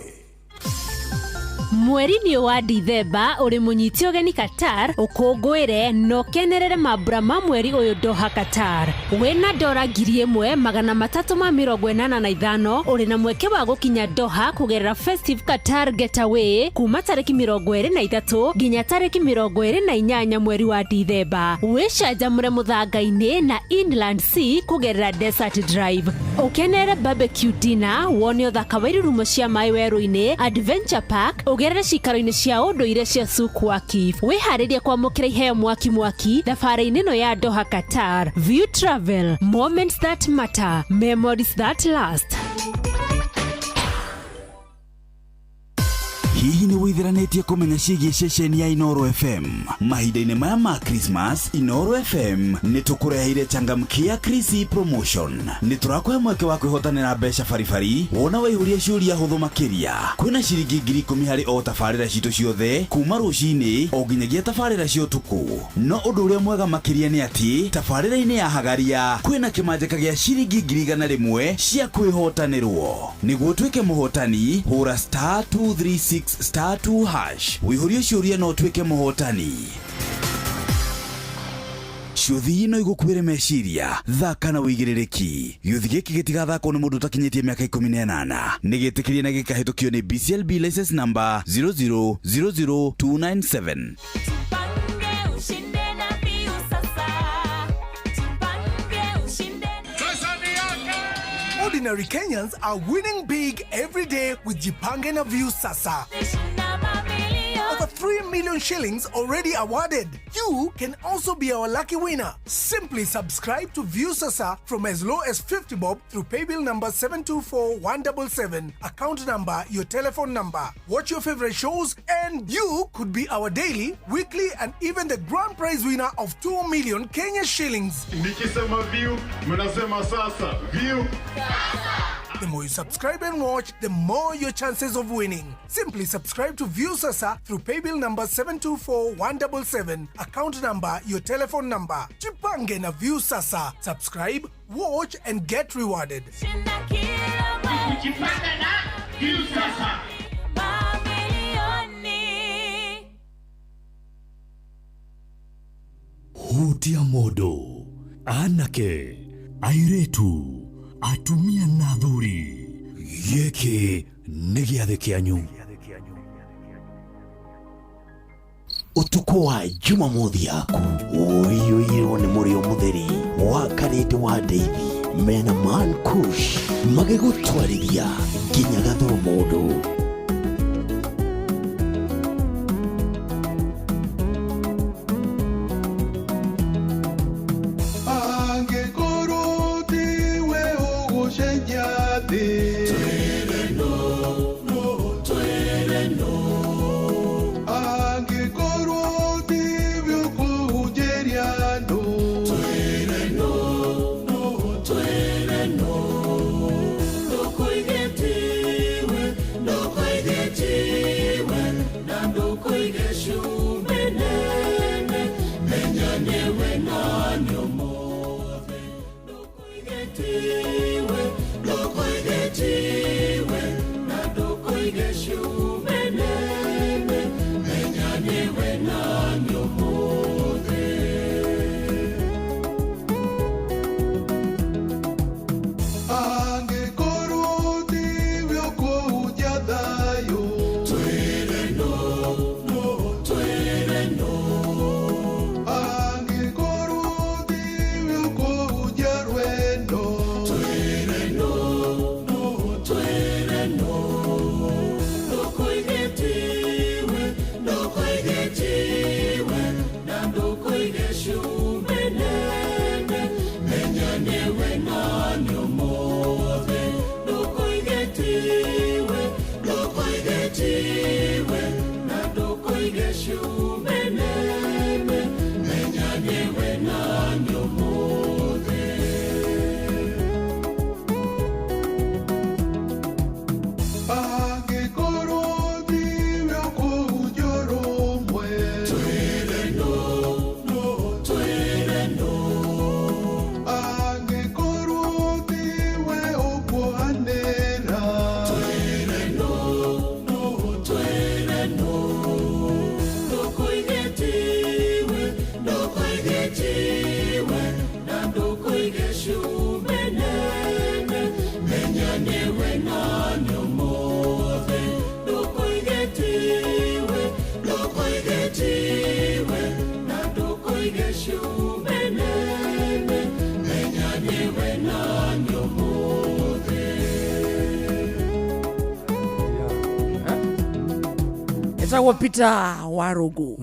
Mweri-inĩ ũyũ wa Dithemba ũrĩ mũnyiti ũgeni Qatar, ũkũngũĩre na ũkenerere mambura ma mweri ũyũ Doha, Qatar. Wĩna dora 1385 ũrĩ na mweke wa gũkinya Doha kũgerera Festive Qatar Getaway kuma tarĩki 23 nginya tarĩki 28 mweri wa Dithemba. Wĩcanjamũre mũthanga-inĩ na Inland Sea kũgerera Desert Drive, ũkenere barbecue dinner, wone ũthaka wa irurumo cia maĩ werũ-inĩ, Adventure Park, ũgerere cikaro-inĩ cia ũndũire cia Souk Waqif. Wĩharĩrie kwamũkĩra iheo mwaki mwaki thabarĩ-inĩ ĩno ya Doha, Qatar. View Travel, moments that matter, memories that last. Hihi nĩ wĩtheranĩtie kũmenya ciĩgiĩ ceceni ya Inoro FM? Mahinda-inĩ maya ma Christmas, Inoro FM nĩ tũkũreheire changamkia Krisi promotion. Nĩ tũrakũhe mweke wa kwĩhotanĩra mbeca baribari wona waihũria ciũria hũthũ makĩria. Kwĩna ciringi 10,000 harĩ o tabarĩra citũ ciothe kuma rũcinĩ o nginyagia tabarĩra cia ũtukũ. No ũndũ ũrĩa mwega makĩria nĩ atĩ tabarĩra-inĩ ya hagaria kwĩna kĩmanjĩka gĩa ciringi 100,000 cia kwĩhotanĩrwo. Nĩguo ũtuĩke mũhotani, hũra *236*2# wĩihũrie ciũria na ũtuĩke mũhotani. Ciũthi no igũkuĩre meciria. Thaka na wĩigĩrĩrĩki. Gĩũthi gĩkĩ gĩtigathakwo nĩ mũndũ ũtakinyĩtie mĩaka 18. Nĩ gĩtĩkĩrie na gĩkahĩtũkio nĩ BCLB license number 0000297. Tupange ushinde na Piu sasa. Tupange ushinde. Ordinary Kenyans are winning big every day with Jipange na View Sasa. Over 3 million shillings already awarded. You can also be our lucky winner. Simply subscribe to View Sasa from as low as 50 bob through paybill number 724177, account number, your telephone number. Watch your favorite shows and you could be our daily, weekly and even the grand prize winner of 2 million Kenya shillings. Nikisema view, mnasema sasa. View. The more you subscribe and watch, the more your chances of winning. Simply subscribe to Viusasa through paybill number 724177, account number, your telephone number. Jipange na Viusasa. Subscribe, watch and get rewarded. Jipange na Viusasa. Mamilioni. Hutia modo anake airetu atumia na athuri gĩkĩ nĩ gĩathĩ kĩanyu. Utukũ wa Jumamothi yaku ũiyũirwo nĩ mũrĩo mũtheri wa Karĩndĩ wa Ndeithi mena Man Kush magĩgũtwarithia nginya gathoro mũndũ. Angĩkorwo tiwe ũgũcenjia thĩ. Twĩre no, no, twĩre no. Angĩkorwo tiwe ũkũhunjĩria andũ. Twĩre no, no, twĩre no. Ndũkoige tiwe, ndũkoige tiwe, na ndũkoige cumbĩ nene, menya nĩwe nani ũmũthĩ. Ndũkoige tiwe, ndũkoige tiwe, na ndũkoige cumbĩ nene, menya nĩwe nani ũmũthĩ. Angĩkorwo tiwe ũkũhunjia thayũ. Twĩre no, no, twĩre no. Angĩkorwo tiwe ũkũhunjia rwendo. Twĩre no, no, twĩre no. Ndũkoige tiwe, ndũkoige tiwe, na ndũkoige cumbĩ nene, menya nĩwe nani ũmũthĩ. Ndũkoige tiwe, ndũkoige tiwe, na ndũkoige cumbĩ nene, menya nĩwe nani ũmũthĩ. Angĩkorwo tiwe ũkũhunjia ũrũmwe. Twĩre no, no, twĩre no. Angĩkorwo tiwe ũkuohanĩra. Twĩre no, no, twĩre no. Ndũkoige tiwe, ndũkoige tiwe, na ndũkoige cumbĩ nene, menya nĩwe nani ũmũthĩ. Ndũkoige tiwe, ndũkoige tiwe, na ndũkoige cumbĩ nene, menya nĩwe nani ũmũthĩ. Etagwo Peter Warugu,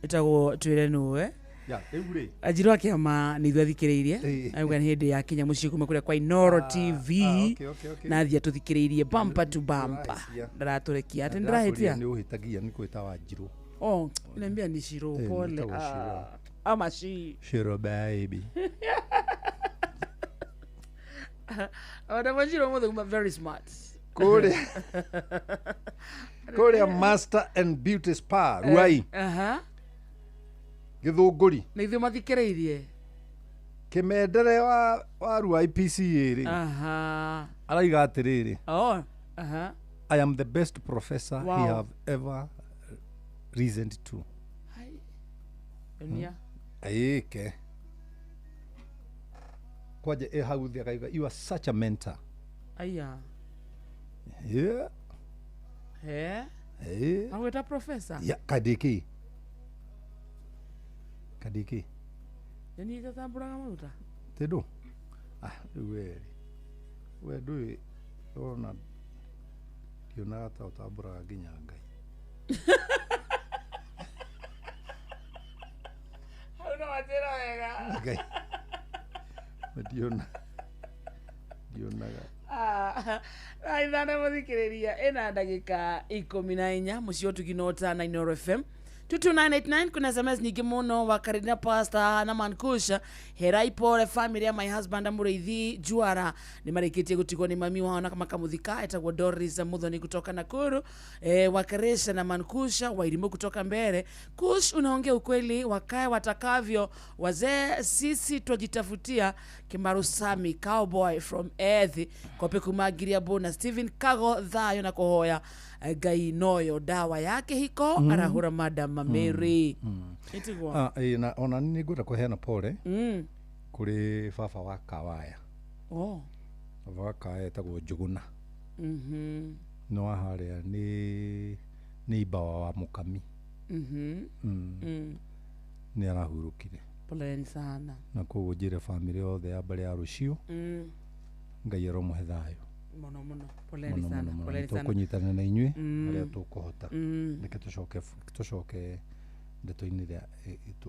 etagwo twĩre nũwe. Ya, rĩu rĩ. Anjirwo akĩama nĩ ithuĩ athikĩrĩirie. Auga nĩ hĩndĩ ya kinya mũciĩ kuma kũrĩa kwa Inoro TV. Okay. Na athiĩ atũthikĩrĩirie bumper to bumper. Ndaratũrekia atĩ ndĩrahĩtia. Nĩ ũhĩtagia nĩ kwĩta Wanjirũ. Oh, niambia ni Shiro, pole. Nĩtagwo Shiro. Ama shi. Shiro baby. Ona Shiro mũthĩ kuma very smart. Kũrĩa Master and Beauty Spa Ruai. Aha. Gĩthũngũri. Nĩ ithuĩ mathikĩrĩirie. Kĩmendere wa Ruai PCA rĩ. Aha. Araiga atĩrĩrĩ. Oh, aha. I am the best professor Wow. he have ever listened to. Dunia. Ĩke. Kwaja ĩ hau thĩ akauga you are such a mentor. Aya. Yeah. Eh? Eh. Agwĩta professor. Ya kadiki. Kadiki. Nĩ itatambũraga maguta. Tendo. Ah, rĩu we rĩ. We ndũĩ ona ndionaga ta ũtambũraga nginya Ngai. Hau no wanjĩra wega. Ngai. Ndiona. Ndionaga. Thaa ithano mũthikĩrĩria ĩna ndagĩka 14 mũciĩ ũtugi na ũtana Inooro FM. 22989 kuna SMS nyingĩ mũno wa Karina Pastor na Mankusha herai pole family ya my husband Mũrĩithi Juara nĩ marĩkĩtie gũtigwo nĩ mami wao na makamuthika etagwo Doris Muthoni kutoka Nakuru, Wakaresha na Mankusha Wairimu kutoka Mbere. Kush, unaongea ukweli, wakae watakavyo wazee, sisi twajitafutia. Kimarusami cowboy from Earth kope kumagiria bona Stephen Kago thayo na kuhoya Ngai noyo dawa yake hiko arahura Madam Mary. Itigwo na ona nĩ ngwenda kũheana pole kũrĩ baba wa Kawaya. Oh, baba wa Kawaya etagwo Njũgũna. No harĩa nĩ ibawa wa Mũkami. Nĩ arahurũkire. Poleni sana. Na koguo njĩre bamĩrĩ yothe ya mbarĩ ya rũciũ Ngai aromũhe thayũ mũno mũno. Poleni sana, poleni sana. Tũkũnyitana na inyuĩ harĩa tũkũhota. Reke tũcoke ndeto-inĩ ĩrĩa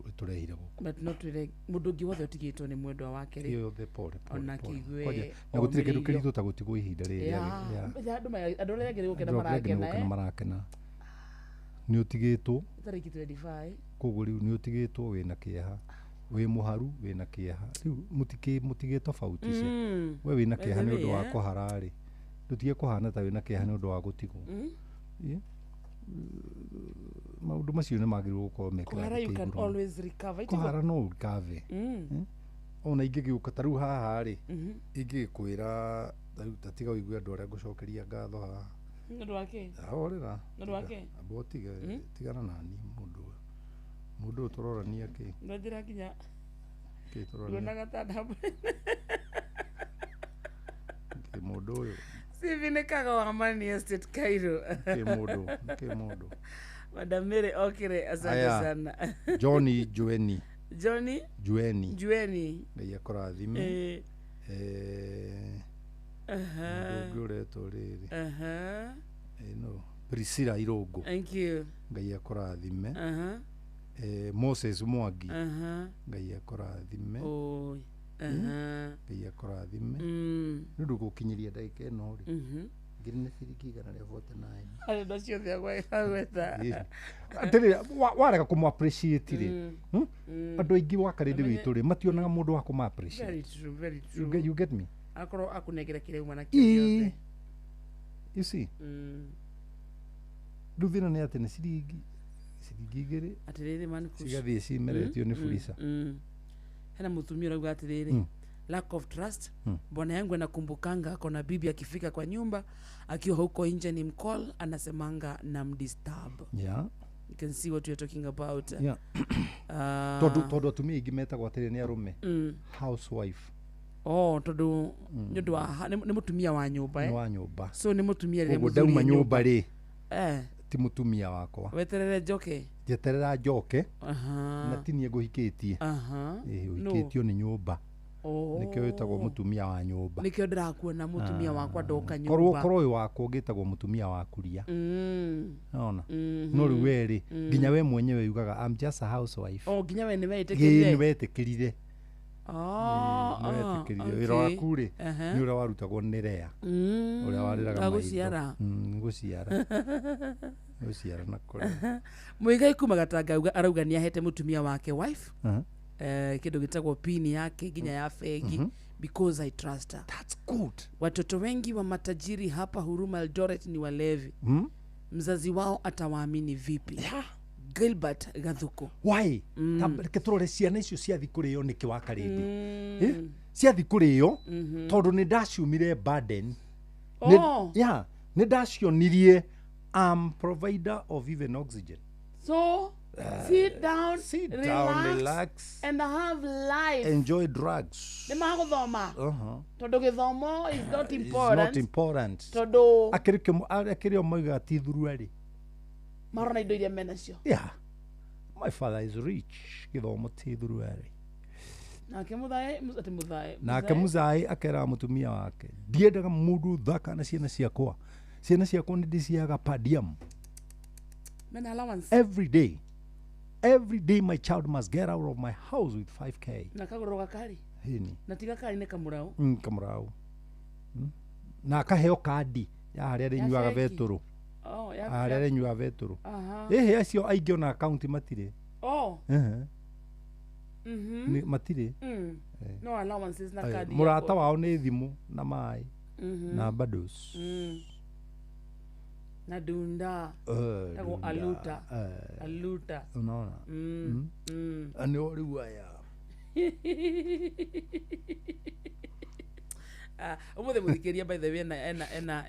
ĩtũrehire gũkũ. But not really mũndũ ũngĩ wothe ũtigĩtwo nĩ mwendwa wake rĩ, yothe pole pole ona pole. kĩigue Kwanja, na gũtirĩ kĩndũ kĩritũ ta gũtigwo ihinda rĩrĩ andũ arĩa angĩ nĩ gũkena andũ arĩa angĩ nĩ marakena gũkena marakena. Nĩ ũtigĩtwo tarĩki 25 koguo rĩu nĩ ũtigĩtwo wĩna kĩeha, wĩ mũharu wĩna kĩeha. Rĩu mũtigĩtofautishe. We wĩna kĩeha nĩ ũndũ wa kũhara rĩ, ndũtige kũhana ta wĩna kĩeha nĩ ũndũ wa gũtigwo. Maũndũ macio nĩ magĩrĩirwo gũkorwo me Kũhara kĩrathi you kĩa can igũrũ mũno. always recover. Kũhara no ũrikave. Ona ingĩgĩũka ta rĩu haha rĩ, ingĩgĩkwĩra ta rĩu ta tiga ũigue andũ arĩa ngũcokeria ngatho haha. Nĩ ũndũ wa kĩ? Horera. Nĩ ũndũ wa kĩ? Amba ũtige, tigana nani mũndũ ũyũ. Mũndũ ũyũ tũrorania kĩ? Ndwajĩra nginya Kĩ tũrorania? nduonaga ta ndamba. Kĩ mũndũ ũyũ? Stephen Kago wa Amani Estate Cairo. Kĩ mũndũ? Kĩ mũndũ? Madam Mary okire, asante Aya, sana. Johnny Jueni. Johnny Jueni. Jueni. Ngai akũrathime. Mũndũ ũngĩ ũretwo rĩrĩ. No Priscilla Irũngũ. Thank you. Ngai akũrathime. Moses Mwangi. Ngai akũrathime. Oi. Ngai akũrathime. Nĩ ũndũ gũkinyĩria ndagĩka ĩno rĩ, ngiri nĩ ciringi 149. Arĩ ciothe agweta. Atĩrĩrĩ, warega kũmũ appreciate rĩ, andũ aingĩ wa karĩndĩ witũ rĩ mationaga mũndũ wa kũma appreciate. Very true, very true. You get me? Akorwo akũnengera kĩrĩa uma nakĩo gĩothe. You see? Rĩu thĩna nĩ atĩ nĩ ciringi 2 Atĩrĩrĩ man Kush. cigathiĩ cimeretio nĩ burisa. Hena mũtumia ũrauga atĩrĩrĩ, lack of trust. Bwana yangu anakumbukanga ako na bibi, akifika kwa nyumba akiwa huko nje ni mcall, anasemanga na mdisturb. You can see what we are talking about. Tondũ atumia aingĩ metagwo atĩrĩ nĩ arũme, housewife. Oh, tondũ nĩ ũndũ wa nĩ mũtumia wa nyũmba. Nĩ wa nyũmba. So nĩ mũtumia rĩrĩa Koguo mũthuri ndauma e nyũmba rĩ, ti mũtumia wakwa. Weterere njoke. Njeterera njoke. Na ti niĩ ngũhikĩtie. Ũhikĩtio nĩ nyũmba. Nĩkĩo wĩtagwo mũtumia wa nyũmba. Nĩkĩo ndĩrakuona mũtumia wakwa ndoka nyũmba. Korwo ũyũ wakwa ũngĩtagwo mũtumia wa kuria. Nona. No rĩu we rĩ, nginya we mwenyewe yugaga I'm just a housewife. Oh, nginya we nĩ Ĩĩ, wetĩkĩrire. nĩ wetĩkĩrire. Nĩ wetĩkĩrire. Wĩra waku rĩ, nĩ ũrĩa warutagwo nĩ Rea. Ũrĩa warĩraga Wa maitho. gũciara. Gũciara. Gũciara na kũrera. Mũigai kuma Gatanga arauga nĩ ahete mũtumia wake wife kĩndũ gĩtagwo pin yake nginya ya bengi because I trust her. That's good. Watoto wengi wa matajiri hapa Huruma Eldoret ni walevi. Mzazi wao atawaamini vipi? Gilbert Gathuku. Why? Reke tũrore ciana icio ciathi kũrĩo nĩkĩ wa karĩndĩ. Ciathi kũrĩo tondũ nĩ ndaciumire burden. Yeah, nĩ ndacionirie I'm provider of even oxygen. So sit down, down, relax, and have life. Enjoy drugs. Nĩ magũthoma. Tondũ gĩthomo is not important. It's not important. Tondũ akĩrĩ o moigaga ti thuruarĩ. Marona indo iria menacio. Yeah. My father is rich. Gĩthomo ti thuruarĩ. Nake mũthae, atĩ mũthae. Nake mũthae akeraga mũtumia wake, ndiendaga mũndũ thaka na ciana ciakwa. Ciana ciakwa nĩ ndĩciheaga per diem. Mena allowance. Every day. Every day my child must get out of my house with 5K. Na kagũrwo gakari. Hini. Na tiga kari nĩ kamũraũ. Kamũraũ. Na akaheo kandi ya harĩa arĩnyuaga Ya bengi. betũrũ. Oh, ya Harĩa arĩnyuaga betũrũ. Ĩhĩ, acio aingĩ ona akaunti matirĩ. Oh. Ehe. Matirĩ. No allowances na Aye, kadi. Mũrata wao nĩ thimũ na maĩ na bundles. Na dunda. Eh, Tagwo dunda. aluta. Eh. Aluta. Unaona? Na nĩo rĩu aya. Ah, umuthi muthikiria, by the way, ena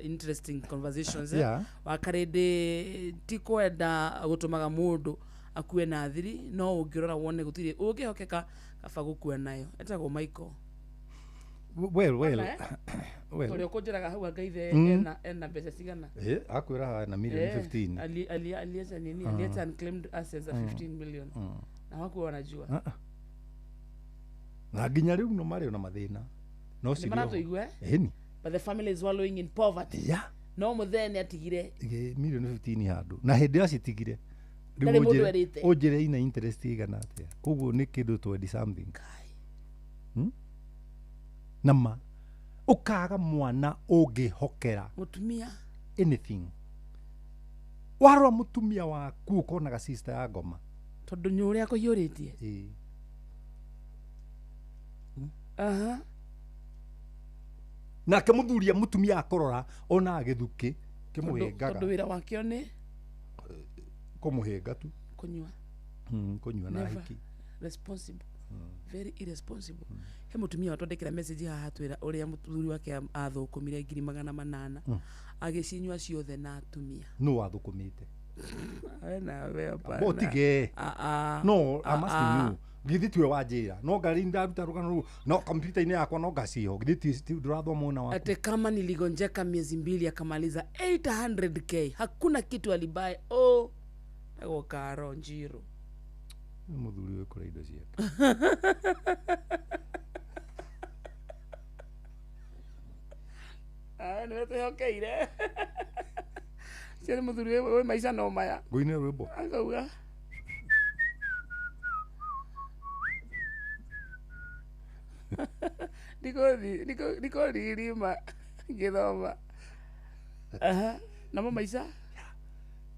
interesting conversations, eh? Yeah. Wakarindi ti kwenda gutumaga mundu akue na thiri, no ungirora wone gutiri ungihokeka, kaba gukua nayo. Etagwo Michael. Well, Ona, eh? Well. Ũrĩa ũkũnjĩraga hau angaithe ena mbeca cigana? Eh, akwĩra haha na milioni 15. Aliacha nini? Ah. Aliacha unclaimed assets za 15 million na hawakuwa wanajua. Ah, ah. Na nginya rĩu no marĩ ona mathĩna no Nĩ cirĩ oho. maratũigua, eh? Ĩni. But the family is wallowing in poverty. Yeah. No mũthee nĩ atigire Milioni 15 handũ na hĩndĩ ĩyo acitigire. Rĩu Ndarĩ mũndũ erĩte. Ũnjĩre ina interest igana atĩa? Koguo nĩ kĩndũ 20 something. Na ma ũkaga mwana ũngĩhokera mũtumia. Anything. Warora mũtumia waku ũkonaga sister ya ngoma. Tondũ nĩ ũrĩa akũhiũrĩtie. Ĩĩ. Aha. Nake mũthuri mũtumia akorora ona gĩthukĩ kĩmũhĩngaga. Tondũ wĩra wakĩo nĩ Kũmũhĩnga tu. Kũnyua. Kũnyua na Never. hiki. Responsible, very irresponsible. He mũtumia watwandĩkĩra message haha twĩra ũrĩa mũthuri wake athũkũmire 800,000 agĩcinyua ciothe na atumia. Nũ wathũkũmĩte? We nawe hapana. Bo tige. Ah, ah. No, Ah, I'm asking ah. you. Githĩ tiwe wanjĩra no ngari ndaruta rũgano rũu no kompiuta-inĩ yakwa no ngaciho githĩ ndũrathoma ona waku. Ate kama niligonjeka miezi 2 akamaliza 800K, hakuna kitu alibae. Oh, ego karo njiro. Nĩ mũthuri ũyũ kũrĩa indo ciake. Ah, nĩwe twĩhokeire cio nĩ mũthuri wĩ maica no maya. Ngũine rwĩmbo. Akauga ndikũririma ngĩthoma. Aha, namo maica.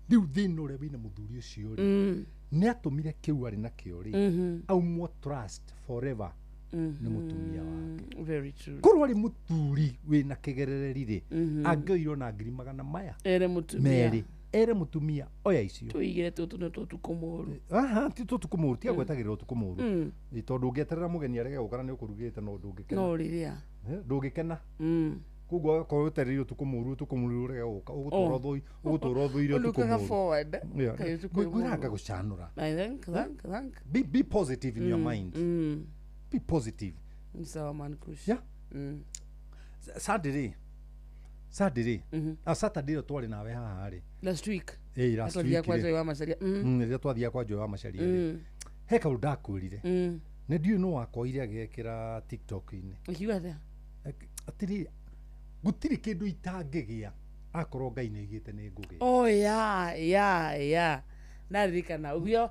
Rĩu thĩna ũrĩa wĩna mũthuri ũcio rĩ, nĩ atũmire kĩu arĩ nakĩo rĩ, aumwo trust forever nĩ mũtumia wake. Very true. Korwo arĩ mũthuri wĩna kĩgerereri rĩ, angĩoirwo na ngiri magana maya ere mũtumia merĩ, ere mũtumia oya icio. Tũigire tũtũ nĩ tũtukũ mũru. Aha, ti tũtukũ mũru, tiga gwetagĩrĩra ũtukũ mũru. Ĩ, tondũ ũngĩeterera mũgeni arege gũka na nĩ ũkũrugĩte no ndũngĩkena. No rĩrĩa. Eh, ndũngĩkena. Koguo agakorwo wetereire ũtukũ mũru, ũtukũ mũru ũrege gũka, ũgũtũra Oh. ũgũtũra ũthũire ũtukũ Ũlookaga mũru. forward. Yeah. Kaĩ ũtukũ ũyũ Ngwĩraga mũru. ngagũcanũra. I thank, thank, thank. Be positive in your mind. Be positive. Ni sawa, man kush. Yeah. Sunday rĩ, Sunday rĩ, ah, Saturday ĩyo twarĩ nawe haha rĩ. Last week. Ĩĩ, last Twathiaga week kwa rĩ. Joy wa Macharia. Rĩrĩa twathiaga kwa Joy wa Macharia rĩ, he kaũndũ ndakwĩrire. Nĩ ndiũĩ nũ wakoire agĩkĩra TikTok-inĩ. Ũkiuga atĩa? Atĩrĩ, gũtirĩ kĩndũ itangĩgĩa akorwo Ngai nĩ aigĩte nĩ ngũgĩa. Oh yeah. Naririkana. Ũguo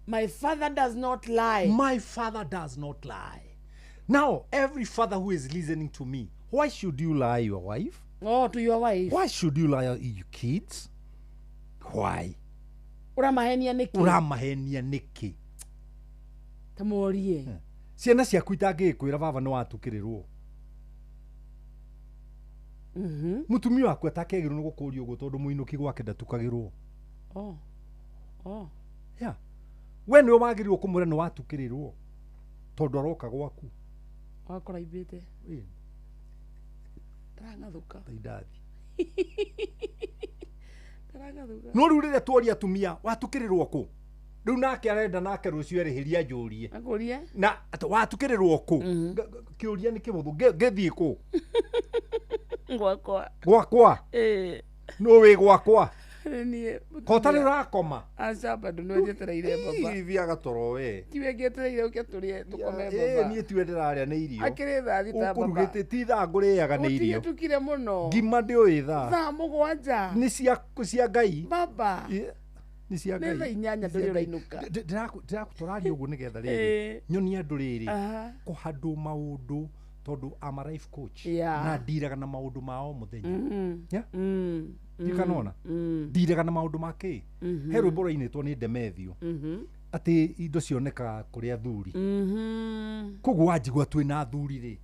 my father does not lie. My father does not lie. Now, every father who is listening to me, why should you lie your wife? Oh, to your wife. Why should you lie your kids? Why? Ũramahenia nĩkĩ? Ũramahenia nĩkĩ? Ta mũrie. Ciana ciaku itangĩgĩkwĩra baba nĩ watukĩrĩrwo. Mũtumia waku atakĩagĩrĩirwo nĩ gũkũria ũguo tondũ mũinũki gwake ndatukagĩrwo. Oh. Oh. Yeah. We nĩwe wagĩrĩirwo kũmwĩra nĩ watukĩrĩrwo tondũ aroka gwaku. Wakora imbĩte. Ĩĩ. Ndarang'athũka. Ta indathi. Ndarang'athũka. No rĩu rĩrĩa tworia atumia watukĩrĩrwo kũ? Rĩu nake arenda nake rũciũ erĩhĩria anjũrie. Akũrie? Na atĩ watukĩrĩrwo kũ? Kĩũria nĩ kĩhũthũ. Ngĩthiĩ kũ? Gwakwa. Gwakwa? Ĩĩ. Nũ wĩ gwakwa? Nĩ niĩ. Ko ũtarĩ ũrakoma? Aca bado nĩ njetereire baba. Ii, thiaga toro we. Tiwe ngĩetereire ũke tũrĩe tũkome Ĩĩ, baba. niĩ tiwe ndĩrarĩa nĩ irio. Akĩrĩ thaa thita baba. Ũkũrugĩte ti thaa ngũrĩaga nĩ irio. Ũtigĩtukire mũno. Ngima ndĩũĩ thaa. Thaa 7. Nĩ cia Ngai. Baba. Ĩ, nĩ cia Nĩ Ngai. thaa 8 Nĩ cia ndũrĩ Ngai. ũrainũka. Ndĩrakũtũraria ũguo nĩgetha rĩrĩ Ĩĩ. nyonie andũ rĩrĩ Aha. kũhandũ maũndũ tondũ I'm a life coach Yeah. na ndiraga na maũndũ ma o mũthenya. Yeah? Ndikanona ndirega na maũndũ ma kĩ. He rwĩmbo rwainĩtwo nĩ Demethio atĩ indo cionekaga kũrĩ athuri. Koguo wanjigua twĩna athuri rĩ,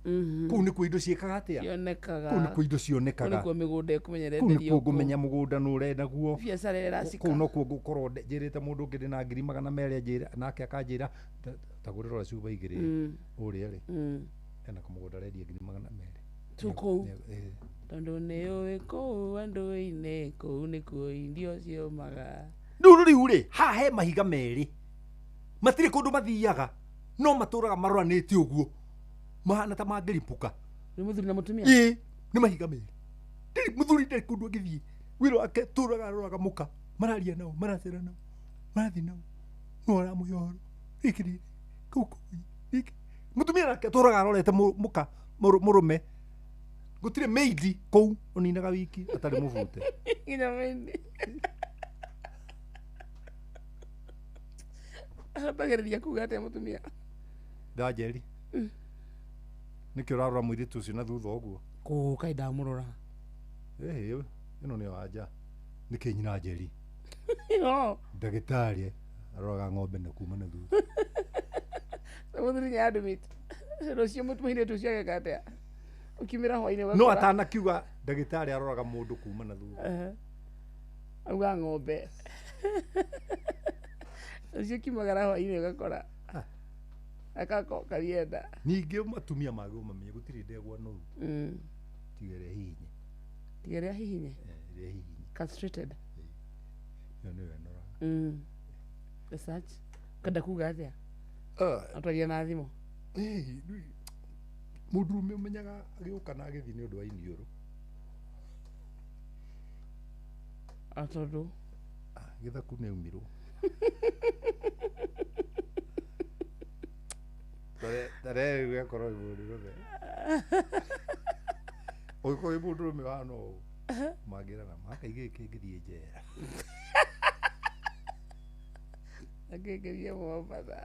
kũu nĩkuo indo ciĩkaga atĩa? Cionekaga. Kũu nĩkuo indo cionekaga. Kũu nĩkuo mĩgũnda Kũu ĩkũmenyererio. Nĩkuo ngũmenya mũgũnda nũ ũrendagwo. Biacara ĩracika. Kũu nokuo ngũkorwo njĩrĩte mũndũ ũngĩ ndĩna 200,000 anjĩre nake akanjĩra tagũrĩra ũrĩa cuba 2 ũrĩa rĩ ena kamũgũnda arendia 200,000. Tu kũu tondũ nĩ ũĩ kũu andũ-inĩ kũu nĩkuo irio ciumaga. Rĩu rĩ haha he mahiga merĩ matirĩ kũndũ mathiaga no matũraga maroranĩte ũguo mahana ta mangĩripũka. Nĩ mũthuri na mũtumia? Ĩĩ, nĩ mahiga merĩ. Ndirĩ mũthuri ndarĩ kũndũ angĩthiĩ, wĩra wake tũraga aroraga mũka, mararia nao, maracera nao, marathiĩ nao, no aramũhe ũhoro gĩkĩ rĩrĩ kũu kũu gĩkĩ. Mũtumia nake atũraga arorete mũka mũrũme. Gũtirĩ maid kũu ũninaga wiki atarĩ mũbute. Nginya maid. Ambagĩrĩria kuga atĩa mũtumia? Ndanjeri. Nĩkĩ ũrarora mũirĩtu ũcio na thutha ũguo? Kũ kaĩ ndamũrora. Ĩhĩ, ĩno nĩyo anja. Nĩkĩ nyina Njeri? Ndagĩtarĩ aroraga ng'ombe na kuma na thutha. Mũthuri nĩ andũmĩte. Rũciũ mũirĩtu ũcio ageka atĩa? Ũkiumĩra hwaĩ-inĩ No ũgakora. atanakiuga ndagĩtarĩ aroraga mũndũ kuma na thutha. Auga ng'ombe. Rũciũ ũkiumagara hwaĩ-inĩ ũgakora. Akakoka rienda. Ningĩ atumia magĩrĩirwo mamenye gũtirĩ ndegwa noru. Tiga ĩrĩa hihinye. Tiga ĩrĩa hihinye? Ĩrĩa hihinye. Castrated. Ĩyo nĩyo ĩnoraga. Research. Ũkenda kuga atĩa? Atwaria na thimũ. Mũndũrũme ũmenyaga agĩũka na agĩthiĩ nĩ ũndũ wa iniũrũ. Tondũ? Gĩthaku nĩ aumirwo. Tare rĩu gakorwo wĩ mũndũrũme. Ũngĩkorwo wĩ mũndũrũme ũhana ũũ, mangĩrana makaigĩ kĩngĩthiĩ njera. Akĩngĩthiĩ Mombatha.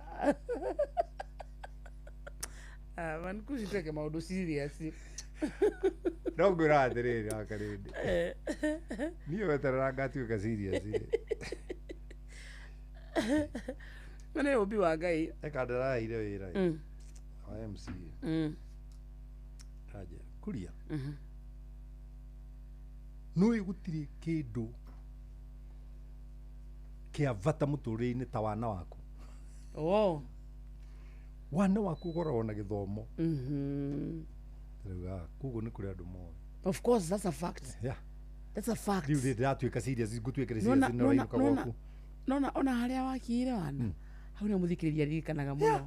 Man kuciteke maũndũ serious. No ngwĩra atĩrĩrĩ wakarĩndĩ. Niĩ weterera ngatuĩka serious. Nĩ ũmbi wa Ngai. Eka ndĩraheire wĩra. Wa MC. Aje, kuria. Nũĩ gũtirĩ kĩndũ kĩa bata mũtũrĩre-inĩ ta wana waku. Wana waku ũkoragwo na gĩthomo. Rĩu koguo nĩ kũrĩ andũ moĩ. Of course, that's a fact. Yeah. That's a fact. Rĩu ndĩratuĩka serious, ngũtuĩkĩre serious nĩ ũrainũka gwaku. Nona ona harĩa wakiire wana. Hau nĩho mũthikĩrĩria aririkanaga mũno.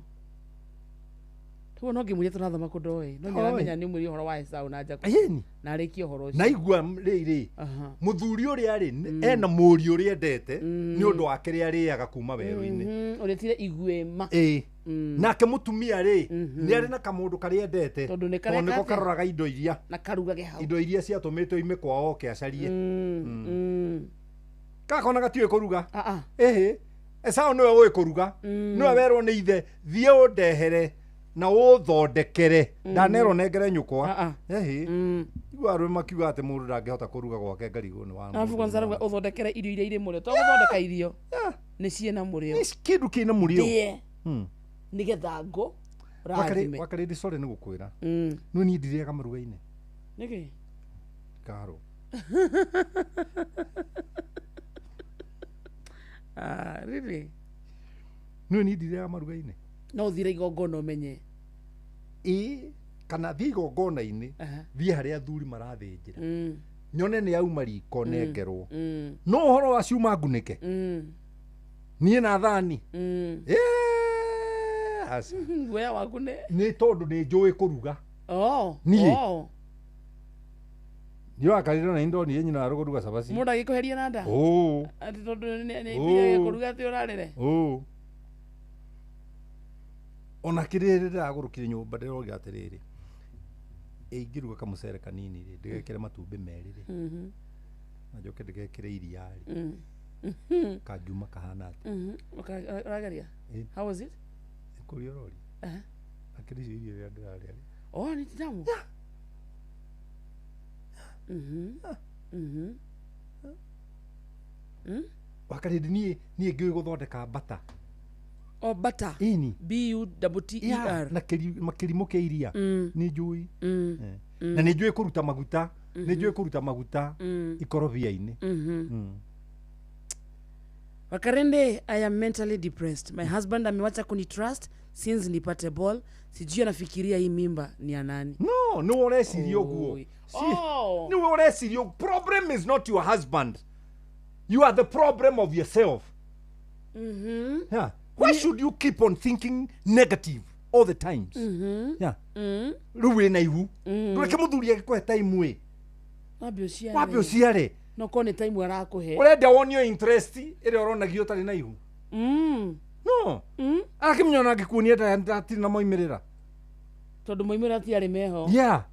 Toguo no ngĩmũria tũrathoma kũndũ ĩ, no nĩaramenya nĩ ũmwĩre ũhoro wa Esau na Jacob. Ĩni. Na arĩkie ũhoro ũcio. Naigua rĩrĩ, mũthuri ũrĩa rĩ, ena mũriũ ũrĩa endete nĩ ũndũ wa kĩrĩa arĩaga kuma werũ-inĩ. Ũrĩtire iguĩma. Ĩĩ. Nake mũtumia rĩ, nĩ arĩ na kamũndũ karĩa endete. Tondũ nĩ kareka Tondũ nĩko atĩa? karoraga indo iria. Na karugage hau. Indo iria ciatũmĩtwo ime kwao oke acarie. Gakona gatiũĩ kũruga. Ĩhĩ. Esau nĩwe ũĩ kũruga. Nĩwe werwo nĩ ithe, thiĩ ũndehere na ũthondekere. Ndanerwo nengere nyũkwa. Ĩhĩ. Igua arũme makiuga atĩ mũndũ ndangĩhota kũruga gwake ngarigwo nĩ wa Arabu mũndũ kwanza arauga ũthondekere irio iria irĩ mũrĩo. To gũthondeka irio. Nĩ ciĩna mũrĩo. Nĩ kĩndũ kĩna mũrĩo. Ndĩe. Nĩgetha ngũ rathime. Wakarĩndĩ sorry nĩ gũkwĩra. No niĩ ndirĩaga maruga-inĩ. Nĩkĩ? Karo. Really? No niĩ ndirĩaga maruga-inĩ. No ũthire igongona ũmenye. Ĩĩ, kana thiĩ igongona-inĩ, thiĩ harĩa athuri marathĩnjĩra. Nyone nĩ auma riko nengerwo. No ũhoro wa ciuma ngunĩke. Niĩ na thani. Aca. Guoya waku nĩ? Nĩ tondũ nĩ njũĩ kũruga. Niĩ. Niĩ wakarire na nĩndonire nyina wa kũruga cabaci. Mũndũ agĩkũheria na nda? Atĩ tondũ nĩ kũruga atĩ ũrarĩre? Ona kĩrĩrĩ ndĩragũrũkire nyũmba ndĩroria atĩrĩrĩ, ĩ ingĩruga kamũcere kanini rĩ, ndĩgekĩre matumbĩ merĩ rĩ, na njoke ndĩgekĩre iria rĩ, kangiuma kahana atĩa? Ũrageria? How was it? Kũria ũroria. Akĩrĩ icio irio iria ndĩrarĩa rĩ. Oh, nĩ tamu. Wakarĩndĩ niĩ ngĩũĩ gũthondeka bata. O butter. Ĩni. B U T T E R. Na kĩrimũ kĩa iria. Nĩ njũĩ. Na nĩ njũĩ kũruta maguta. Nĩ njũĩ kũruta maguta ikorobia-inĩ. Wakarende, I am mentally depressed. My husband amewacha kunitrust since nipate ball. Sijui anafikiria hii mimba ni ya nani. No, nĩwe ũreciria ũguo. Nĩwe ũreciria ũguo. Problem is not your husband. You are the problem of yourself. Yeah. Why should you keep on thinking negative all the times? Yeah. Rĩu wĩna ihu. Ndũreke mũthuri agĩkũhe time ĩ. Wambe ũciare. Wambe ũciare. No korwo nĩ time arakũhe. Ũrenda wonio interest ĩrĩa ũronagio ũtarĩ na ihu. No. Arakĩmenya ona angĩkuonia ndatirĩ na moimĩrĩra. Tondũ moimĩrĩra ti arĩ meho. Yeah.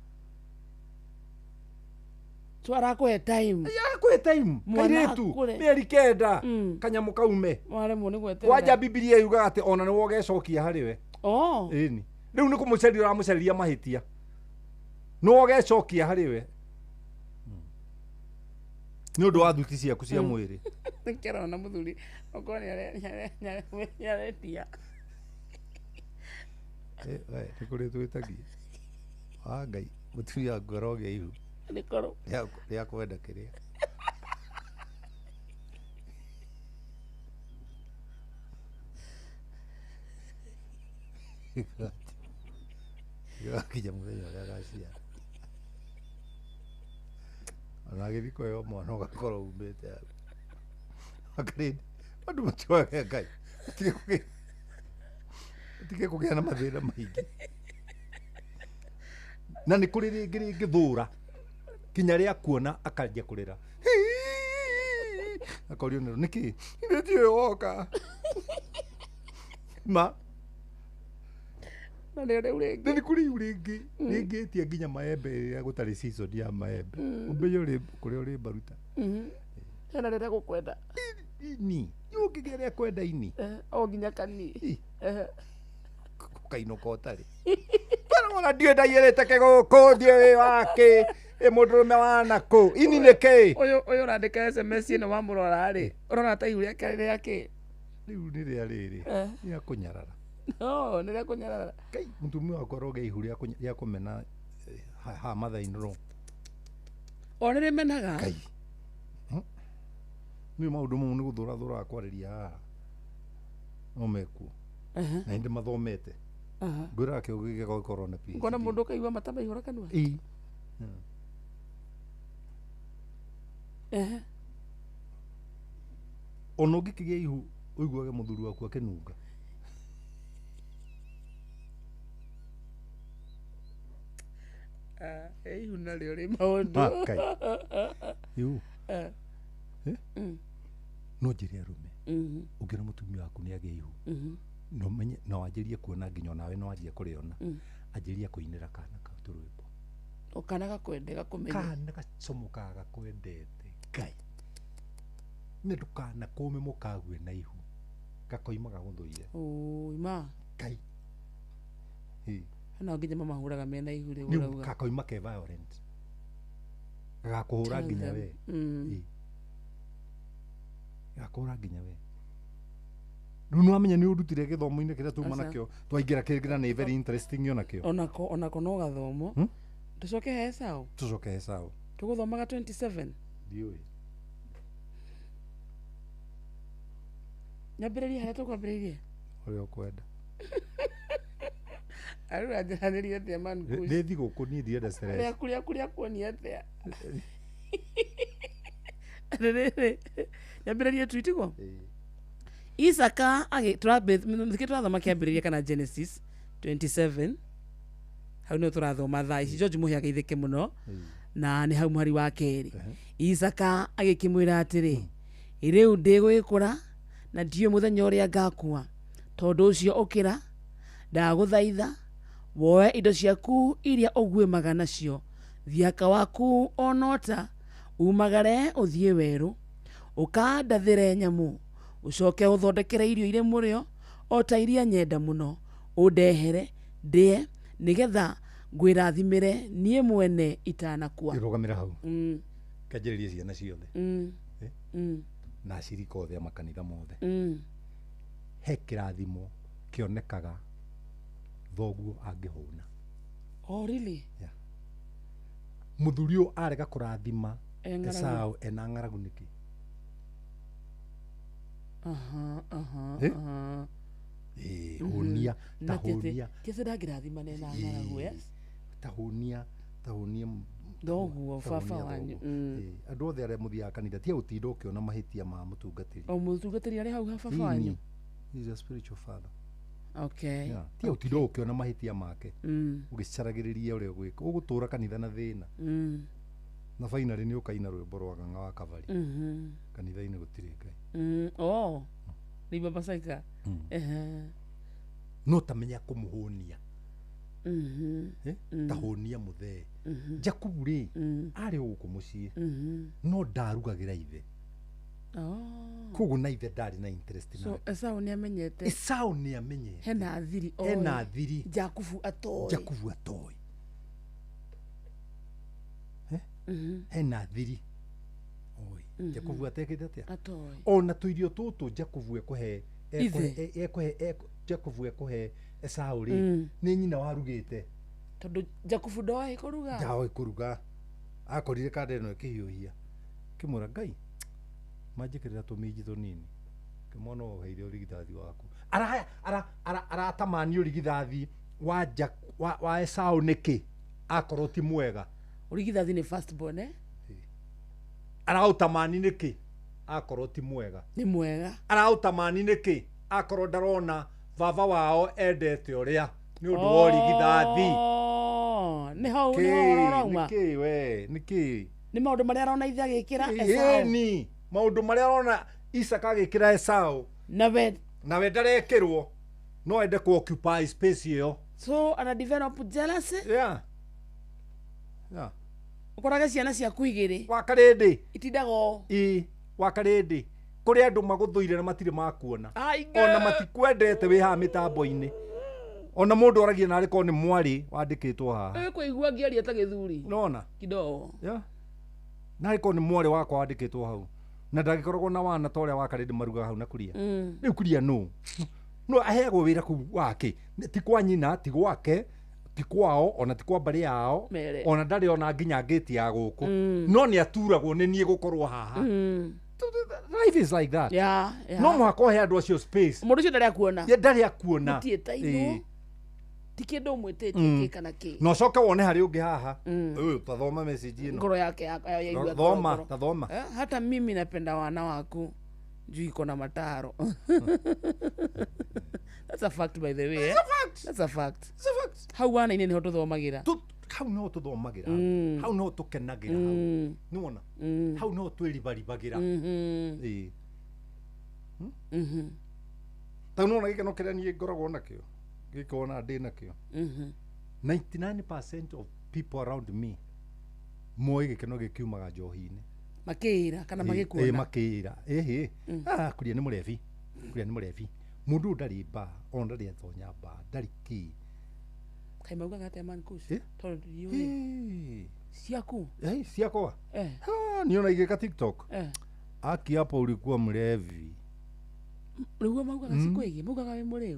So arakũhe time. Arakũhe time. Kairĩtu mĩeri 9 kanyamũ kaume. Waremwo nĩ gweterera. Kwanja Bibilia yugaga atĩ ona nĩwe ũgecokia harĩ we. Oh. Ĩni. Rĩu nĩ kũmũcaria ũramũcariria mahĩtia. Nĩwe ũgecokia harĩ we. Nĩ ũndũ wa thuti ciaku cia mwĩrĩ. Nĩkĩrona mũthuri okorwo nĩaretia. Nĩ kũrĩ twĩtagia. Wa Ngai mũtumia waku arogĩa ihu. Nĩkorwo. Rĩa kwenda kĩrĩa. Gĩgakinya mũthenya ũrĩa agaciara. Ona agĩthiĩ kũheo mwana ũgakorwo umĩte hau. Wakarĩndĩ, andũ matioyaga Ngai. Matige kũgĩa na mathĩna maingĩ. Na nĩ kũrĩ rĩngĩ rĩngĩthũra kinya rĩa kuona akanjia kũrĩra. Akorio nĩ nĩkĩ? Ithe tiwe woka. Ma. Na nĩ rĩu rĩngĩ. Nĩ kũrĩ ihu rĩngĩ. Rĩngĩtia nginya maembe rĩrĩa gũtarĩ season ya maembe. Ũmenye ũrĩ kũrĩa ũrĩ mbaruta. Hena rĩrĩa gũkwenda. Ini. Ũngĩgĩa rĩa kwenda ini. O nginya kani. Ũkainũka ũtarĩ. Ona ndiũĩ ndaiyĩrĩte kĩgũkũ ndiũĩ wakĩ ĩ mũndũrũme wa nakũ ini nĩ kĩ. Ũyũ ũrandĩka SMS ĩno wamũrora rĩ ũrona ta ihu rĩake rĩa kĩ. Rĩu nĩ rĩa rĩrĩ rĩa kũnyarara. No nĩ rĩa kũnyarara. Kai mũtumia wakwa arogĩa ihu rĩa kũmena ha mother-in-law. O nĩ rĩmenaga. Kai. Nĩ maũndũ mamwe nĩ gũthũrathũraga kwarĩria haha. No mekuo. Na hĩndĩ mathomete. Ngwĩraga kĩo gĩgũkorwo na PhD. Ngona mũndũ ũkaigua mata maihũra kanua. Ĩĩ. Ona ũngĩkĩgĩa ihu ũiguage mũthuri waku akĩnunga. Ihu narĩo rĩ maũndũ. Kai. Ihu. No njĩre arũme. Ũngĩona mũtumia waku nĩ agĩa ihu. No menye no wanjĩrie kuona nginya onawe no wanjie kũrĩona. Anjĩria kũinĩra kana kau tũrwĩmbo. O kana gakwende gakũmenye. Kana gacomokaga gakwendete. Ngai. Nĩ ndũkanakũme mũkague na ihu. Gakoima gagũthũire. Oi ma. Ngai. Hena nginya mamahũraga mena ihu rĩu ũrauga. Gakoima ke violent. Gagakũhũra nginya we. Gagakũhũra nginya we. Rĩu nĩwamenya nĩ ũndutire gĩthomo-inĩ kĩrĩa tuma nakĩo twaingĩra kĩngĩ na nĩ very interesting onakĩo. Onako no gathomo. Tũcoke he Esau. Tũcoke he Esau. Tũgũthomaga 27. Ndiũĩ. Nyambĩrĩrie harĩa tũkwambĩrĩirie. Ũrĩa ũkwenda. Arĩ ũranjaranĩria atĩa man Kush? Nĩ thigũkũ niĩ ndirenda stress. Rĩaku rĩa kuonia atĩa? Rĩrĩ nyambĩrĩrie tu itiguo? Isaka agĩ tũrathoma kĩambĩrĩria kana Genesis 27 hau nĩho tũrathoma thaa ici. George Mũhĩa ageithĩke mũno na nĩ hau mũhari wa kerĩ. Isaka agĩkĩmwĩra atĩrĩ, rĩu ndĩgũgĩkũra na ndiũĩ mũthenya ũrĩa ngakua, tondũ ũcio ũkĩra ndagũthaitha woe indo ciaku iria ũguĩmaga nacio, thiaka waku onota, umagare ũthiĩ werũ, ũkandathĩre nyamũ, ũcoke ũthondekere irio irĩ mũrĩo o ta iria nyenda mũno, ũndehere ndĩe nĩgetha ngwĩrathimĩre niĩ mwene itanakua. Ĩrũgamĩra hau. Kanjĩrĩrie ciana ciothe. Na acirika othe a makanitha mothe. He kĩrathimo kĩonekaga thoguo angĩhũna. Oh really? Yeah. Mũthuri ũyũ arega kũrathima E ng'aragu. Esau ena ng'aragu nĩkĩ? Aha, aha, Eh? aha. Ĩĩ, hũnia ta Na ti atĩ- hũnia ti atĩ ndangĩrathima nena ng'aragu, yes? ta hũnia ta hũnia Thoguo, ta baba hũnia wanyu. thoguo. Ĩĩ, andũ othe arĩa mũthiaga kanitha tiga gũtinda ũkĩona mahĩtia ma mũtungatĩri. O mũtungatĩri arĩ hau ha baba wanyu? He is a spiritual father. Okay. Yeah. Tiga gũtinda ũkĩona mahĩtia make ũgĩcaragĩrĩria ũrĩa ũgwĩka ũgũtũra kanitha na thĩna na finally nĩ ũkaina rwĩmbo rwa ng'ang'a wa kavari. Kanitha-inĩ gũtirĩ Ngai. Oh, ni baba Saika. Ehe. No tamenya kũmũhũnia. Eh? Ta hũnia mũthee. Jakubu rĩ arĩ o gũkũ mũciĩ no ndarugagĩra ithe. Oh. Koguo na ithe ndarĩ na interest So nake. Esau nĩ amenyete. Esau nĩ amenyete Hena thiri oĩ. Hena thiri. Jakubu atoĩ. Jakubu atoĩ. Eh? Hena thiri oĩ. Jakubu atekĩte atĩa? Atoĩ. Ona tũirio tũtũ Jakubu ekũhe Ithe. ekũhe Jakubu ekũhe Esau rĩ nĩ nyina warugĩte. Tondũ Jakubu ndoĩ kũruga. Ndoĩ kũruga. Akorire kanda ĩno ĩkĩhiũhia. Kĩmwĩra Ngai manjĩkĩrĩra tũminji tũnini. Kĩmwana ũheire ũrigithathi waku. Aratamani ũrigithathi wa wa Esau nĩkĩ akorwo ti mwega. Ũrigithathi nĩ first born eh? Araũtamani nĩkĩ akorwo ti mwega. Nĩ mwega. Araũtamani nĩkĩ akorwo ndarona baba wao endete ũrĩa nĩ ũndũ wa ũrigithathi. Nĩ hau nĩ ho ũrauma. Nĩkĩ we nĩkĩ? Nĩ maũndũ marĩa arona ithe agĩkĩra Esau. Ĩni maũndũ marĩa arona Isaka agĩkĩra Esau. Nawe nawe ndarekĩrwo no ende ku occupy space ĩyo. So ana develop jealousy. Yeah. Yeah. Ũkorage ciana ciaku igĩrĩ. Wakarĩndĩ. Itindaga ũũ. Ĩĩ, wakarĩndĩ. Kũrĩ andũ magũthũire na matirĩ makuona. Aiga. Ona matikwendete wĩ haha mĩtambo-inĩ. Ona mũndũ aragia narĩ korwo nĩ mwarĩ wandĩkĩtwo haha. Kũigua ngĩaria ta gĩthuri. Nona. Kidogo. Yeah. Narĩ korwo nĩ mwarĩ wakwa wandĩkĩtwo hau. Na ndangĩkoragwo na wana ta ũrĩa wakarĩndĩ marugaga hau na kuria. Rĩu kuria nũ? No aheagwo wĩra kũu wake. Ti kwa nyina, ti gwake, ti kwao, ona ti kwa mbarĩ yao. Mere. Ona ndarĩ ona nginya ngĩti ya gũkũ. No nĩ aturagwo nĩ niĩ gũkorwo haha. Life is like that. Yeah, yeah. No mũhaka ũhe andũ acio space. Mũndũ ũcio ndarĩ akuona. Ye ndarĩ akuona. Mũtiĩtainwo. Ĩĩ. Ti kĩndũ ũmwĩtĩtie kĩ kana kĩ. Na ũcoke wone harĩ ũngĩ haha. Ũyũ tathoma message ĩno. Ngoro yake yaigua Thoma, ngoro. tathoma. Hata mimi napenda wana waku juu iko na mataro. That's a fact by the way. That's a fact. That's a fact. That's a fact. Hau wana-inĩ nĩho tũthomagĩra. Hau no tũthomagĩra. Hau no tũkenagĩra hau. Nĩwona? Hau no twĩribaribagĩra. Ĩĩ. Ta nĩwona gĩkeno kĩrĩa niĩ ngoragwo nakĩo. Gĩkona ndĩ nakĩo. 99% of people around me moĩ gĩkeno gĩkiumaga njohi-inĩ. Makĩĩra kana Ĩĩ, magĩkuona. makĩĩra. Ĩhĩ. Ah, kuria nĩ mũrebi. Kuria nĩ mũrebi. Mũndũ ũyũ ndarĩ mbaa, ona ndarĩ atonya mbaa, ndarĩ kĩ. Kaĩ maugaga atĩa man Kush? Eh? Tondũ ndiũĩ. Ciaku? Eh, ciakwa. Eh. Ah, niona igĩka TikTok. Eh. Aki hapo ulikuwa mlevi. Nĩguo maugaga cikwĩgiĩ, maugaga wĩ mũrĩu.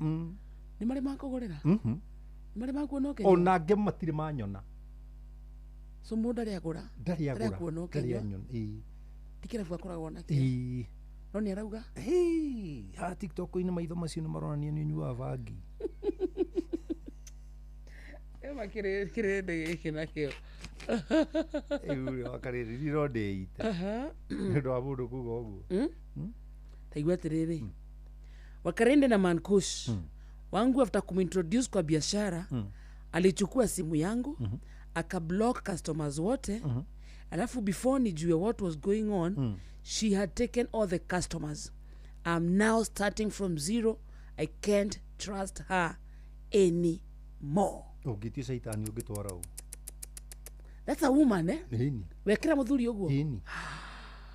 Nĩ marĩ makũgũrĩra? Nĩ marĩ makuona ũkĩnyua? Ona angĩ matirĩ manyona. So mũndũ ndarĩ agũra? Ndarĩ agũra. Ndarĩ akuona Ndarĩ ũkĩnyua? anyona. Ĩĩ. Ti kĩrabu akoragwo nakĩo. Ĩĩ. No nĩ arauga? Hĩ, haha TikTok-inĩ maitho macio nĩ maronania nĩ ũnyuaga bangi. Ema kĩrĩndĩ gĩkĩ nakĩo. Rĩu wakarĩrĩ no ndĩite. Nĩ ũndũ wa mũndũ kuga ũguo. Taigua atĩrĩrĩ. Wakarende na Mankush wangu after kumintroduce kwa biashara alichukua simu yangu akablock customers wote alafu before nijue what was going on she had taken all the customers. I'm now starting from zero. I can't trust her anymore. Ũngĩtio caitani ũngĩtwara ũ. That's a woman eh? Ĩni. Wekĩra mũthuri ũguo? Ĩni.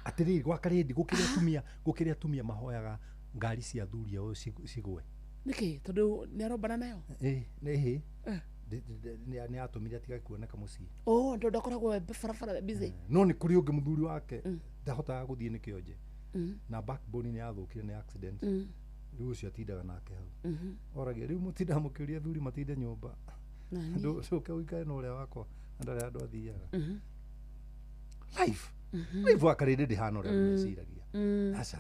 Atĩrĩrĩ gwakarĩndi gũkĩrĩ atumia mahoyaga ngari cia athuri ao cigwe. Nĩkĩ? Tondũ nĩ arombana nayo? Ĩĩ, nĩ nĩ atũmire atige kuoneka mũciĩ. Oh, tondũ akoragwo barabara busy. No nĩ kũrĩ ũngĩ mũthuri wake ndahotaga gũthiĩ nĩ kĩonje. Na backbone nĩ yathũkire nĩ accident. Rĩu ũcio atindaga nake hau. Oragia rĩu mũtindaga mũkĩũria athuri matinde nyũmba. Nani? Ndũke ũikare na ũrĩa wakwa na ndarĩ handũ athiaga. Life. Life wa karĩndĩ ndĩhana ũrĩa andũ meciragia. Aca.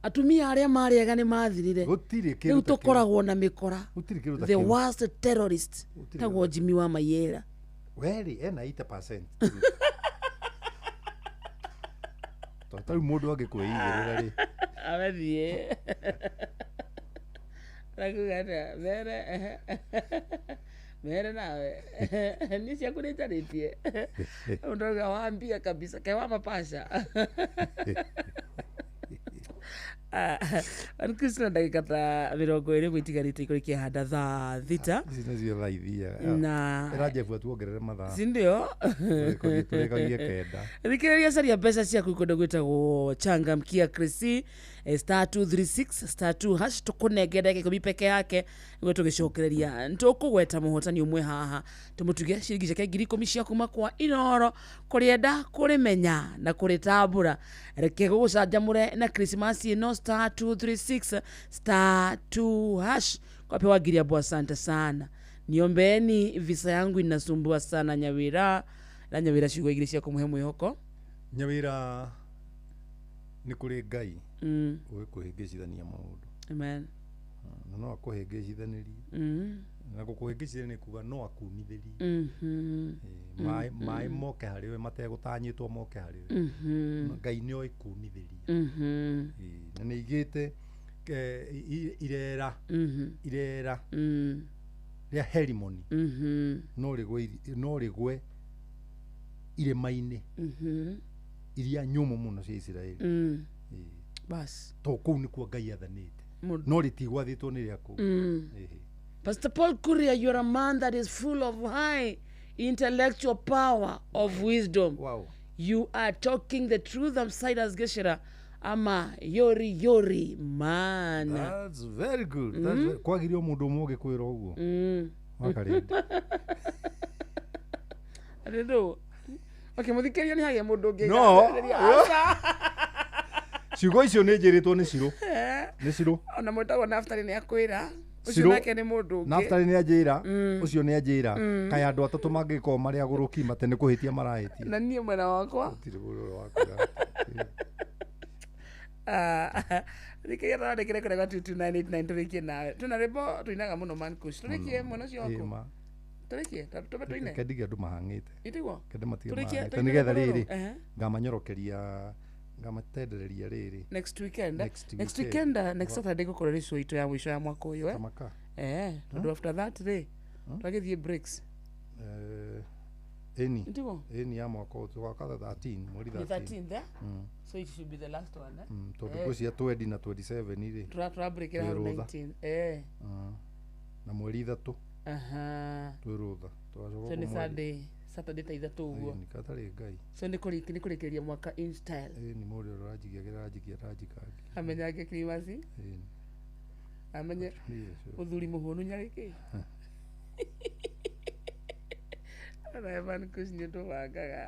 Atumia arĩa marĩ ega nĩ mathirire. Gũtirĩ kĩndũ Rĩu ta kĩu. tũkoragwo na mĩkora. Gũtirĩ kĩndũ ta The kĩu. worst terrorist Gũtirĩ tagwo Jimmy wa Mayera. Werĩ ena 80%. Tondũ ta rĩu mũndũ angĩkwĩigĩrĩra rĩ. Amethiĩ. Rakuga atĩa? Mere mere nawe niĩ ciaku nĩ njarĩtie. Mũndũ auga wambia kabisa ke wa mapasha. Kristo ndagĩka ta 20 ũguo itigarĩte ikũrĩkia handa thaa 6. Ici nĩcio thaa ithiaga. Na- Ĩra Jeff atuongerere mathaa. Si ndio? Tũrĩkagie 9. Thikĩrĩria caria mbeca ciaku kũndũ gwĩtagwo changamkia Krisi, star 236 star 2 hash. Tũkũnenge ndagĩka 10 peke yake nĩguo tũgĩcokereria tũkũgweta mũhotani ũmwe haha tũmũtuge ciringi ciake 10,000 cia kuma kwa Inoro. Kũrĩenda kũrĩmenya na kũrĩtambũra, reke gũgũcanjamũre na Christmas ĩno, star 236 star 2 hash. Kwapewa ngiri abo. Asante sana, niombeeni visa yangu inasumbua sana. Nyawira na Nyawira, ciugo igĩrĩ cia kũmũhe mwĩhoko. Nyawĩra, nĩ kũrĩ Ngai ũĩ kũhĩngĩcithania maũndũ. Amen. Na no akũhĩngĩcithanĩrie. Na gũkũhĩngĩcithania nĩ kuga no akumithĩrie. Maĩ moke harĩ we mategũtanyĩtwo moke harĩ we. Ngai nĩ oĩ kumithĩria. Na nĩ aigĩte irera irera rĩa Herimoni no rĩgwe no rĩgwe irĩma-inĩ iria nyũmũ mũno cia Isiraeli. Bas. To kũu nĩkuo Ngai athanĩte. No rĩtigwathĩtwo nĩ rĩa kũu. Pastor Paul Kuria, you're a man that is full of high intellectual power of wisdom. Wow. You are talking the truth. I'm Cyrus Geshera. Ama yori yori man. That's very good. That's very, kwagire o mũndũ ũmwe ũngĩkwĩra ũguo. Wakarĩndĩ. I don't know. Okay, mũthikĩria nĩ hagĩa mũndũ ũngĩ. No. Aca. Ciugo icio nĩ njĩrĩtwo nĩ Cirũ. Nĩ Cirũ. Ona mwĩtagwo Naftali nĩ akwĩra. Ũcio Cirũ. nake nĩ mũndũ ũngĩ. Naftali nĩ anjĩra, ũcio nĩ anjĩra. Kaĩ andũ atatũ mangĩkorwo marĩ agũrũki mate nĩ kũhĩtia marahĩtia. Na niĩ mwena wakwa. Gũtirĩ mũndũ ũrĩa wakwĩra. Thikĩria twarandĩkĩre kũrĩa gwa 22989 tũrĩkie nawe. Twĩna rwĩmbo tũinaga mũno man kush. Tũrĩkie mwena ũcio waku. Ĩ, ma. Tũrĩkie, tũbe tũine. Reke ndige andũ mahang'ĩte. Ĩtiguo? Reke ndĩmatige Tũrĩkie mahang'ĩte tũine nĩgetha rwĩmbo rĩrĩ rũrũ. Ehe. ngamanyorokeria ngamatendereria rĩrĩ. Next weekend. Next Next weekend. weekend, next Saturday gũkorwo rĩ show itũ ya mũico ya mwaka ũyũ, eh? Tamaka. Tondũ after that rĩ twagĩthiĩ breaks. Ĩni. Ĩtiguo? Ĩni ya mwaka ũyũ tũgaka 13 mweri Ni 13. 13th, eh? So it should be the last one, eh? Tondũ ngwĩciria 20 na 27 rĩ. Turabreakĩra hau twĩ rũtha. 19. Eh. Na mweri 3 twĩ rũtha. Tũgacoka So nĩ kũmweri. Sunday, Saturday ta 3 ũguo. Ĩni katarĩ Ngai. So nĩ kũrĩkĩrĩria mwaka in style. Ĩni mũrĩ ũrĩa ũranjigia kĩranjigia aranjikangia. Amenyange Christmas. Ĩni. Amenye Yes, sure. mũthuri mũhũnu nyarĩkĩ. Ona Evan Kush nĩ tũbangaga.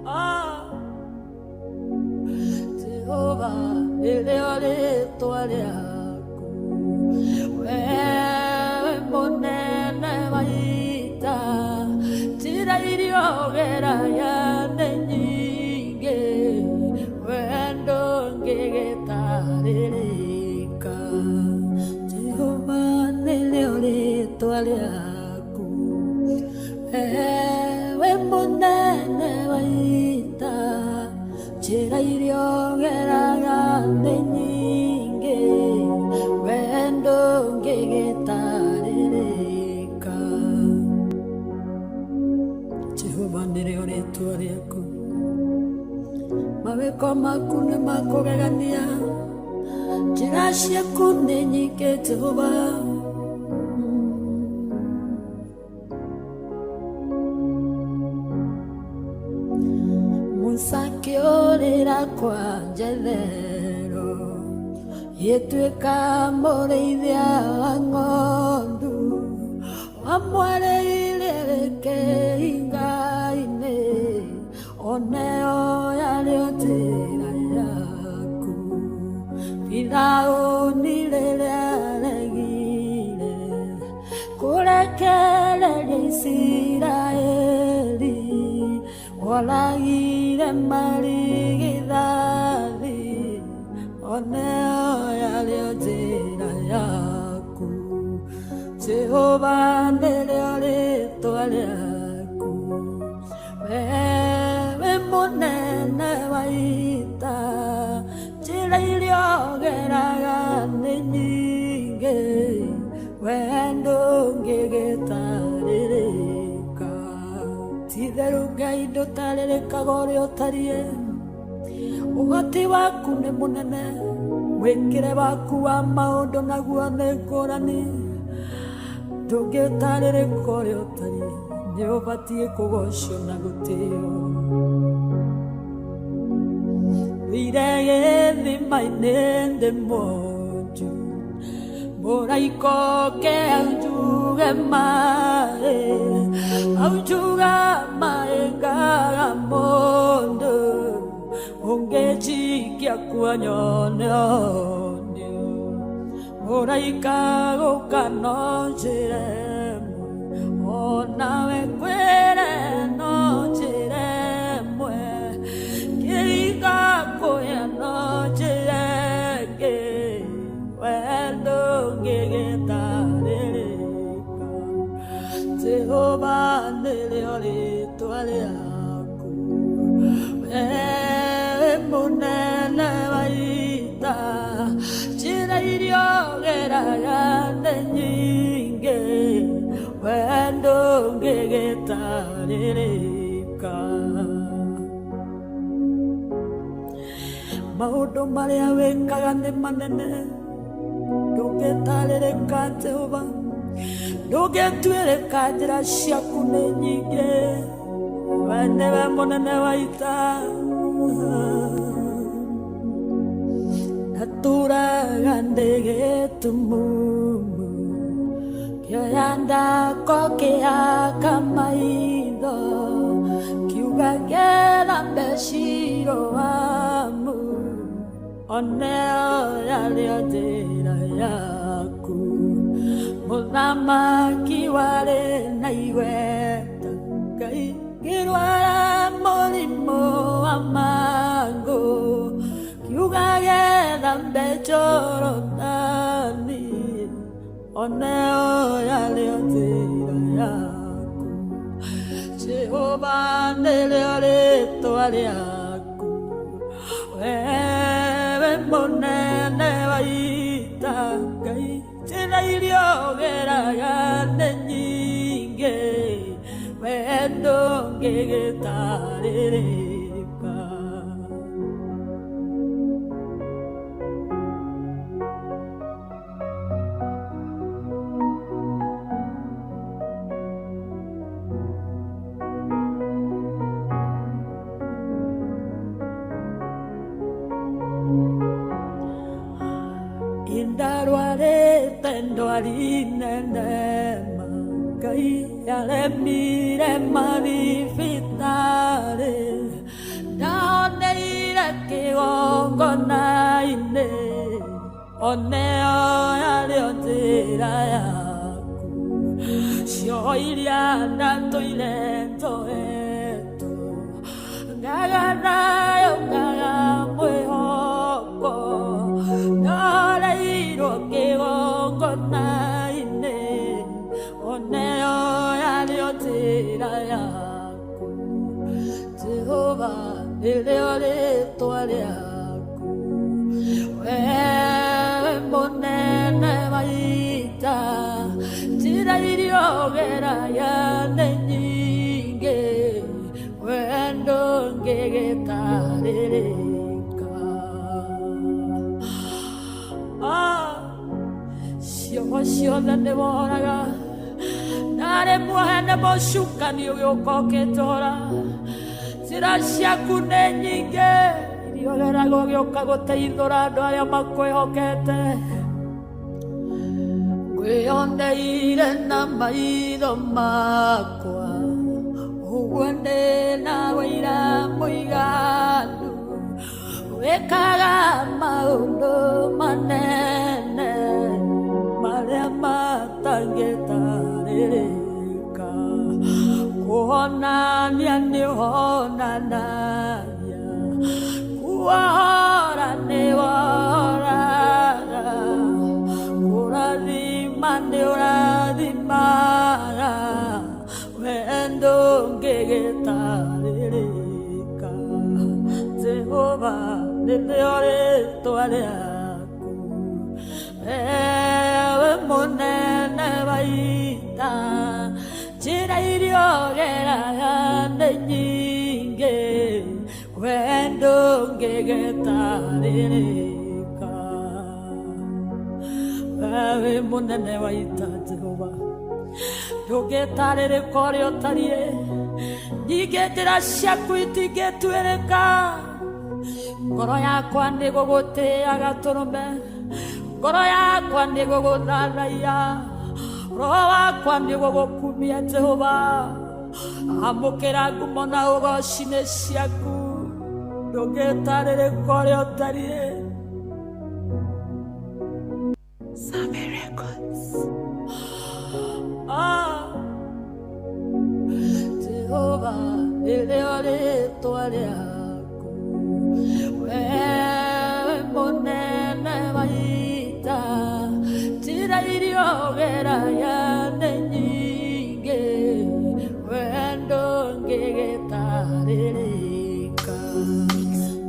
Ah, Jehova nĩrĩo rĩtwa rĩaku, wewe mũnene wa ita, njĩra iria ũgeragia nĩ nyingĩ, wendo ndũngĩgĩtarĩrĩka. Jehova nĩrĩo rĩtwa rĩaku, wewe mũnene wa ita, njĩra iria ũgeraga nĩ nyingĩ, wendo ndũngĩgĩtarĩrĩka. Jehova nĩrĩo rĩtwa rĩaku, mawĩko maku nĩ makũgegania, njĩra ciaku nĩ nyingĩ Jehova. Musa akĩũrĩra kwa Jethero, gĩtuĩka mũrĩithia wa ng'ondu, wamwarĩire wĩke inga-inĩ. Oneo yarĩo njĩra yaku. Firaũni rĩrĩa aregire kũrekereria Isiraeli, oragire marigithathi. Oneo yarĩo njĩra yaku. Jehova nĩrĩo rĩĩtwa rĩaku. Wewe mũnene wa ita, njĩra iria ũgeraga nĩ nyingĩ, we ndũngĩgĩtarĩrĩka. Ti-itherũ Ngai ndũtarĩrĩkaga ũrĩa ũtariĩ, ũhoti waku nĩ mũnene, mwĩkĩre waku wa maũndũ naguo nĩ ngũrani. Ndũngĩtarĩrĩka ũrĩa ũtariĩ, nĩ ũbatiĩ kũgocwo na gũtĩo. Ndũire gĩthima-inĩ ndĩ mwonju, mũraika oke aunjuge maĩ, aunjuga maĩ ngaga mũndũ, ũngĩnjikia kuo nyone ũhonio. Mũraika gũka no njĩra ĩmwe, onawe kwĩre no njĩra ĩmwe, kĩringa kũya no njĩra ĩngĩ, we ndũngĩgĩtarĩrĩka. Jehova nĩrĩo rĩĩtwa rĩaku, wewe mũnene wa ita, njĩra iria ũgeraga nĩ nyingĩ, we ndũngĩgĩtarĩrĩka. Maũndũ marĩa wĩkaga nĩ manene, ndũngĩtarĩrĩka Jehova, ndũngĩtuĩrĩka, njĩra ciaku nĩ nyingĩ, we nĩwe mũnene wa ita. Ndatũraga ndĩ gĩtumumu, kĩoya ndako kĩhaka maitho, kiuga ngethambe Shiloamu, oneo yarĩo njĩra yaku. Mũthamaki warĩ na igweta, Ngai ngĩrwara mũrimũ wa mangũ, kiuga gethambe Jorodani, oneo yarĩo njĩra yaku. Jehova nĩrĩo rĩĩtwa rĩaku, wewe mũnene wa ita, Ngai njĩra iria ũgeraga nĩ nyingĩ, we ndũngĩgĩtarĩrĩka. Indarwarĩte ndwari nene ma, Ngai yaremire mathibitarĩ, ndahoneire kĩgongona-inĩ, oneo yarĩo njĩra yaku. Cioho iria ndatũire njohetwo, ngaga nayo ngaga mwĩhoko, ndahoreirwo kĩgongona-inĩ, oneo yarĩo njĩra yaku. Jehova nĩrĩo rĩĩtwa rĩaku, wewe mũnene wa ita, njĩra iria ũgeraga nĩ nyingĩ, we ndũngĩgĩtarĩrĩka. Cioho ciothe nĩ woraga, ndarĩ muohe nĩ mũcukani ũgĩũka ũkĩnjohora. Njĩra ciaku nĩ nyingĩ, iria ũgeraga ũgĩũka gũteithũra andũ arĩa makwĩhokete. Ngwĩyoneire na maitho makwa, ũguo ndĩ na wĩira mũingĩ. Wĩkaga maũndũ manene marĩa matangĩtarĩrĩka. Kũhonania nĩũhonanagia, kuohora nĩwohoraga, kũrathima nĩũrathimaga, we ndũngĩgĩtarĩrĩka. Jehova nĩrĩo rĩtwa rĩaku, ewe mũnene wa ita, njĩra iria ũgeraga nĩ nyingĩ, we ndũngĩgĩtarĩrĩka. Wewe mũnene wa ita Jehova, ndũngĩtarĩrĩka ũrĩa ũtariĩ, nyingĩ njĩra ciaku itingĩtuĩrĩka. Ngoro yakwa nĩgũgũtĩĩa gatũrũme, ngoro yakwa nĩgũgũthathaiya, roho wakwa nĩgũgũkumia Jehova. Amũkĩra ngumo na ũgoci nĩ ciaku, ndũngĩtarĩrĩka ũrĩa ũtariĩ. Save Records. Ah, Jehova nĩrĩo rĩtwa rĩaku, wewe mũnene wa ita, njĩra iria ũgeraga nĩ nyingĩ, we ndũngĩgĩtarĩrĩka.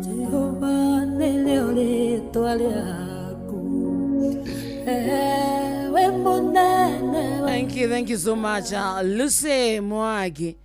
Jehova nĩrĩo rĩtwa rĩaku, ewe mũnene wa Thank you so much, Lucy Mwagi.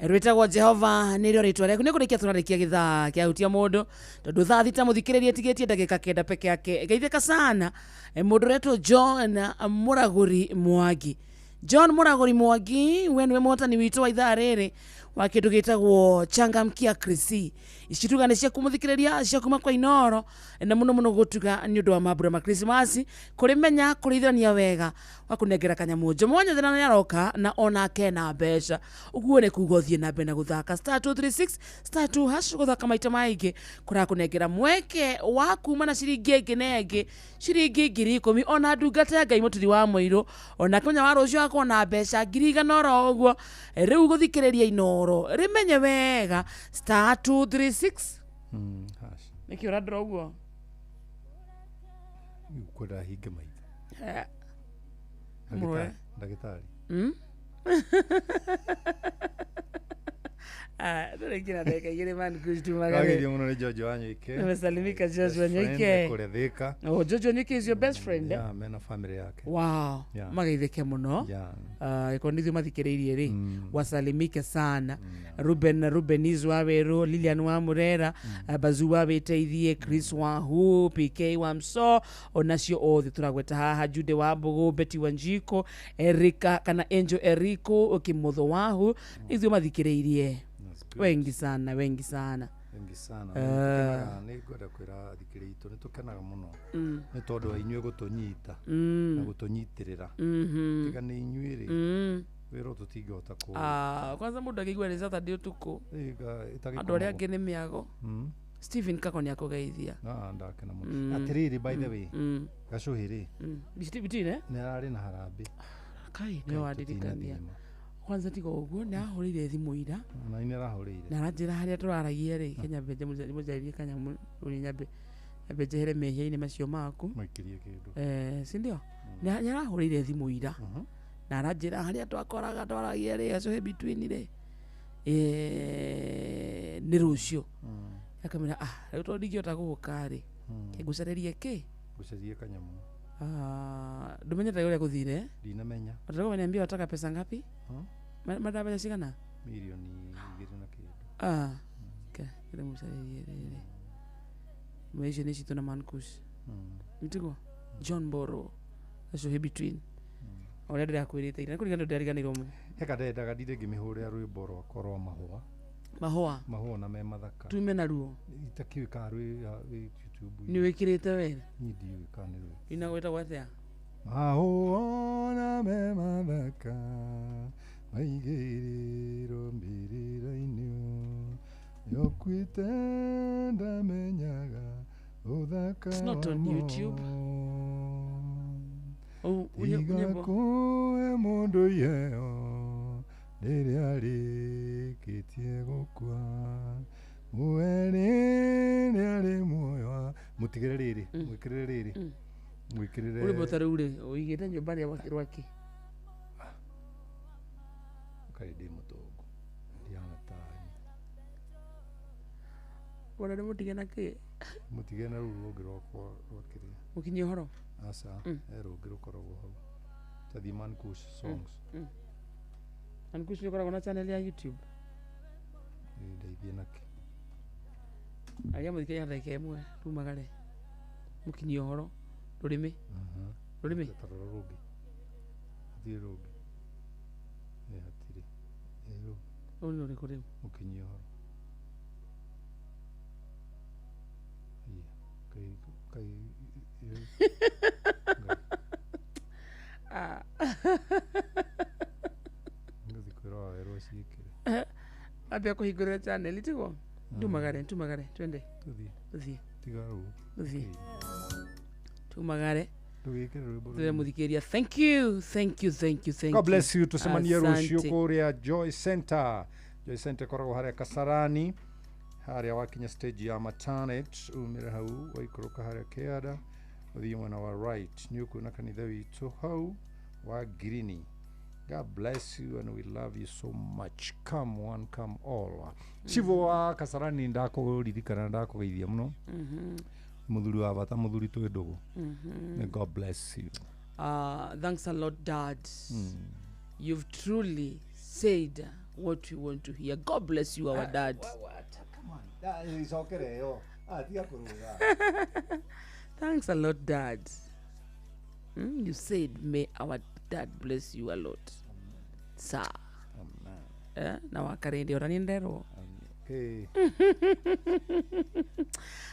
Rwĩtagwo Jehova nĩrĩo rĩtwa rĩaku. Nĩ kũrĩkia tũrarĩkia gĩthaa kĩa hutia mũndũ, tondũ thaa thita mũthikĩrĩria ĩtigĩtie ndagĩka 9 peke yake. Geithĩka sana mũndũ ũretwo John Mũragũri Mwangi. John Mũragũri Mwangi, we nĩwe mũhotani witũ wa ithaa rĩrĩ wa kĩndũ gĩtagwo Changamkia Krisi. Ici tuga nĩ ciaku mũthikĩrĩria, cia kuma kwa Inoro, na mũno mũno gũtuga nĩ ũndũ wa mambura ma Krismasi, kũrĩmenya kũrĩithania wega wa kũnengera kanyamũ. Jomo Nyathera nĩ aroka na onake na mbeca. Ũguo nĩ kuga ũthiĩ na mbere na gũthaka star 236 star 2 hash, gũthaka maita maingĩ kũrakũnengera mweke wa kuma na ciringi ĩngĩ na ĩngĩ, ciringi 10,000. Ona ndungata ya Ngai Mũturi wa Mũirũ onake mũthenya wa rũciũ akorwo na mbeca 100,000 oro ũguo. Rĩu gũthikĩrĩria Inoro rĩmenye wega star 236 Hash. Nĩkĩ ũrandora ũguo? Kwenda hinge maitho. Mũrore. Ndagĩtarĩ. Tũrĩkĩra ndagĩka 2 man kustumaga. Wageithio mũno nĩ George Wanyoike. Nimesalimika George Best friend Wanyoike. kũrĩa Thĩka. Oh, George Wanyoike is your best friend, eh? Yeah, mena family yake. Wow. Yeah. Magaithĩke mũno. Yeah. Ĩkorwo nĩ ithuĩ mathikĩrĩirie rĩ, wasalimike sana. Ruben Rubeniz wa Werũ, Lilian wa Murera, Bazu wa Wĩteithie, Chris wa Hu, PK wa Mso, onacio othe tũragweta haha, Jude wa Mbũgũ, Betty wa Njiko, Erika kana Angel Eriko Kimotho wahu, ithuĩ mathikĩrĩirie. Wengi sana, wengi sana. Wengi sana. Nĩtũkenaga, nĩ ngwenda kwĩra athikĩrĩria itũ nĩ tũkenaga mũno nĩ tondũ wa inyuĩ gũtũnyita na gũtũnyitĩrĩra. Tiga nĩ inyuĩ rĩ, wĩra ũyũ tũtingĩhota kũ Kwanza mũndũ akĩigua nĩ Saturday ũtukũ, Ĩtagĩkomagwo. andũ arĩa angĩ nĩ mĩago. Stephen Kako nĩ akũgeithia. Ah, ndakena mũno. Atĩrĩrĩ, by the way, Gacũhĩ rĩ, Between, eh? nĩ ararĩ na harambĩ. Kai, nĩwe wandirikania. Kwanza tiga ũguo nĩ ahũrĩire thimũ ira. Na nĩ arahũrĩire. Na aranjĩra harĩa tũraragia rĩ, kanyambe mũnjarĩrie kanyamũ ũrĩ nyambe njehere mehia-inĩ macio maku. Maikĩrie kĩndũ. Si ndio? Nĩ arahũrĩire thimũ ira. Na aranjĩra harĩa twakoraga twaragia rĩ, Gacũhĩ between rĩ, nĩ rũciũ. Akamwĩra, rĩu tondũ ndingĩhota gũũka rĩ, ngũcarĩrie kĩ? Ngũcarĩrie kanyamũ. Ndũmenyete ũrĩa gũthire? Ndinamenya. Wataka kuniambia wataka pesa ngapi? Mada mbeca cigana? Milioni 2 na kĩndũ. Okay, kĩrĩa mũcarĩrie rĩrĩ. Mwe icio nĩ citũ na Mankush. Nĩtiguo? John Mboro. Gacũhĩ between. Ũrĩa ndĩrakwĩrĩte ira, nĩ kũriganĩrwo ndĩrariganĩirwo mũno. Heka ndendaga ndinde ngĩmĩhũrĩra rwĩmbo rwakwa rwa mahũa. Mahũa? Mahũa na me mathaka. Tume naruo? Itakĩũĩ kana rwĩ YouTube. Nĩ wĩkĩrĩte wega? Niĩ ndiũĩ kana nĩ rwĩ. Ina gwĩtagwo atĩa? Mahũa na me mathaka maigĩrĩrwo mbĩrĩra-inĩ, yokuĩte ndamenyaga Ũthaka It's not on YouTube. Oh, nyĩmbo. Tigakũe mũndũ iheo rĩrĩa arĩkĩtie gũkua muoe rĩrĩa arĩ muoyo. Mũtigĩre rĩrĩ, mwĩkĩrĩre rĩrĩ, mwĩkĩrĩre Rwĩmbo ta rũu rĩ, ũigĩte nyũmba rĩa rwake. Kaĩ ndĩ mũtongu ndihana tanyu. Wona nĩ mũtige na kĩ? Mũtige na rũu rũngĩ rwakwa rwa kĩrĩa. Mũkinyie ũhoro. Aca, he rũngĩ rũkoragwo hau ta the Man Kush songs. Man Kush nĩũkoragwo na channel ya YouTube. Ĩ, ndeithie nakĩ. Aria mũthikĩrĩria ndagĩka ĩmwe tumagare. Mũkinyie ũhoro. Rũrĩmĩ. Rũrĩmĩ. Ta rora rũngĩ. Hatirĩ rũngĩ. Ĩ, hatirĩ. Ĩ, rũu. Rũu nĩ rũrĩkũ rĩu? Mũkinyie ũhoro. Ĩ, kai kai ĩ, Ah. Ngũthiĩ kwĩra wawerwo ciĩkĩre. Ambia kũhingũrĩra channel tiguo? Tumagare, tumagare, twende. Tũthiĩ. Tũthiĩ. Tiga rũu. Tũthiĩ. Tumagare. Ndũgĩkĩre rwĩmbo Twĩre rũu. mũthikĩrĩria thank you, thank you, thank you, thank God bless you. you. Tucemanie rũciũ Asante. kũrĩa Joy Center. Joy Center ĩkoragwo harĩa Kasarani, harĩa wakinya stage ya Matanet, umĩre hau waikũrũka harĩa Kĩanda, ũthiĩ mwena wa right, nĩ ũkuona kanitha witũ hau wa Girini. God bless you and we love you so much. Come one, come all. Chivo wa Kasarani ndakũririkana ndakũgeithia mũno. Mũthuri wa bata, mũthuri twĩ ndũgũ. May God bless you. Thanks a lot, Dad. You've truly said what we want to hear. God bless you, our dad. Icokere ĩyo. Tiga kũrũga. Thanks a lot, Dad. You said, may our dad bless you a lot. Sir. Eh, na wakarindi ora nĩ nderwo. Hey.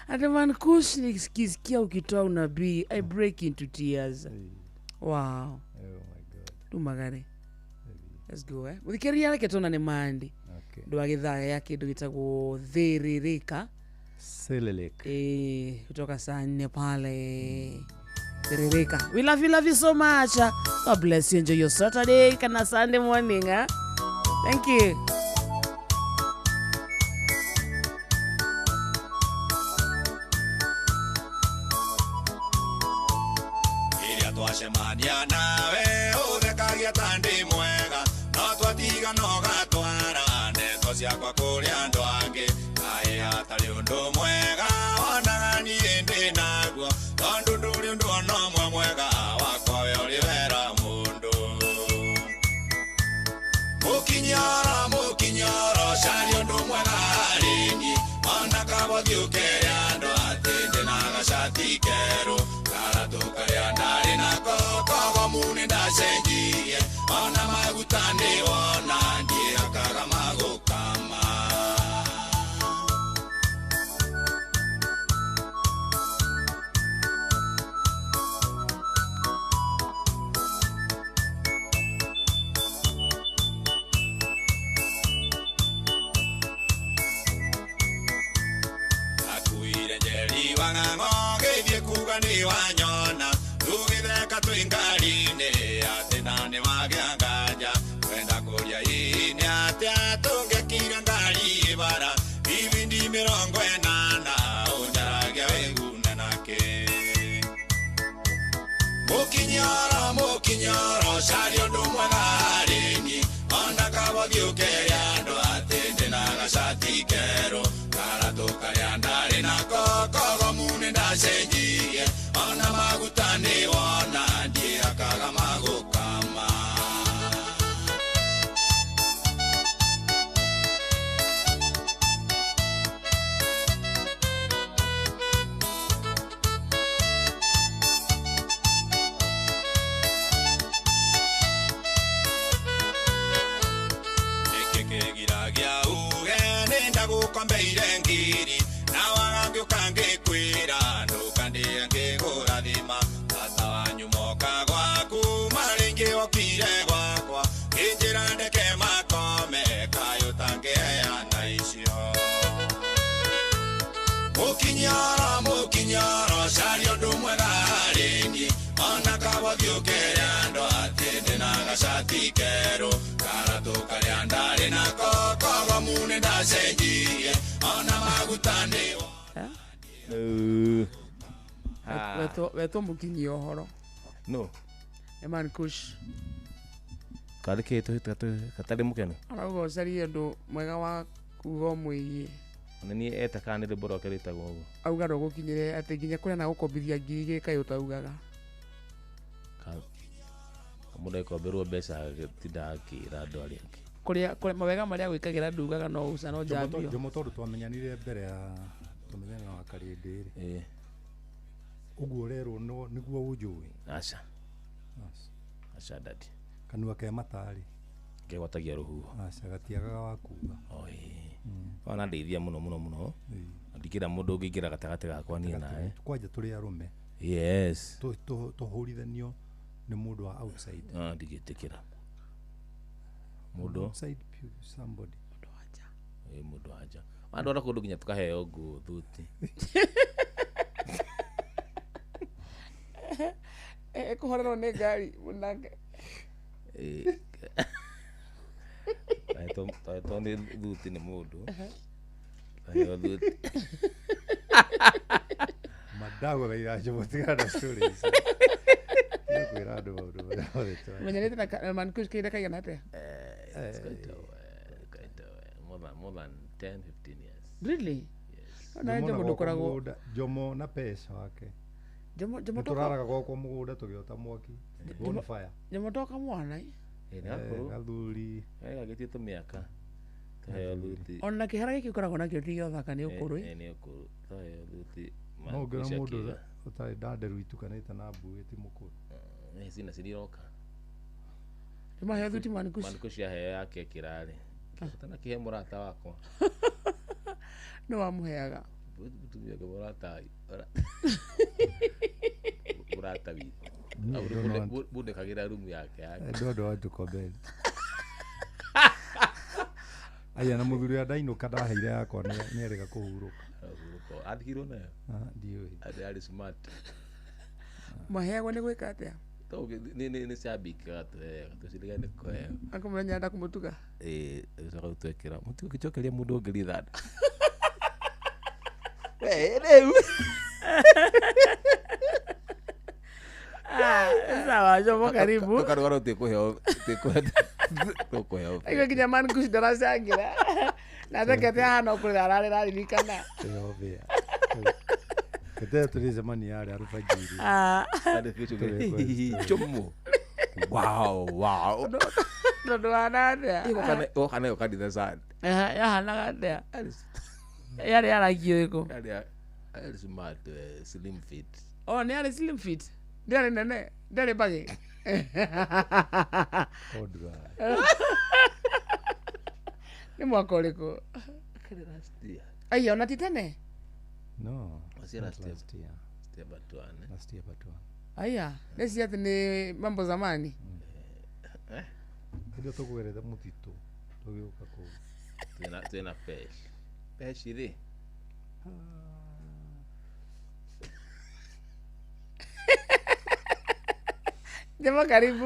Ati Man Kush nikisikia ukitoa unabii, I break into tears. Wow. Oh my God. Tumagare. Let's go, eh. Mũthikĩrĩria reke tuonane Mandi. Okay. Ndũ wa gĩthaa ya kĩndũ gĩtagwo thĩrĩrĩka. Selelek. Eh, kutoka saa 4 pale. Thĩrĩrĩka. We love you so much. God bless you. Enjoy your Saturday kana Sunday morning, eh? Thank you. Iria twacemania nawe ũthekagia ta ndĩ mwega no twatiga no gatwara ndeto ciakwa kũrĩ andũ angĩ kaĩ hatarĩ ũndũ mwega wonaga niĩ ndĩ naguo tondũ ndũrĩ ũndũ ona ũmwe mwega wakwa we ũrĩ wera mũndũ. Mũkinyoro mũkinyoro caria ũndũ mwega harĩ niĩ ona kabothiĩ ũkere andũ atĩ ndĩ na gacati kerũ karatũ karĩa ndarĩ nako kogomu nĩ ndacenjirie ona maguta nĩ wona ndiĩhakaga magũkama. Akuire njeri wa ng'ang'o ngĩthiĩ kuga nĩ wanyona tũgĩtheka twĩ ngari-inĩ atĩ na nĩ wagĩa nganja kwenda kũria hihi nĩ atĩa tũngĩkira ngari ibara ibindi 80 ũnjaragia wĩgune nakĩ. Mũkinyoro mũkinyoro caria ũndũ mwega harĩ niĩ ona kabothiĩ ũkere andũ atĩ ndĩ na gacati kerũ karatũ karĩa ndarĩ nako kogomu nĩ ndacenjirie ona maguta nĩ wona ndiĩhakaga magũkama. Nĩkĩ kĩgiragia uge nĩ ndagũkombeire ngiri na waga ngĩũka ngĩkwĩra ndũkandĩe ngĩgũrathima tata wanyu moka gwaku marĩ ingĩ okire gwakwa ngĩnjĩra ndeke makome kaĩ ũtangĩheana icio. Mũkinyoro mũkinyoro Ndarĩ nako kogomu nĩ ndacenjirie ona maguta nĩ Wetwo mũkinyia ũhoro. No. Eman Kush. Karĩ kĩ gatarĩ mũkenu? Arauga ũcarie ũndũ mwega wa kuga ũmwĩgiĩ. Ona niĩ eta kana nĩ rwĩmbo rwake rwĩtagwo ũguo. Auga ndũgũkinyĩre atĩ nginya kũrĩa na gũkombithia 2,000 kaĩ ũtaugaga. Mũndũ agĩkomberwo mbeca agĩtinda akĩra andũ arĩa angĩ. Kũrĩa mawega marĩa gwĩkagĩra ndugaga no ũca no njambio. Jomo tondũ twamenyanire mbere ya tũmenyana wa Karĩndĩ rĩ. Ũguo ũrerwo nĩguo ũnjũĩ. Aca. Aca daddy. Kanua ke matarĩ. Kegwatagia rũhuho. Aca gatiagaga wa kuga. Ona ndeithia mũno mũno mũno. Ndikĩra mũndũ ũngĩingĩra gatagatĩ gakwa niĩ nawe. Kwanja tũrĩ arũme. Yes. Tũhũrithanio nĩ mũndũ wa outside. Ndigĩtĩkĩra. Mũndũ outside somebody. Mũndũ wa nja. Mũndũ wa nja. Andũ arĩa kũndũ nginya tũkaheo nguo thuti. Kũhorerwo nĩ ngari mũnange. Twahetwo nĩ thuti nĩ mũndũ. Twaheo thuti. Mandagũthaitha Jomo tigana na story ici. Kwĩra andũ maũndũ marĩa mothe twaria. Menyanĩte na Man Kush kahinda kaigana atĩa? It's quite a while, more than 10, 15 years. Really? Yes. Ona Jomo ndũkoragwo Jomo na pesa wake. Jomo Jomo tũraraga gwakwa mũgũnda tũgĩota mwaki. Bonfire. Jomo toka mwana. Gathuri. Gagĩtie tũmĩaka. Tũheo thuti. Ona kĩhara gĩkĩ ũkoragwo nakĩo ti gĩa ũthaka nĩ ũkũrũ. Nĩ ũkũrũ. Tũheo thuti. No ũngĩona mũndũ ũtarĩ ndanderu itukanĩte na mbuĩ ti mũkũrũ. Cina ciriroka. Nĩmaheo thuti Man Kush. Man Kush aheo yake kĩrarĩ. Ũtanakĩhe mũrata wakwa. Nĩ wamũheaga. Mũtumia ũngĩ mũrata mũrata witũ. Bundekagĩra rumu yake. I don't want to comment. Aya na mũthuri ũrĩa ndainũka ndaheire yakwa nĩarega kũhurũka. Athikirwo nayo? Ndiũĩ. Atĩ arĩ smart. Maheagwo nĩ gwĩka atĩa? Nĩ cabiki gatũheaga tũcirigane nĩ kũheo. Akamenya enda kũmũtuga? Ĩĩ agĩcoka gũtwĩkĩra mũtigũgĩcokeria mũndũ ũngĩ rithanda. We rĩu. Sawa Jomo karibu. Tũkarũgara tũkũheo tũkũheo. Aigua nginya Man Kush ndaracangĩra. Na thekete haha no kũrĩra ararĩra aririkana. Kete tũrĩcemania yarĩ arũbajiri. Jomo. Wow wow. Tondũ hana atĩa? Woka nayo kanitha sana. Yahanaga atĩa? Yarĩ ya rangi ũrĩkũ? Yarĩ smart, slim fit. Oh, nĩ yarĩ slim fit? Ndĩarĩ nene? Ndĩarĩ baggy? Nĩ mwaka ũrĩkũ? Last year. Aya, ona ti tene? No. Was it last year? Last year but one. Last year but one. Aya, neci atĩ nĩ mambo zamani. Hĩndĩ ĩyo tũkũgerete mũtitũ tũgĩũka kũu. Twĩna pesh. Pesh rĩ? Jomo karibu.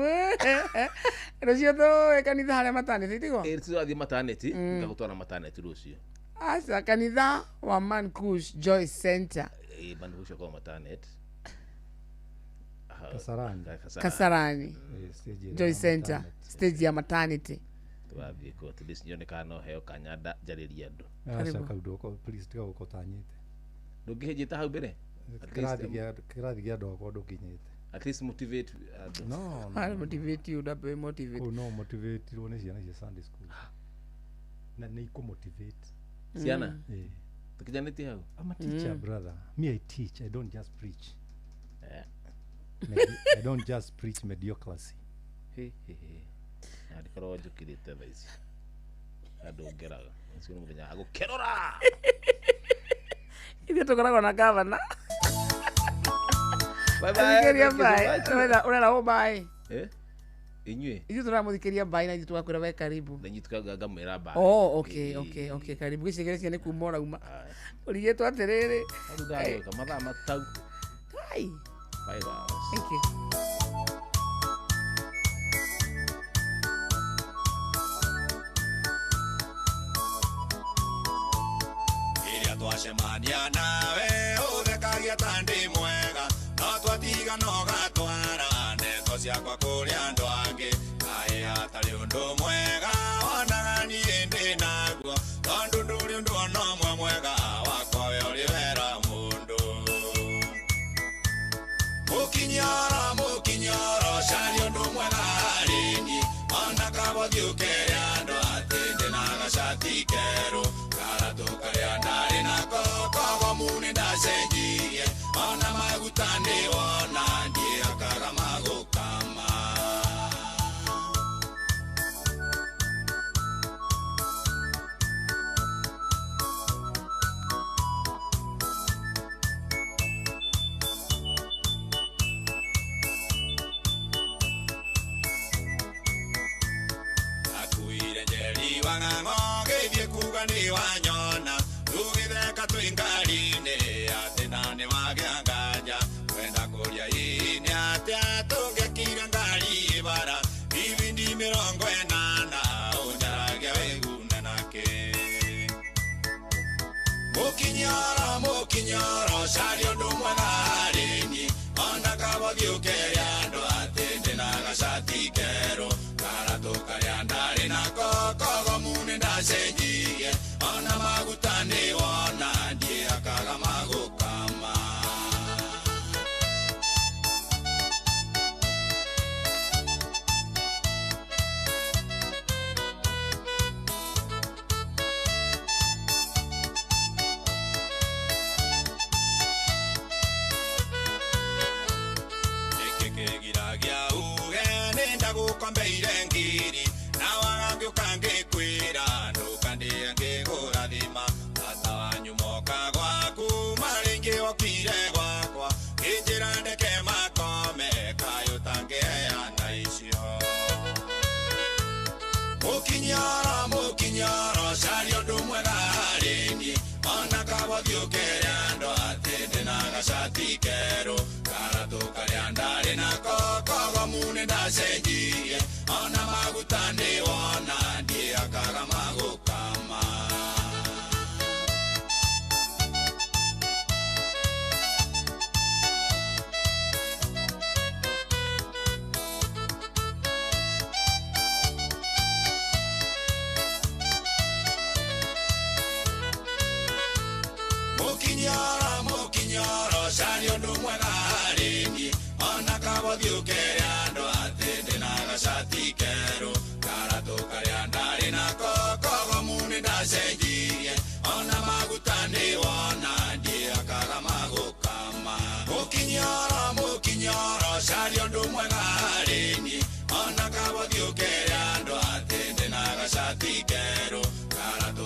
Rũciũ tũĩ kanitha harĩa maternity tiguo? Ĩĩ tũrathiĩ maternity, ngagũtwara maternity rũciũ. Aca kanitha wa Man Kush Joy Center. Ĩĩ Man Kush akoragwo maternity. Kasarani. Kasarani. Joy Center, stage ya maternity. Tũrathiĩ kũu at least nyone kana no heo kanya njarĩrie andũ. Aca kaũndũ please tiga gũka ũtanyĩte. Ndũngĩhĩnjĩte hau mbere? Kĩrathi kĩa andũ akwa ndũkinyĩte. At least motivate andũ. No. I motivate you, ndabe motivate. Kũu no motivate-irwo nĩ ciana cia Sunday school. Na nĩ ikũ-motivate. Ciana? Tũkinyanĩtie hau? I'm a teacher, brother. Me, I teach. I don't just preach. I don't just preach mediocrity. Ndikoragwo njũkĩrĩte thaa ici. Andũ ngeraga. Ũcio nĩ mũthenya wa gũkerũra. Ithuĩ tũkoragwo na gavana. Bye bye. Bye. Ũrera ũ bye. Inyuĩ? Ithuĩ tũramũthikĩria bye na ithuĩ tũgakwĩra we karibu. Na inyuĩ ngamwĩra bye. Oh, okay, okay, okay, karibu. Gĩcigĩrĩra cia nĩ kuma ũrauma. Ũrigĩtwo atĩrĩrĩ. Rĩu ndagũka mathaa matau. Hai. 5 hours. Thank you. Twacemania nawe ũthekagia ta ndĩ mwega no twatiga no gatwara ndeto ciakwa kũrĩ andũ angĩ kaĩ hatarĩ ũndũ mwega wonaga niĩ ndĩ naguo tondũ ndũrĩ ũndũ ona ũmwe mwega wakwa we ũrĩ wera mũndũ. Mũkinyoro mũkinyoro caria ũndũ mwega harĩ niĩ ona kabothiĩ ũkere andũ atĩ ndĩna gacati kerũ karatũ karĩa ndarĩ nako kogomu nĩndacenjirie ona maguta nĩwona ndiĩhakaga magũkama. Akuire njeri wa ng'ang'o ngĩthiĩ kuga nĩ wanyona tũgĩtheka twĩ ngari-inĩ atĩ na nĩ wagĩa nganja kwenda kũria ĩ nĩ atĩa tũngĩakire ngari ĩbara ibindi 80 ũnjaragia wĩgune nakĩ. Mũkinyoro mũkinyoro caria ũndũ mwega harĩ niĩ ona kabothiĩ ũkere andũ atĩ ndĩna gacati kerũ karatũ karĩa ndarĩ nako kogomu nĩndacenjirie ona maguta nĩwona ndiĩhakaga magũkama. Nĩkĩ kĩgiragia uge nĩndagũkombeire ngiri na waga ngĩũka ngĩkwĩra ndũkandĩe ngĩgũrathima tata wanyu moka gwaku marĩ okire gwakwa ngĩnjĩra ndeke makome kaĩ ũtangĩheana icio. Mũkinyoro mũkinyoro caria ũndũ mwega harĩ niĩ ona kabothiĩ ũkere andũ atĩ ndĩna gacati kerũ karatũ karĩa ndarĩ nako kogomu nĩndacenjirie ona maguta nĩwona ndiĩhakaga magũkama. Mũkinyoro mũkinyoro caria ũndũ mwega harĩ niĩ ona kabothiĩ ũkere andũ atĩ ndĩna gacati kerũ karatũ karĩa ndarĩ nako kogomu nĩndacenjirie ona maguta nĩwona ndiĩhakaga magũkama. Mũkinyoro mũkinyoro caria ũndũ mwega harĩ niĩ ona kabothiĩ ũkere andũ atĩ ndĩna gacati kerũ karatũ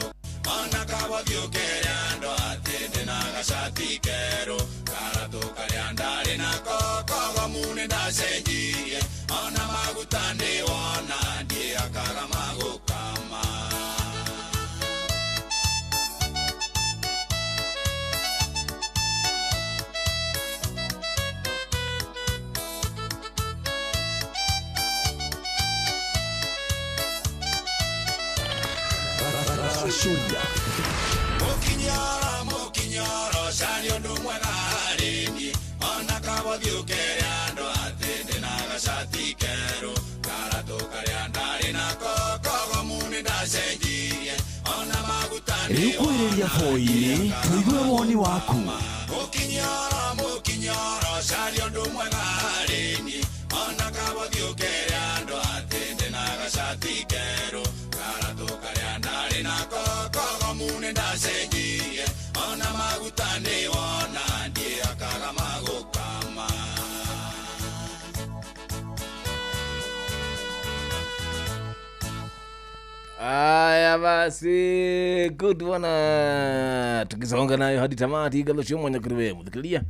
ona kabothiĩ ũkere andũ atĩ ndĩna gacati kerũ karatũ karĩa ndarĩ nako kogomu nĩndacenjirie ona maguta nĩwona ndiĩhakaga magũkama. Racũria. Mũkinyoro mũkinyoro caria ũndũ mwega harĩ niĩ ona kabothiĩ ũkere andũ atĩ ndĩna gacati kerũ karatũ karĩa ndarĩ nako kogomu nĩndacenjirie ona maguta Rĩu kwĩrĩria boi-inĩ tũigue woni waku. Mũkinyoro mũkinyoro caria ũndũ mwega harĩ niĩ ona kabothiĩ ũkere andũ atĩ ndĩna gacati kerũ karatũ karĩa ndarĩ nako kogomu nĩndacenjirie ona maguta nĩwona ndiĩhakaga magũkama. Aya basi, good bwana, tukisonga nayo hadi tamati galo cio mwanya kuri we muthikiria.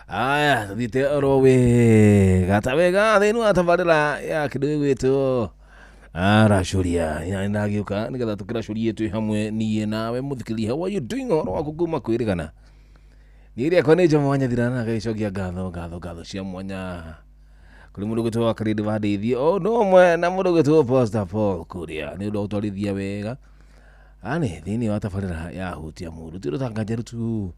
Aya tuthiite oro wega ta wega thiini wa tabarĩra ya kĩndũ gĩgwĩtwo aracũria ina ndagĩũka nĩgetha tũkĩracũrie twĩ hamwe niĩ nawe mũthikĩria. How are you doing ũhoro waku kuma kwĩrĩgana? Niĩ rĩakwa nĩ Jomo Wanyathira na ngagĩcokia ngatho ngatho ngatho cia mwanya kũrĩ mũndũ ũgwĩtwo wa Karĩndĩ wa Ndĩithie o ũndũ ũmwe na mũndũ ũgwĩtwo Pastor Paul Kuria nĩ ũndũ wa gũtwarithia wega. Ani thĩinĩ wa tabarĩra ya hutia mũndũ tiro tanganjeru tu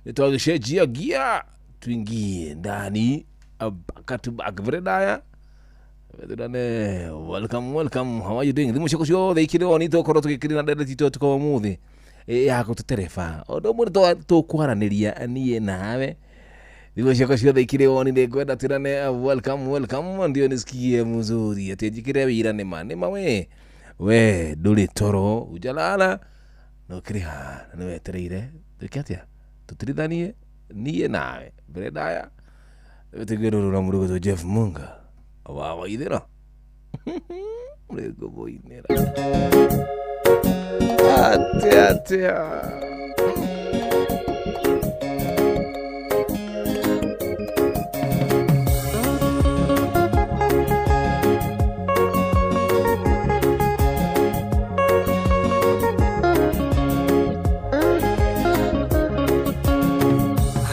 nĩtwagĩcenjia gia tuingie ndani back to back vredaya. Wethurane, welcome, welcome. How are you doing? Thimu ciaku ciothe ikĩrĩ on tũkorwo tũgĩkĩrĩ na ndereti itũ ũtukũ wa ũmũthĩ ya gũtũtereba ũndũ ũmwe tũkwaranĩria niĩ nawe. Thimũ ciakwa ciothe ikĩrĩ on nĩngwenda twĩrane welcome, welcome, ndio nisikie mzuri atĩ njĩkĩre wĩira nĩma nĩma we ndũrĩ toro ujalala na ũkĩrĩ haha na nĩwetereire twĩke atĩa tũtirithanie niĩ nawe mbere ndaya tũiguĩ rũrũ na mũndũ ũgwĩtwo Jeff Munga wa Waithĩra mũrĩngũmũinĩra atĩa atĩa.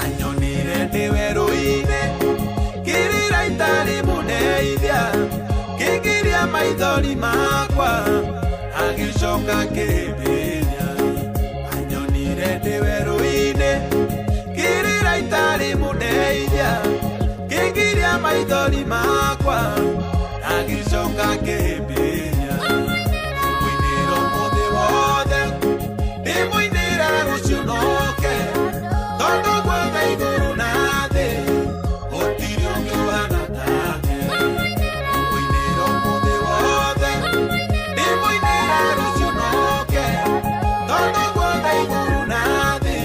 Anyonire ndĩ werũ-inĩ kĩrĩra itarĩ mũndeithia kĩngiria maithori makwa agĩcoka kĩhĩmbĩria. Anyonire ndĩ werũ-inĩ kĩrĩra itarĩ mũndeithia kĩngiria maithori makwa agĩcoka kĩhĩmbĩria. Mũinĩra ũmũthĩ wothe ndĩmũinĩra rũciũ noke tondũ guothe igũrũ na thĩ gũtirĩ ũngĩ ũhana take. Mũinĩra ũmũthĩ wothe ndĩmũinĩra rũciũ noke tondũ guothe igũrũ na thĩ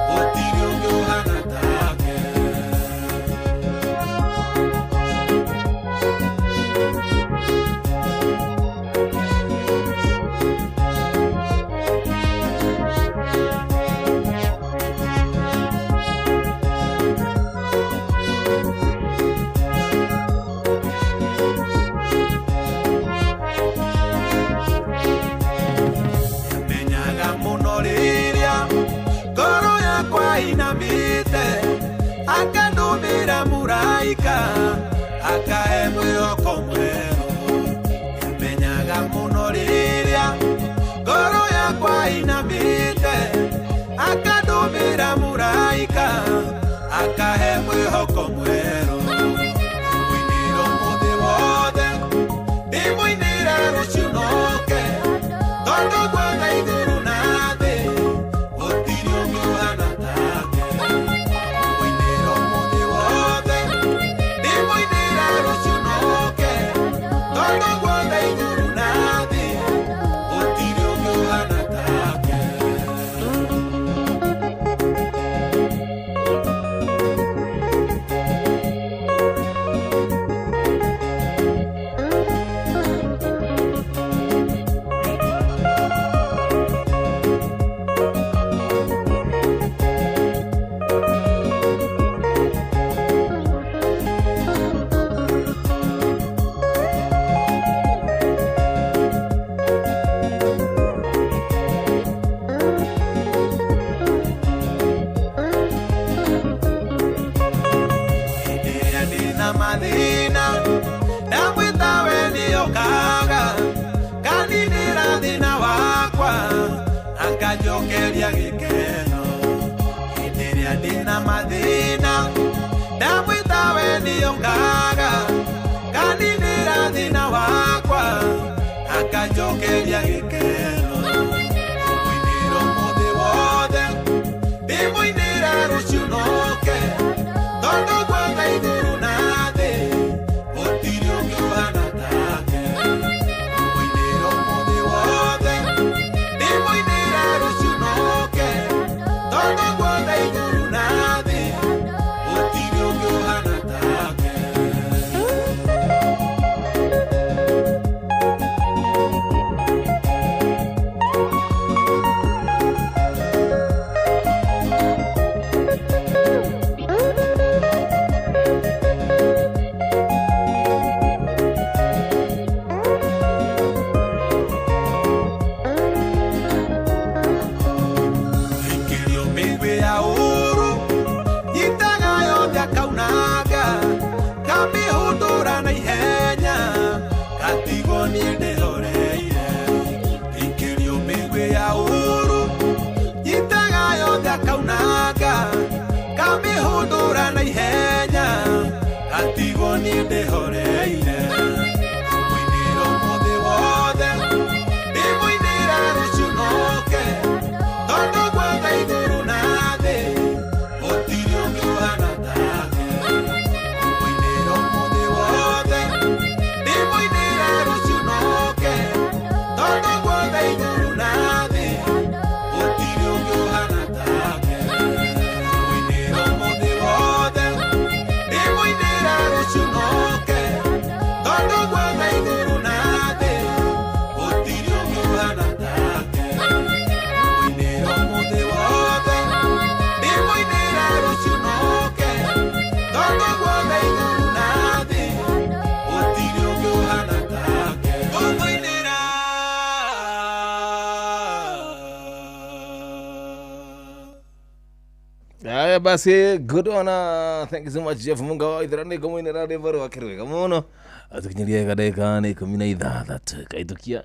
gũtirĩ ũngĩ ũhana take. Menyaga mũno rĩrĩa ngoro yakwa inamĩte akandũmĩra mũraika akahe mwĩhoko mwerũ. Menyaga mũno rĩrĩa ngoro yakwa inamĩte akandũmĩra mũraika akahe mwĩhoko mwerũ. Mũinĩra ũmũthĩ wothe ndĩmũinĩra rũciũ noke tondũ guothe igũrũ na thĩ gũtirĩ ũngĩ ũhana take. Mũinĩra ũmũthĩ wothe ndĩmũinĩra rũciũ noke tondũ guothe igũrũ na thĩ gũtirĩ ũngĩ ũhana take. Hĩndĩ ĩrĩa ndĩna mathĩna ndamwĩta we nĩokaga kaninĩra thĩna wakwa akanjokeria gĩkeno. Hĩndĩ ĩrĩa ndĩna mathĩna ndamwĩta we nĩokaga kaninĩra thĩna wakwa akanjokeria gĩkeno. Mũinĩra ũmũthĩ wothe ndĩmũinĩra rũciũ noke tondũ guothe igũrũ na thĩ gũtirĩ ũngĩ ũhana take. Mũinĩra ũmũthĩ wothe ndĩmũinĩra rũciũ noke tondũ guothe igũrũ na thĩ gũtirĩ ũngĩ ũhana take. Haya basi, good one. Thank you so much Jeff Munga wa ithera nĩ ngũmũinĩra rwĩmbo rwake rwega mũno. Atukinyirie ndagĩka nĩ 16 kaitukia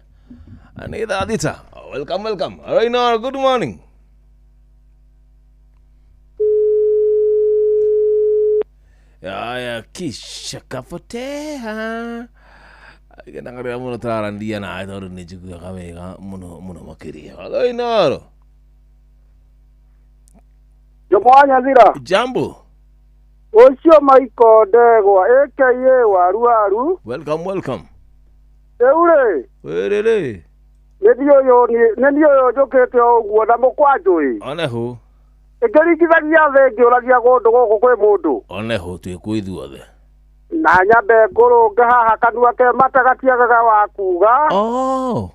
nĩ thaa 6. Welcome, welcome. All right now, good morning. Haya, kisha kapotea. Ndangarĩra mũno tũraranĩria nawe tondũ nĩ njiguaga wega mũno mũno makĩria. Hello Inoro. Jomwanya Thira. Jambo. Ũcio Michael Ndegwa aka Waru Waru. Welcome, welcome. Rĩu rĩ, Wĩrĩrĩ. nĩ niĩ ũyũ njũkĩte o ũguo na mũkwanjũ ĩ. Onehu. Ĩngĩringithagia thĩ ngĩũragia kũndũ gũkũ kwĩ mũndũ. Onehu twĩ ithuothe. Na nyambe ngũrũnge haha kanua ke mata gatiagaga wa kuga. Oh.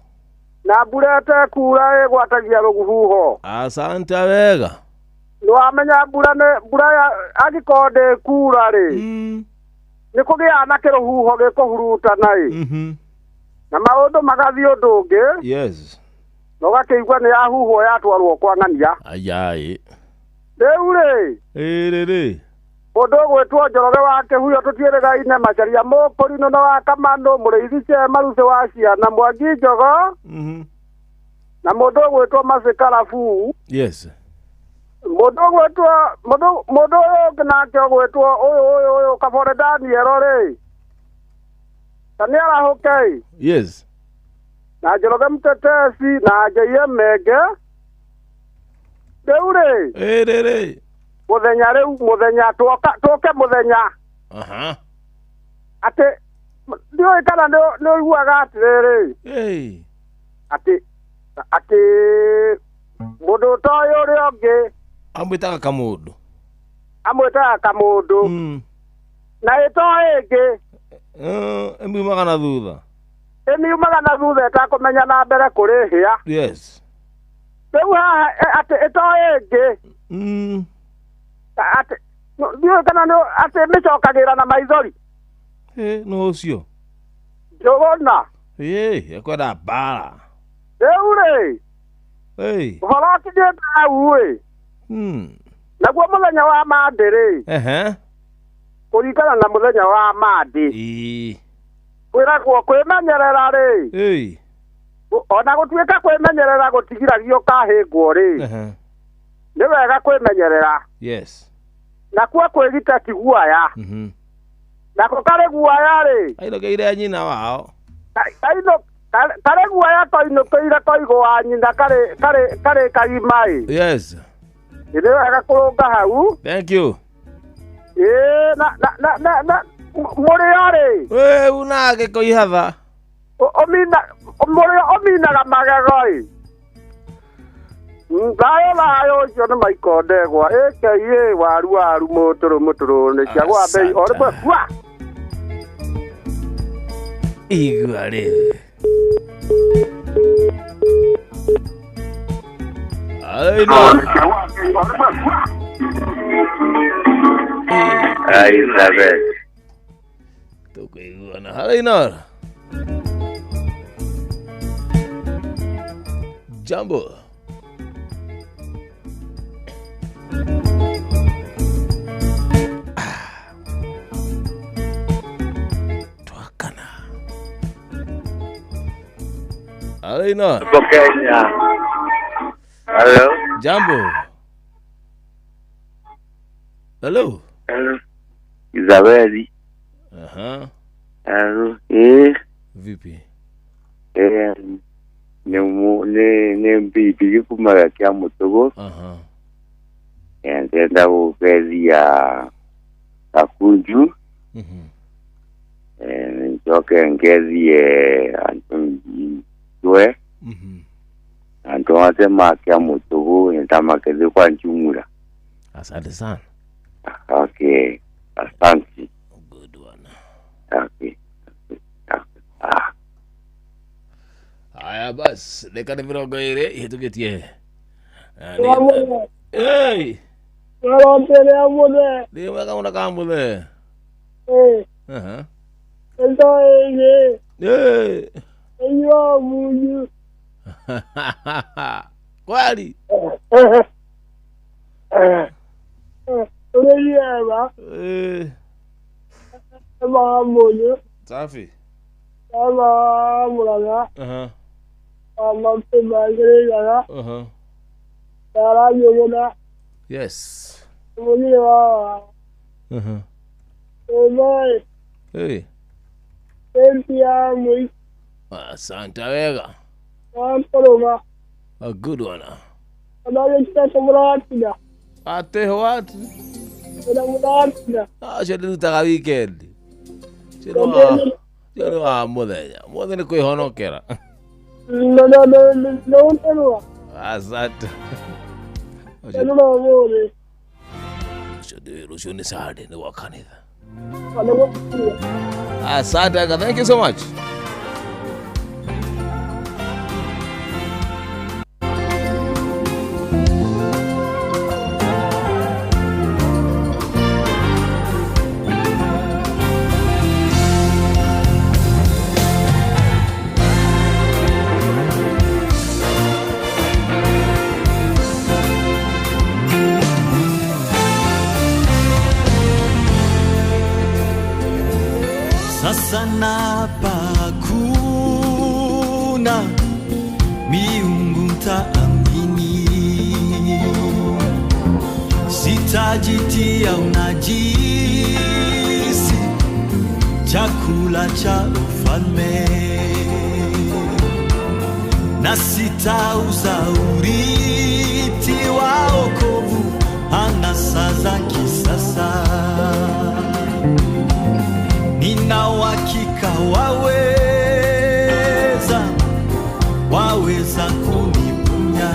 Na mbura ĩtekura ĩgwatagia rũhuho. Asante wega. Nĩwamenya mbura nĩ mbura ya angĩkorwo ndĩkura rĩ, nĩ kũgĩaga na kĩrũhuho gĩkũhurutana ĩ. Na maũndũ magathiĩ ũndũ ũngĩ. Yes. Na ũgakĩigua nĩ yahuhwo yatwarwo kwa ng'ania. Ayai. Rĩu rĩ, Ĩrĩrĩ. mũndũ ũgwĩtwo Njoroge wa Kĩhuyo tũtiĩrĩgaine Macharia Mũkũrinũ na wa Kamanũ mũrĩithi Chema Ruthĩ wa ciana Mwangi Njogo. Na mũndũ ũgwĩtwo Macĩ Karabuu. Yes. Mũndũ ũgwĩtwo mũndũ ũyũ ũngĩ nake ũgwĩtwo ũyũ ũyũ ũyũ Kabore Daniel rĩ, ta nĩ arahũke ĩ. Yes. Na Njoroge Mtetesi na Njeiye Menge. Rĩu rĩ, Ĩrĩrĩ. mũthenya rĩu mũthenya tũke mũthenya. Aha. Atĩ ndiũĩ kana nĩ ũiguaga atĩrĩrĩ. Hey. Atĩ mũndũ ũtoĩ ũrĩa ũngĩ amwĩtaga kamũndũ. Amwĩtaga kamũndũ. Na ĩtoĩ ĩngĩ ĩmiumaga na thutha. Ĩmiumaga na thutha ĩtakũmenya na mbere kũrĩ hĩa. Yes. Rĩu haha atĩ ĩtoĩ ĩngĩ. Atĩ ndiũĩ kana atĩ mĩcokagĩra na maithori. Nĩ ũcio. Njũgũna. Ĩ, ekwenda mbara. Rĩu rĩ, ũhoro ũkinyĩte hau ĩ. Naguo mũthenya wa Mandĩ rĩ, kũringana na mũthenya wa Mandĩ, kwĩragwo kwĩmenyerera rĩ, ona gũtuĩka kwĩmenyerera gũtigiragio kahĩngwo rĩ, nĩ wega kwĩmenyerera. Yes. Nakuo kwĩgita ti guaya. Nako karĩ guaya rĩ, ainũkĩire nyina wao. Karĩ guaya koinũkĩire koigũ wa nyina karĩ kagima ĩ. Yes. Nĩ wega kũrũnga hau. Thank you. Ĩ, na mũrĩo rĩ, Wĩ unake koihatha. Mũrĩo ũminaga magego ĩ. Thayũ thayũ ũcio nĩ Michael Ndegwa aka Waru Waru mũtũrũ mũtũrũ nĩ cia mbei o rĩmwe bua. Igua rĩ. Elizabeth. Tukuiguana. Hello Inoro. Jambo. Twakana. Hello Inoro. Kenya. Hello. Jambo. Hello. Hello. Isabeli. Aha. Hello. Vipi? Ni mbibi kumaga kia mutugo. Aha. Ndenda gũgeria Kakunju. Njoke ngerie Antoni Jue. Andu othe makia mutugu nĩndamakethi kwa njumura. Asante sana. Okay. Asante. Good one. Okay. Haya basi, dakika ni 20 ihĩtũkĩtie. Hey. Nĩ mwega mũno Kamũthe. Aha. Hey. Kweli. Ũrĩ Eh. Ema Mũnyũ. Safi. Ema Mũrang'a. Aha. Ema Kĩmangĩrĩnyaga. Aha. Aranyũgũna. Yes. Mũnyire wa. Aha. Ema. Hey. Mpia Mũi. Asante wega. Wa A good one. Anagĩkĩte mũratina. Ate what? Ĩna mũratina. Acio ndĩrutaga weekend. Cio nĩ wa mũthenya. Mũthĩ nĩ kwĩhonokera. No no no no no. Asante. No no no. Rũciũ nĩ Saturday nĩ gwa kanitha. Asante, thank you so much. Sasa napakuna miungu ntaamini, sitajitia unajisi chakula cha ufalme, na sitauza urithi wa wokovu anasa za kisasa. Nina uhakika waweza kuniponya,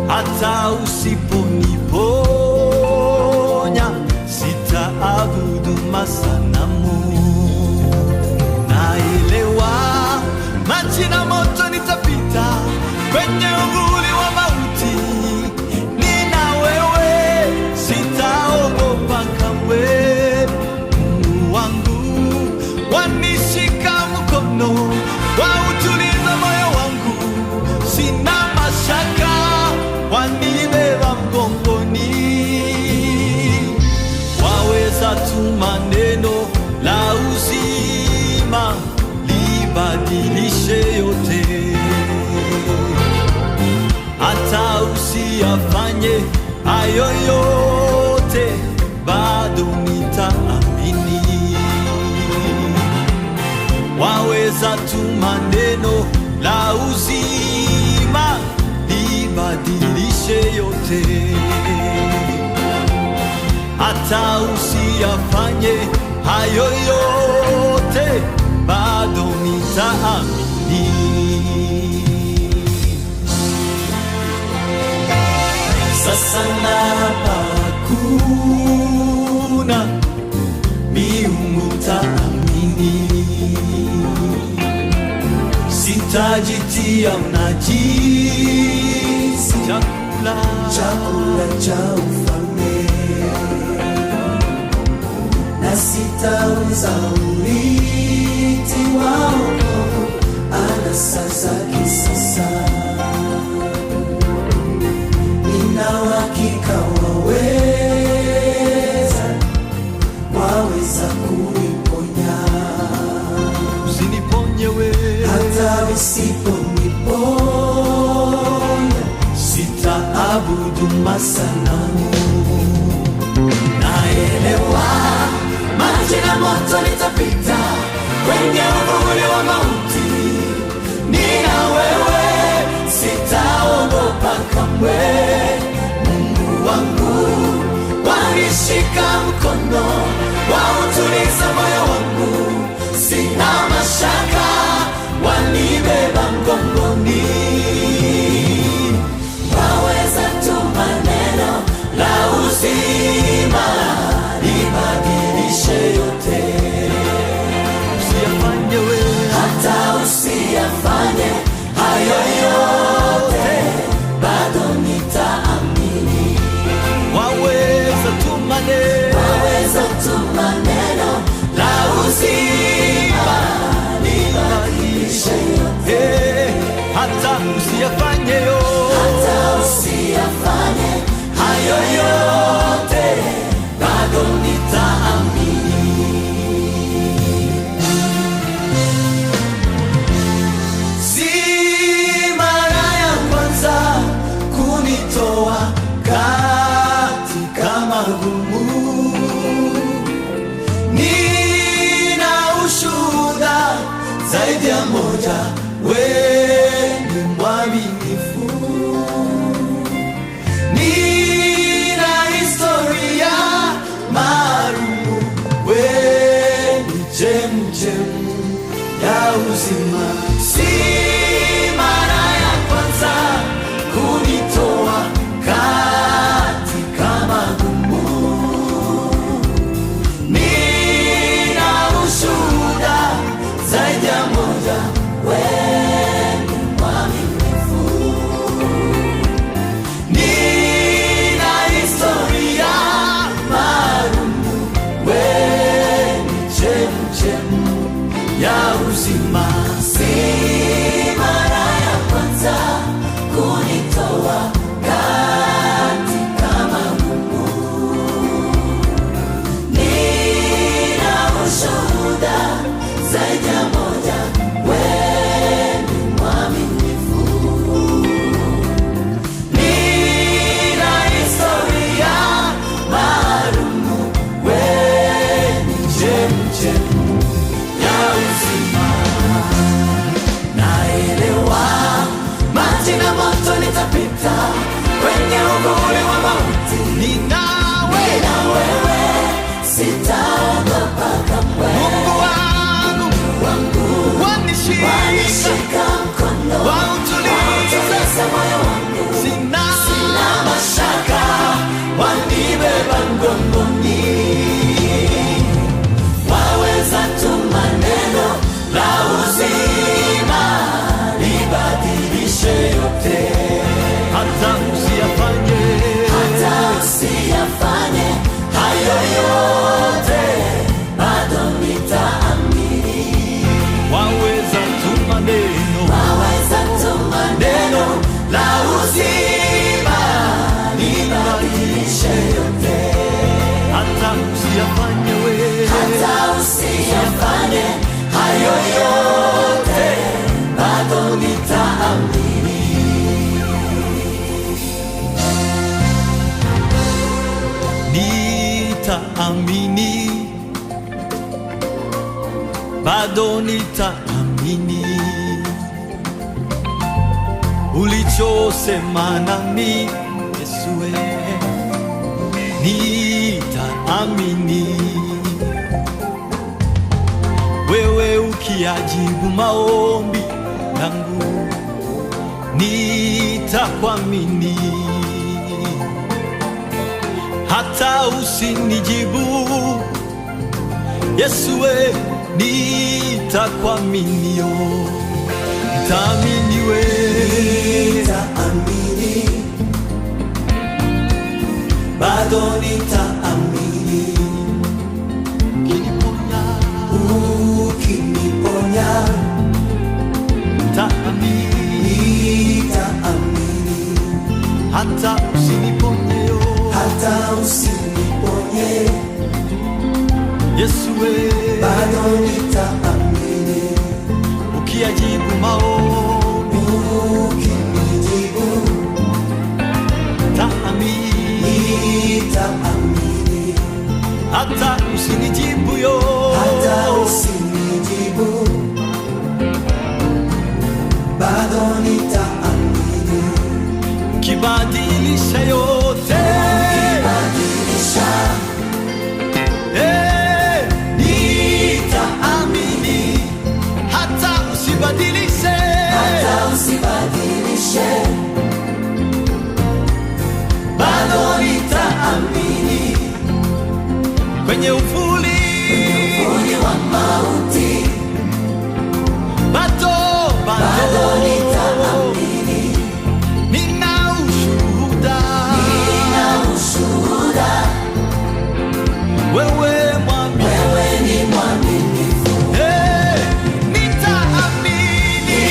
hata usiponiponya sitaabudu masanamu. Naelewa maji na moto nitapita kwenye uvuli wa mauti, nina wewe sitaogopa kamwe. Wanishika mkono, wautuliza moyo wangu, sina mashaka, wanibeba mgongoni. Waweza tu maneno la uzima libadilishe yote, hata usiyafanye hayo yote, bado nitaamini. Waweza tu maneno la uzima libadilishe yote, hata usiyafanye hayo yote, bado nitaamini. Sasa napakuna miungu taamini, sitajitia unajisi chakula cha ufalme, na sitauza urithi wa wokovu anasa za kisasa. Nina uhakika waweza kuniponya. Usiniponye wewe, hata usiponiponya sitaabudu masanamu. Naelewa maji na moto nitapita kwenye uvuli wa mauti, nina wewe sitaogopa kamwe. Mungu wangu wanishika mkono, wautuliza moyo wangu, sina mashaka, wanibeba mgongoni. Waweza tu maneno la uzima libadilishe yote, usiyafanye wewe, hata usiyafanye hayo yote, bado nitaamini. Waweza tu maneno, waweza tu maneno la uzima libadilishe yote, hata usiyafanye yote, hata usiyafanye Hayo yote bado nitaamini. Si mara ya kwanza kunitoa katika magumu, nina ushuhuda zaidi ya moja, wewe ni mwaminifu. Nina historia maalumu, wewe ni chemchemu ya uzima. Si mara ya kwanza kunitoa katika magumu, nina ushuhuda zaidi ya moja, wewe ni mwaminifu. Nina historia maalumu, wewe ni chemchemu ya uzima. Si mara ya kwanza kunitoa katika magumu, nina ushuhuda zaidi ya moja, wewe ni mwaminifu. Nina historia maalumu, wewe ni chemchemu ya uzima. Naelewa maji na moto nitapita, kwenye uvuli wa mauti nina wewe, sitaogopa kamwe. Mungu wangu wanishika mkono, wautuliza moyo wangu, sina mashaka, wanibeba mgongoni. Waweza tu maneno la uzima libadilishe yote, hata usiyafanye, hata usiyafanye hayo yote bado nitaamini. Waweza tu maneno, waweza tu maneno la uzima libadilishe yote, hata usiyafanye wewe, hata usiyafanye hayo yote bado nitaamini. Nitaamini, bado nitaamini ulichosema nami Yesu, nitaamini. Wewe ukiajibu maombi yangu nitakuamini, hata usinijibu Yesu, nitakuamini, nitaamini we, nitaamini, bado nitaamini. Ukiniponya, nitaamini, nitaamini, hata usiniponye, hata usiniponye Yesu, bado nitaamini. Ukiajibu maombi, ukinijibu, nitaamini, nitaamini, hata usinijibu yo, hata usinijibu, bado nitaamini. Kibadilisha yote, kibadilisha, nitaamini, hata usibadilishe, hata usibadilishe, bado nitaamini. Kwenye uvuli, uvuli wa mauti, bado, bado nitaamini. Nina ushuhuda, nina ushuhuda, wewe mwaminifu, wewe ni mwaminifu. Nitaamini,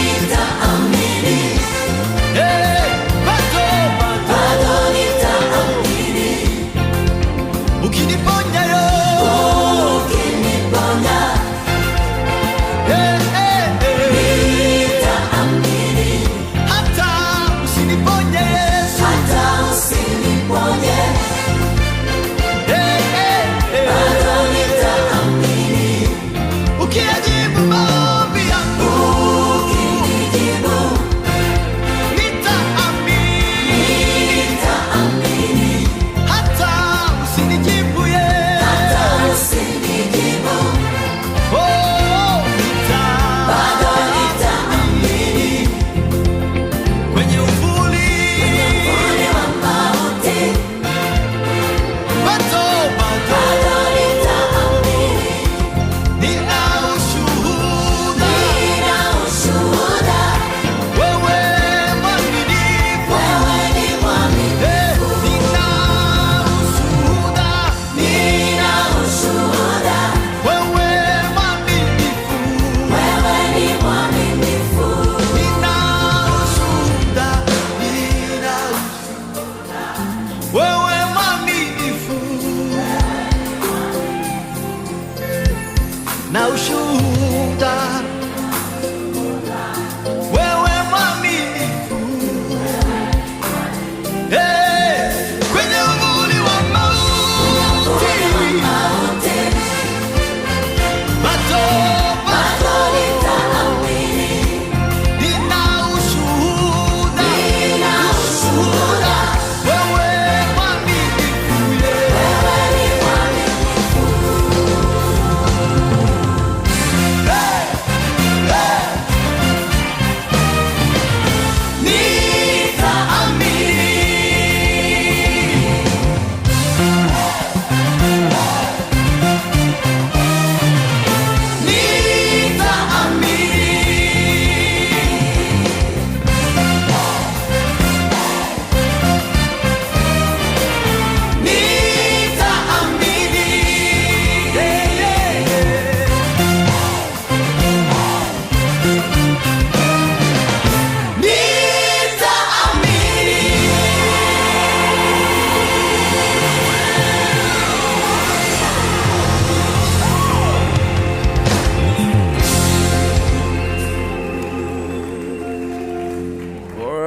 nitaamini, bado, bado nitaamini.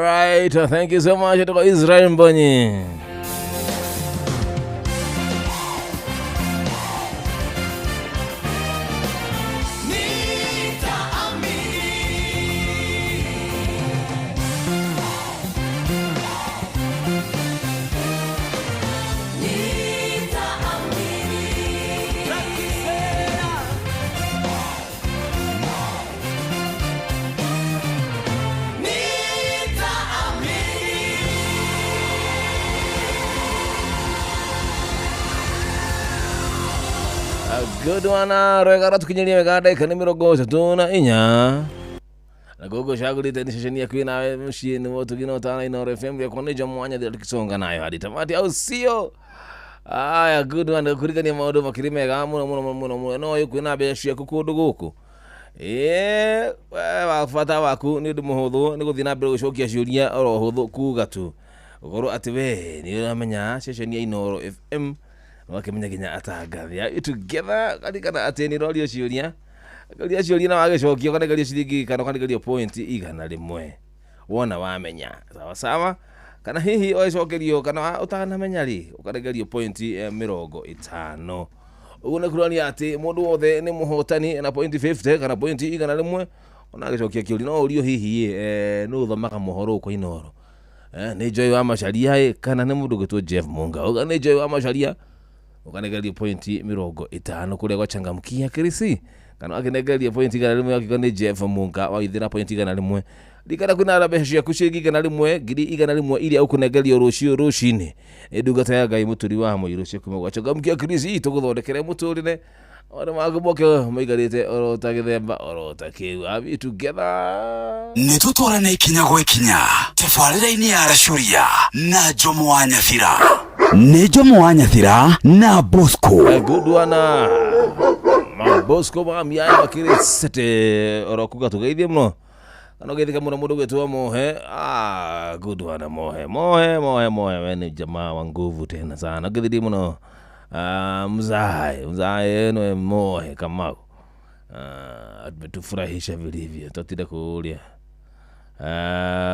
All right, thank you so much to Israel Mbonyi. A good one, rwega ratukinyiria wega ndagĩka nĩ 34 na gũkũ cagũrĩte nĩ ceceni yaku nawe mũciĩ nĩ wotugi na ũtana Inooro FM rĩakwa nĩ Jomo Wanyathe tukisonga nayo hadi tamati, au sio? Aya, good one, kũririkania maũndũ makĩrĩ mega mũno mũno mũno mũno mũno. No ũyũ kwĩna mbeca ciaku kũndũ gũkũ. Ĩĩ, we bata waku nĩ ũndũ mũhũthũ, nĩ gũthiĩ na mbere gũcokia ciũria oro hũthũ, kuga tu ũkorwo atĩ we nĩ ũramenya ceceni ya Inooro FM, wakĩmenya nginya atangathi. Are you together? Karirikana atĩ nĩ ũrorio ciũria, ũkaria ciũria na wagĩcokia ũkanengerio ciringi kana ũkanengerio point 100 wona wamenya sawa sawa, kana hihi ũgĩcokerio kana ũtanamenya rĩ ũkanengerio point 50. Ũguo nĩ kuonania atĩ mũndũ wothe nĩ mũhotani na point 50 kana point 100 ona agĩcokia kĩũria. No ũrio hihi nũ ũthomaga mohoro gũkũ Inooro, nĩ Joy wa Macharia ĩ kana nĩ mũndũ ũgwĩtwo Jeff Munga? Uga nĩ Joy wa Macharia ũkanengerio point 50 kũrĩa gwachangamkia kirisi, kana akinengeria point 100 akiuga nĩ Jeff Munga waithĩra point 100. Rikana kwĩna mbeca ciaku ciringi 100 100,000 iria ũkũnengerio rũciũ rũcinĩ nĩ ndungata ya Ngai mũturi wa mũirũ cio kuma gwachangamkia kirisi, tũgũthondekere mũtũrĩre ore maku moke maikarĩte oro ta gĩthemba oro ta kĩu. Are we together? Nĩ tũtwarane ikinya gwa ikinya tabarĩra-inĩ ya Racuria na Jomo wa Nyathira. Nĩ Jomo wa Nyathira na Bosco. Good one. Mabosco mamiaya makĩrĩ sete oro kuga tũgeithie mũno kana ũgeithĩka mũno mũndũ ũgwĩtwo Mohe. Good one, Mohe Mohe Mohe Mohe, we ni jamaa wa nguvu tena sana, ũgeithirie mũno. Mzae mzae nwe Mohe Kamau, ametufurahisha vilivyo, twatinde kũrĩa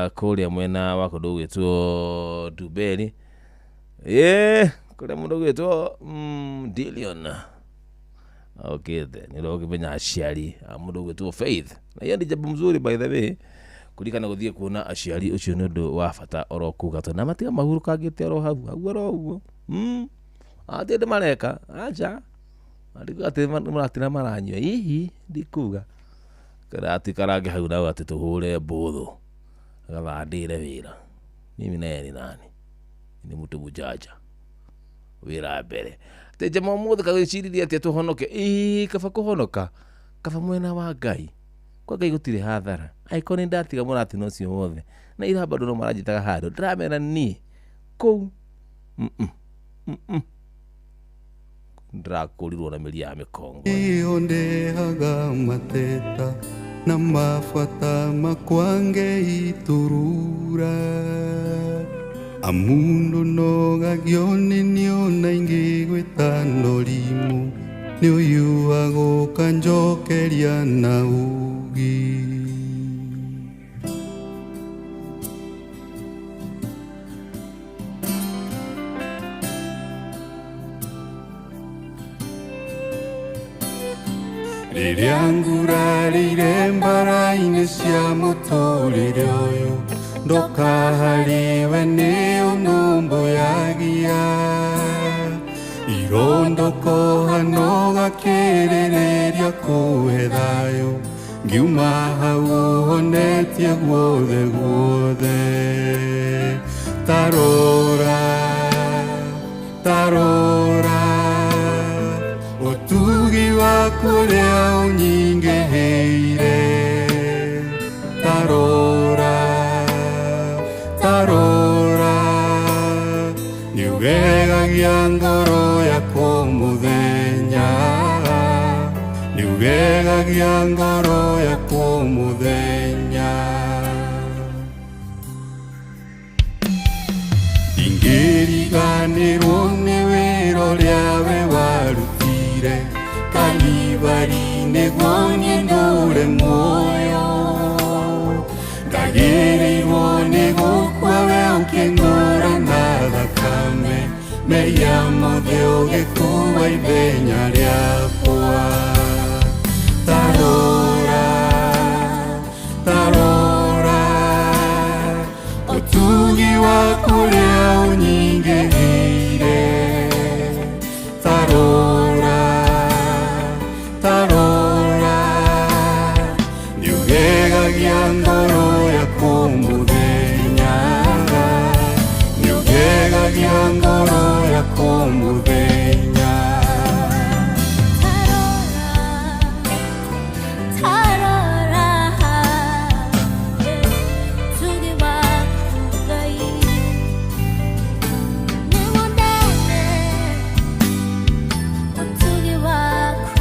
kũrĩa mwena wa kũndũ ũgwĩtwo Dubeli, kũrĩa mũndũ ũgwĩtwo Dilion. Okay, then nĩ ũkĩmenya aciari a mũndũ ũgwĩtwo Faith, na hiyo ni jambo mzuri by the way, kurikana gũthiĩ kuona aciari ũcio nĩ ũndũ wa bata oro kuga tondũ na matiga mahurũkangĩte oro hau hau oro ũguo. Atĩ ndĩ mareka acha andiko atĩ mũratina maranyua hihi ndikuga karati hau nao atĩ tũhũre mbũthũ agathandĩre wĩra. Mimi naye ni nani? Ni mtu mjanja wĩra mbere atĩ njama ũmũthĩ kagĩciririe atĩ tũhonoke. Ĩĩ, kaba kũhonoka kaba mwena wa Ngai, kwa Ngai gũtirĩ hathara. Angĩkorwo nĩ ndatiga mũratina ũcio wothe na ira bado no maranjĩtaga handũ ndĩramera niĩ kũu ndĩrakũrirwo na mĩri ya mĩkongo. Iyo ndehaga mateta na mabata makwange iturura amundu nogagio nĩ niona ingĩ gwĩtano rimũ nĩ ũyũ agũka njokeria na ugi. Rĩrĩa ngurarĩire mbara-inĩ cia mũtũrĩre ũyũ ndoka harĩwe nĩ ũnũmbũyagia irondokoha no gakĩrĩrĩria kũhe thayũ ngiuma hau ũhonetie guothe guothe. Tarora tarora ũtugi waku ũrĩa ũnyingĩhĩire, tarora tarora nĩũgegagia ngoro yakwa mũthenya, nĩũgegagia ngoro yakwa mũthenya. Ndingĩriganĩrwo nĩ wĩra ũrĩa we warutire Kalivari nĩguo niĩ ndũre muoyo, ndagĩrĩirwo nĩ gũ Ũkĩngũra na thakame mehia mothe ũgĩkua ithenya rĩakwa. Tarora, tarora, ũtugi waku ũrĩa ũnyingĩhĩire. Tarora, tarora, nĩũgegagia ngoro yakwa mũthenya, nĩũgegagia ngoro yakwa mũthenya. Tarora, tugi waku Ngai nĩ mũnene, ũtugi waku.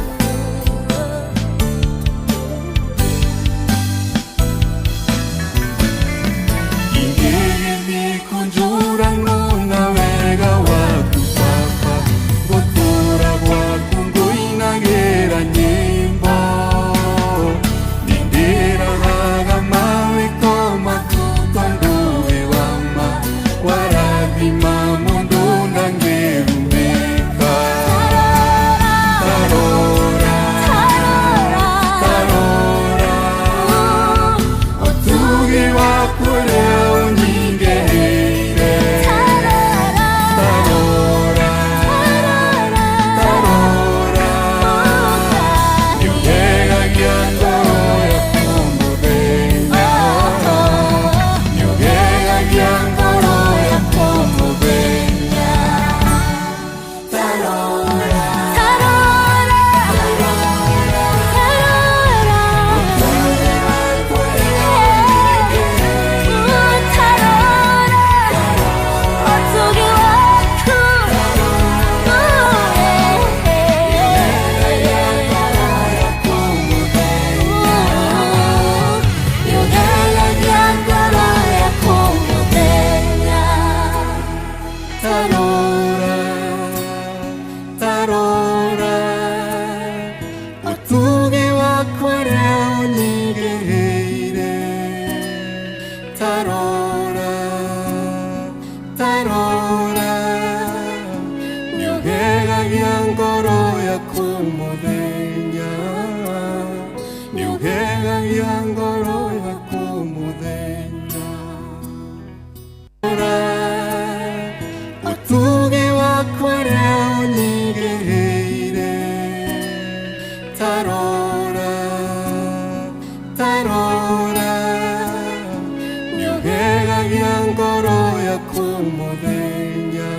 Ingĩgĩthiĩ kũnjũranwo na wega waku Baba, gũtũũra gwaku ngũinagĩra nyĩmbo. Nĩndĩrahaga mawĩko maku tondũ wĩ wa ma, warathima mũndũ ndangĩrumĩka. Tarora, tarora, ũtugi waku ũrĩa ũnyingĩhĩire. Tarora, tarora, nĩũgegagia ngoro yakwa mũthenya, nĩũgegagia ngoro yakwa mũthenya. Tarora, tarora, ũtugi waku nĩũgegagia ngoro yakwa mũthenya. Tarora, tarora, ũtugi waku ũrĩa ũnyingĩhĩire. Tarora, tarora, nĩũgegagia ngoro yakwa mũthenya, nĩũgegagia ngoro yakwa mũthenya. Tarora, ũtugi waku ũrĩa ũnyingĩhĩire. Tarora, tarora, nĩũgegagia ngoro yakwa mũthenya,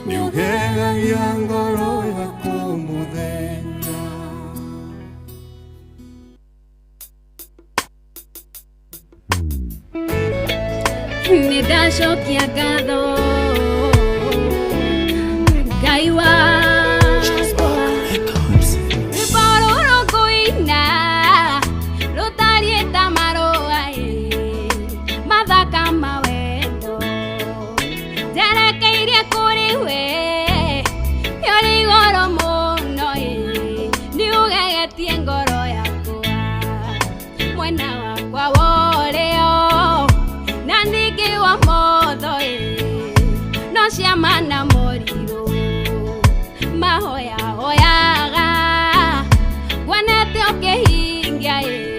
nĩũgegagia ngoro yakwa mũthenya. Nĩ ndacokia ngatho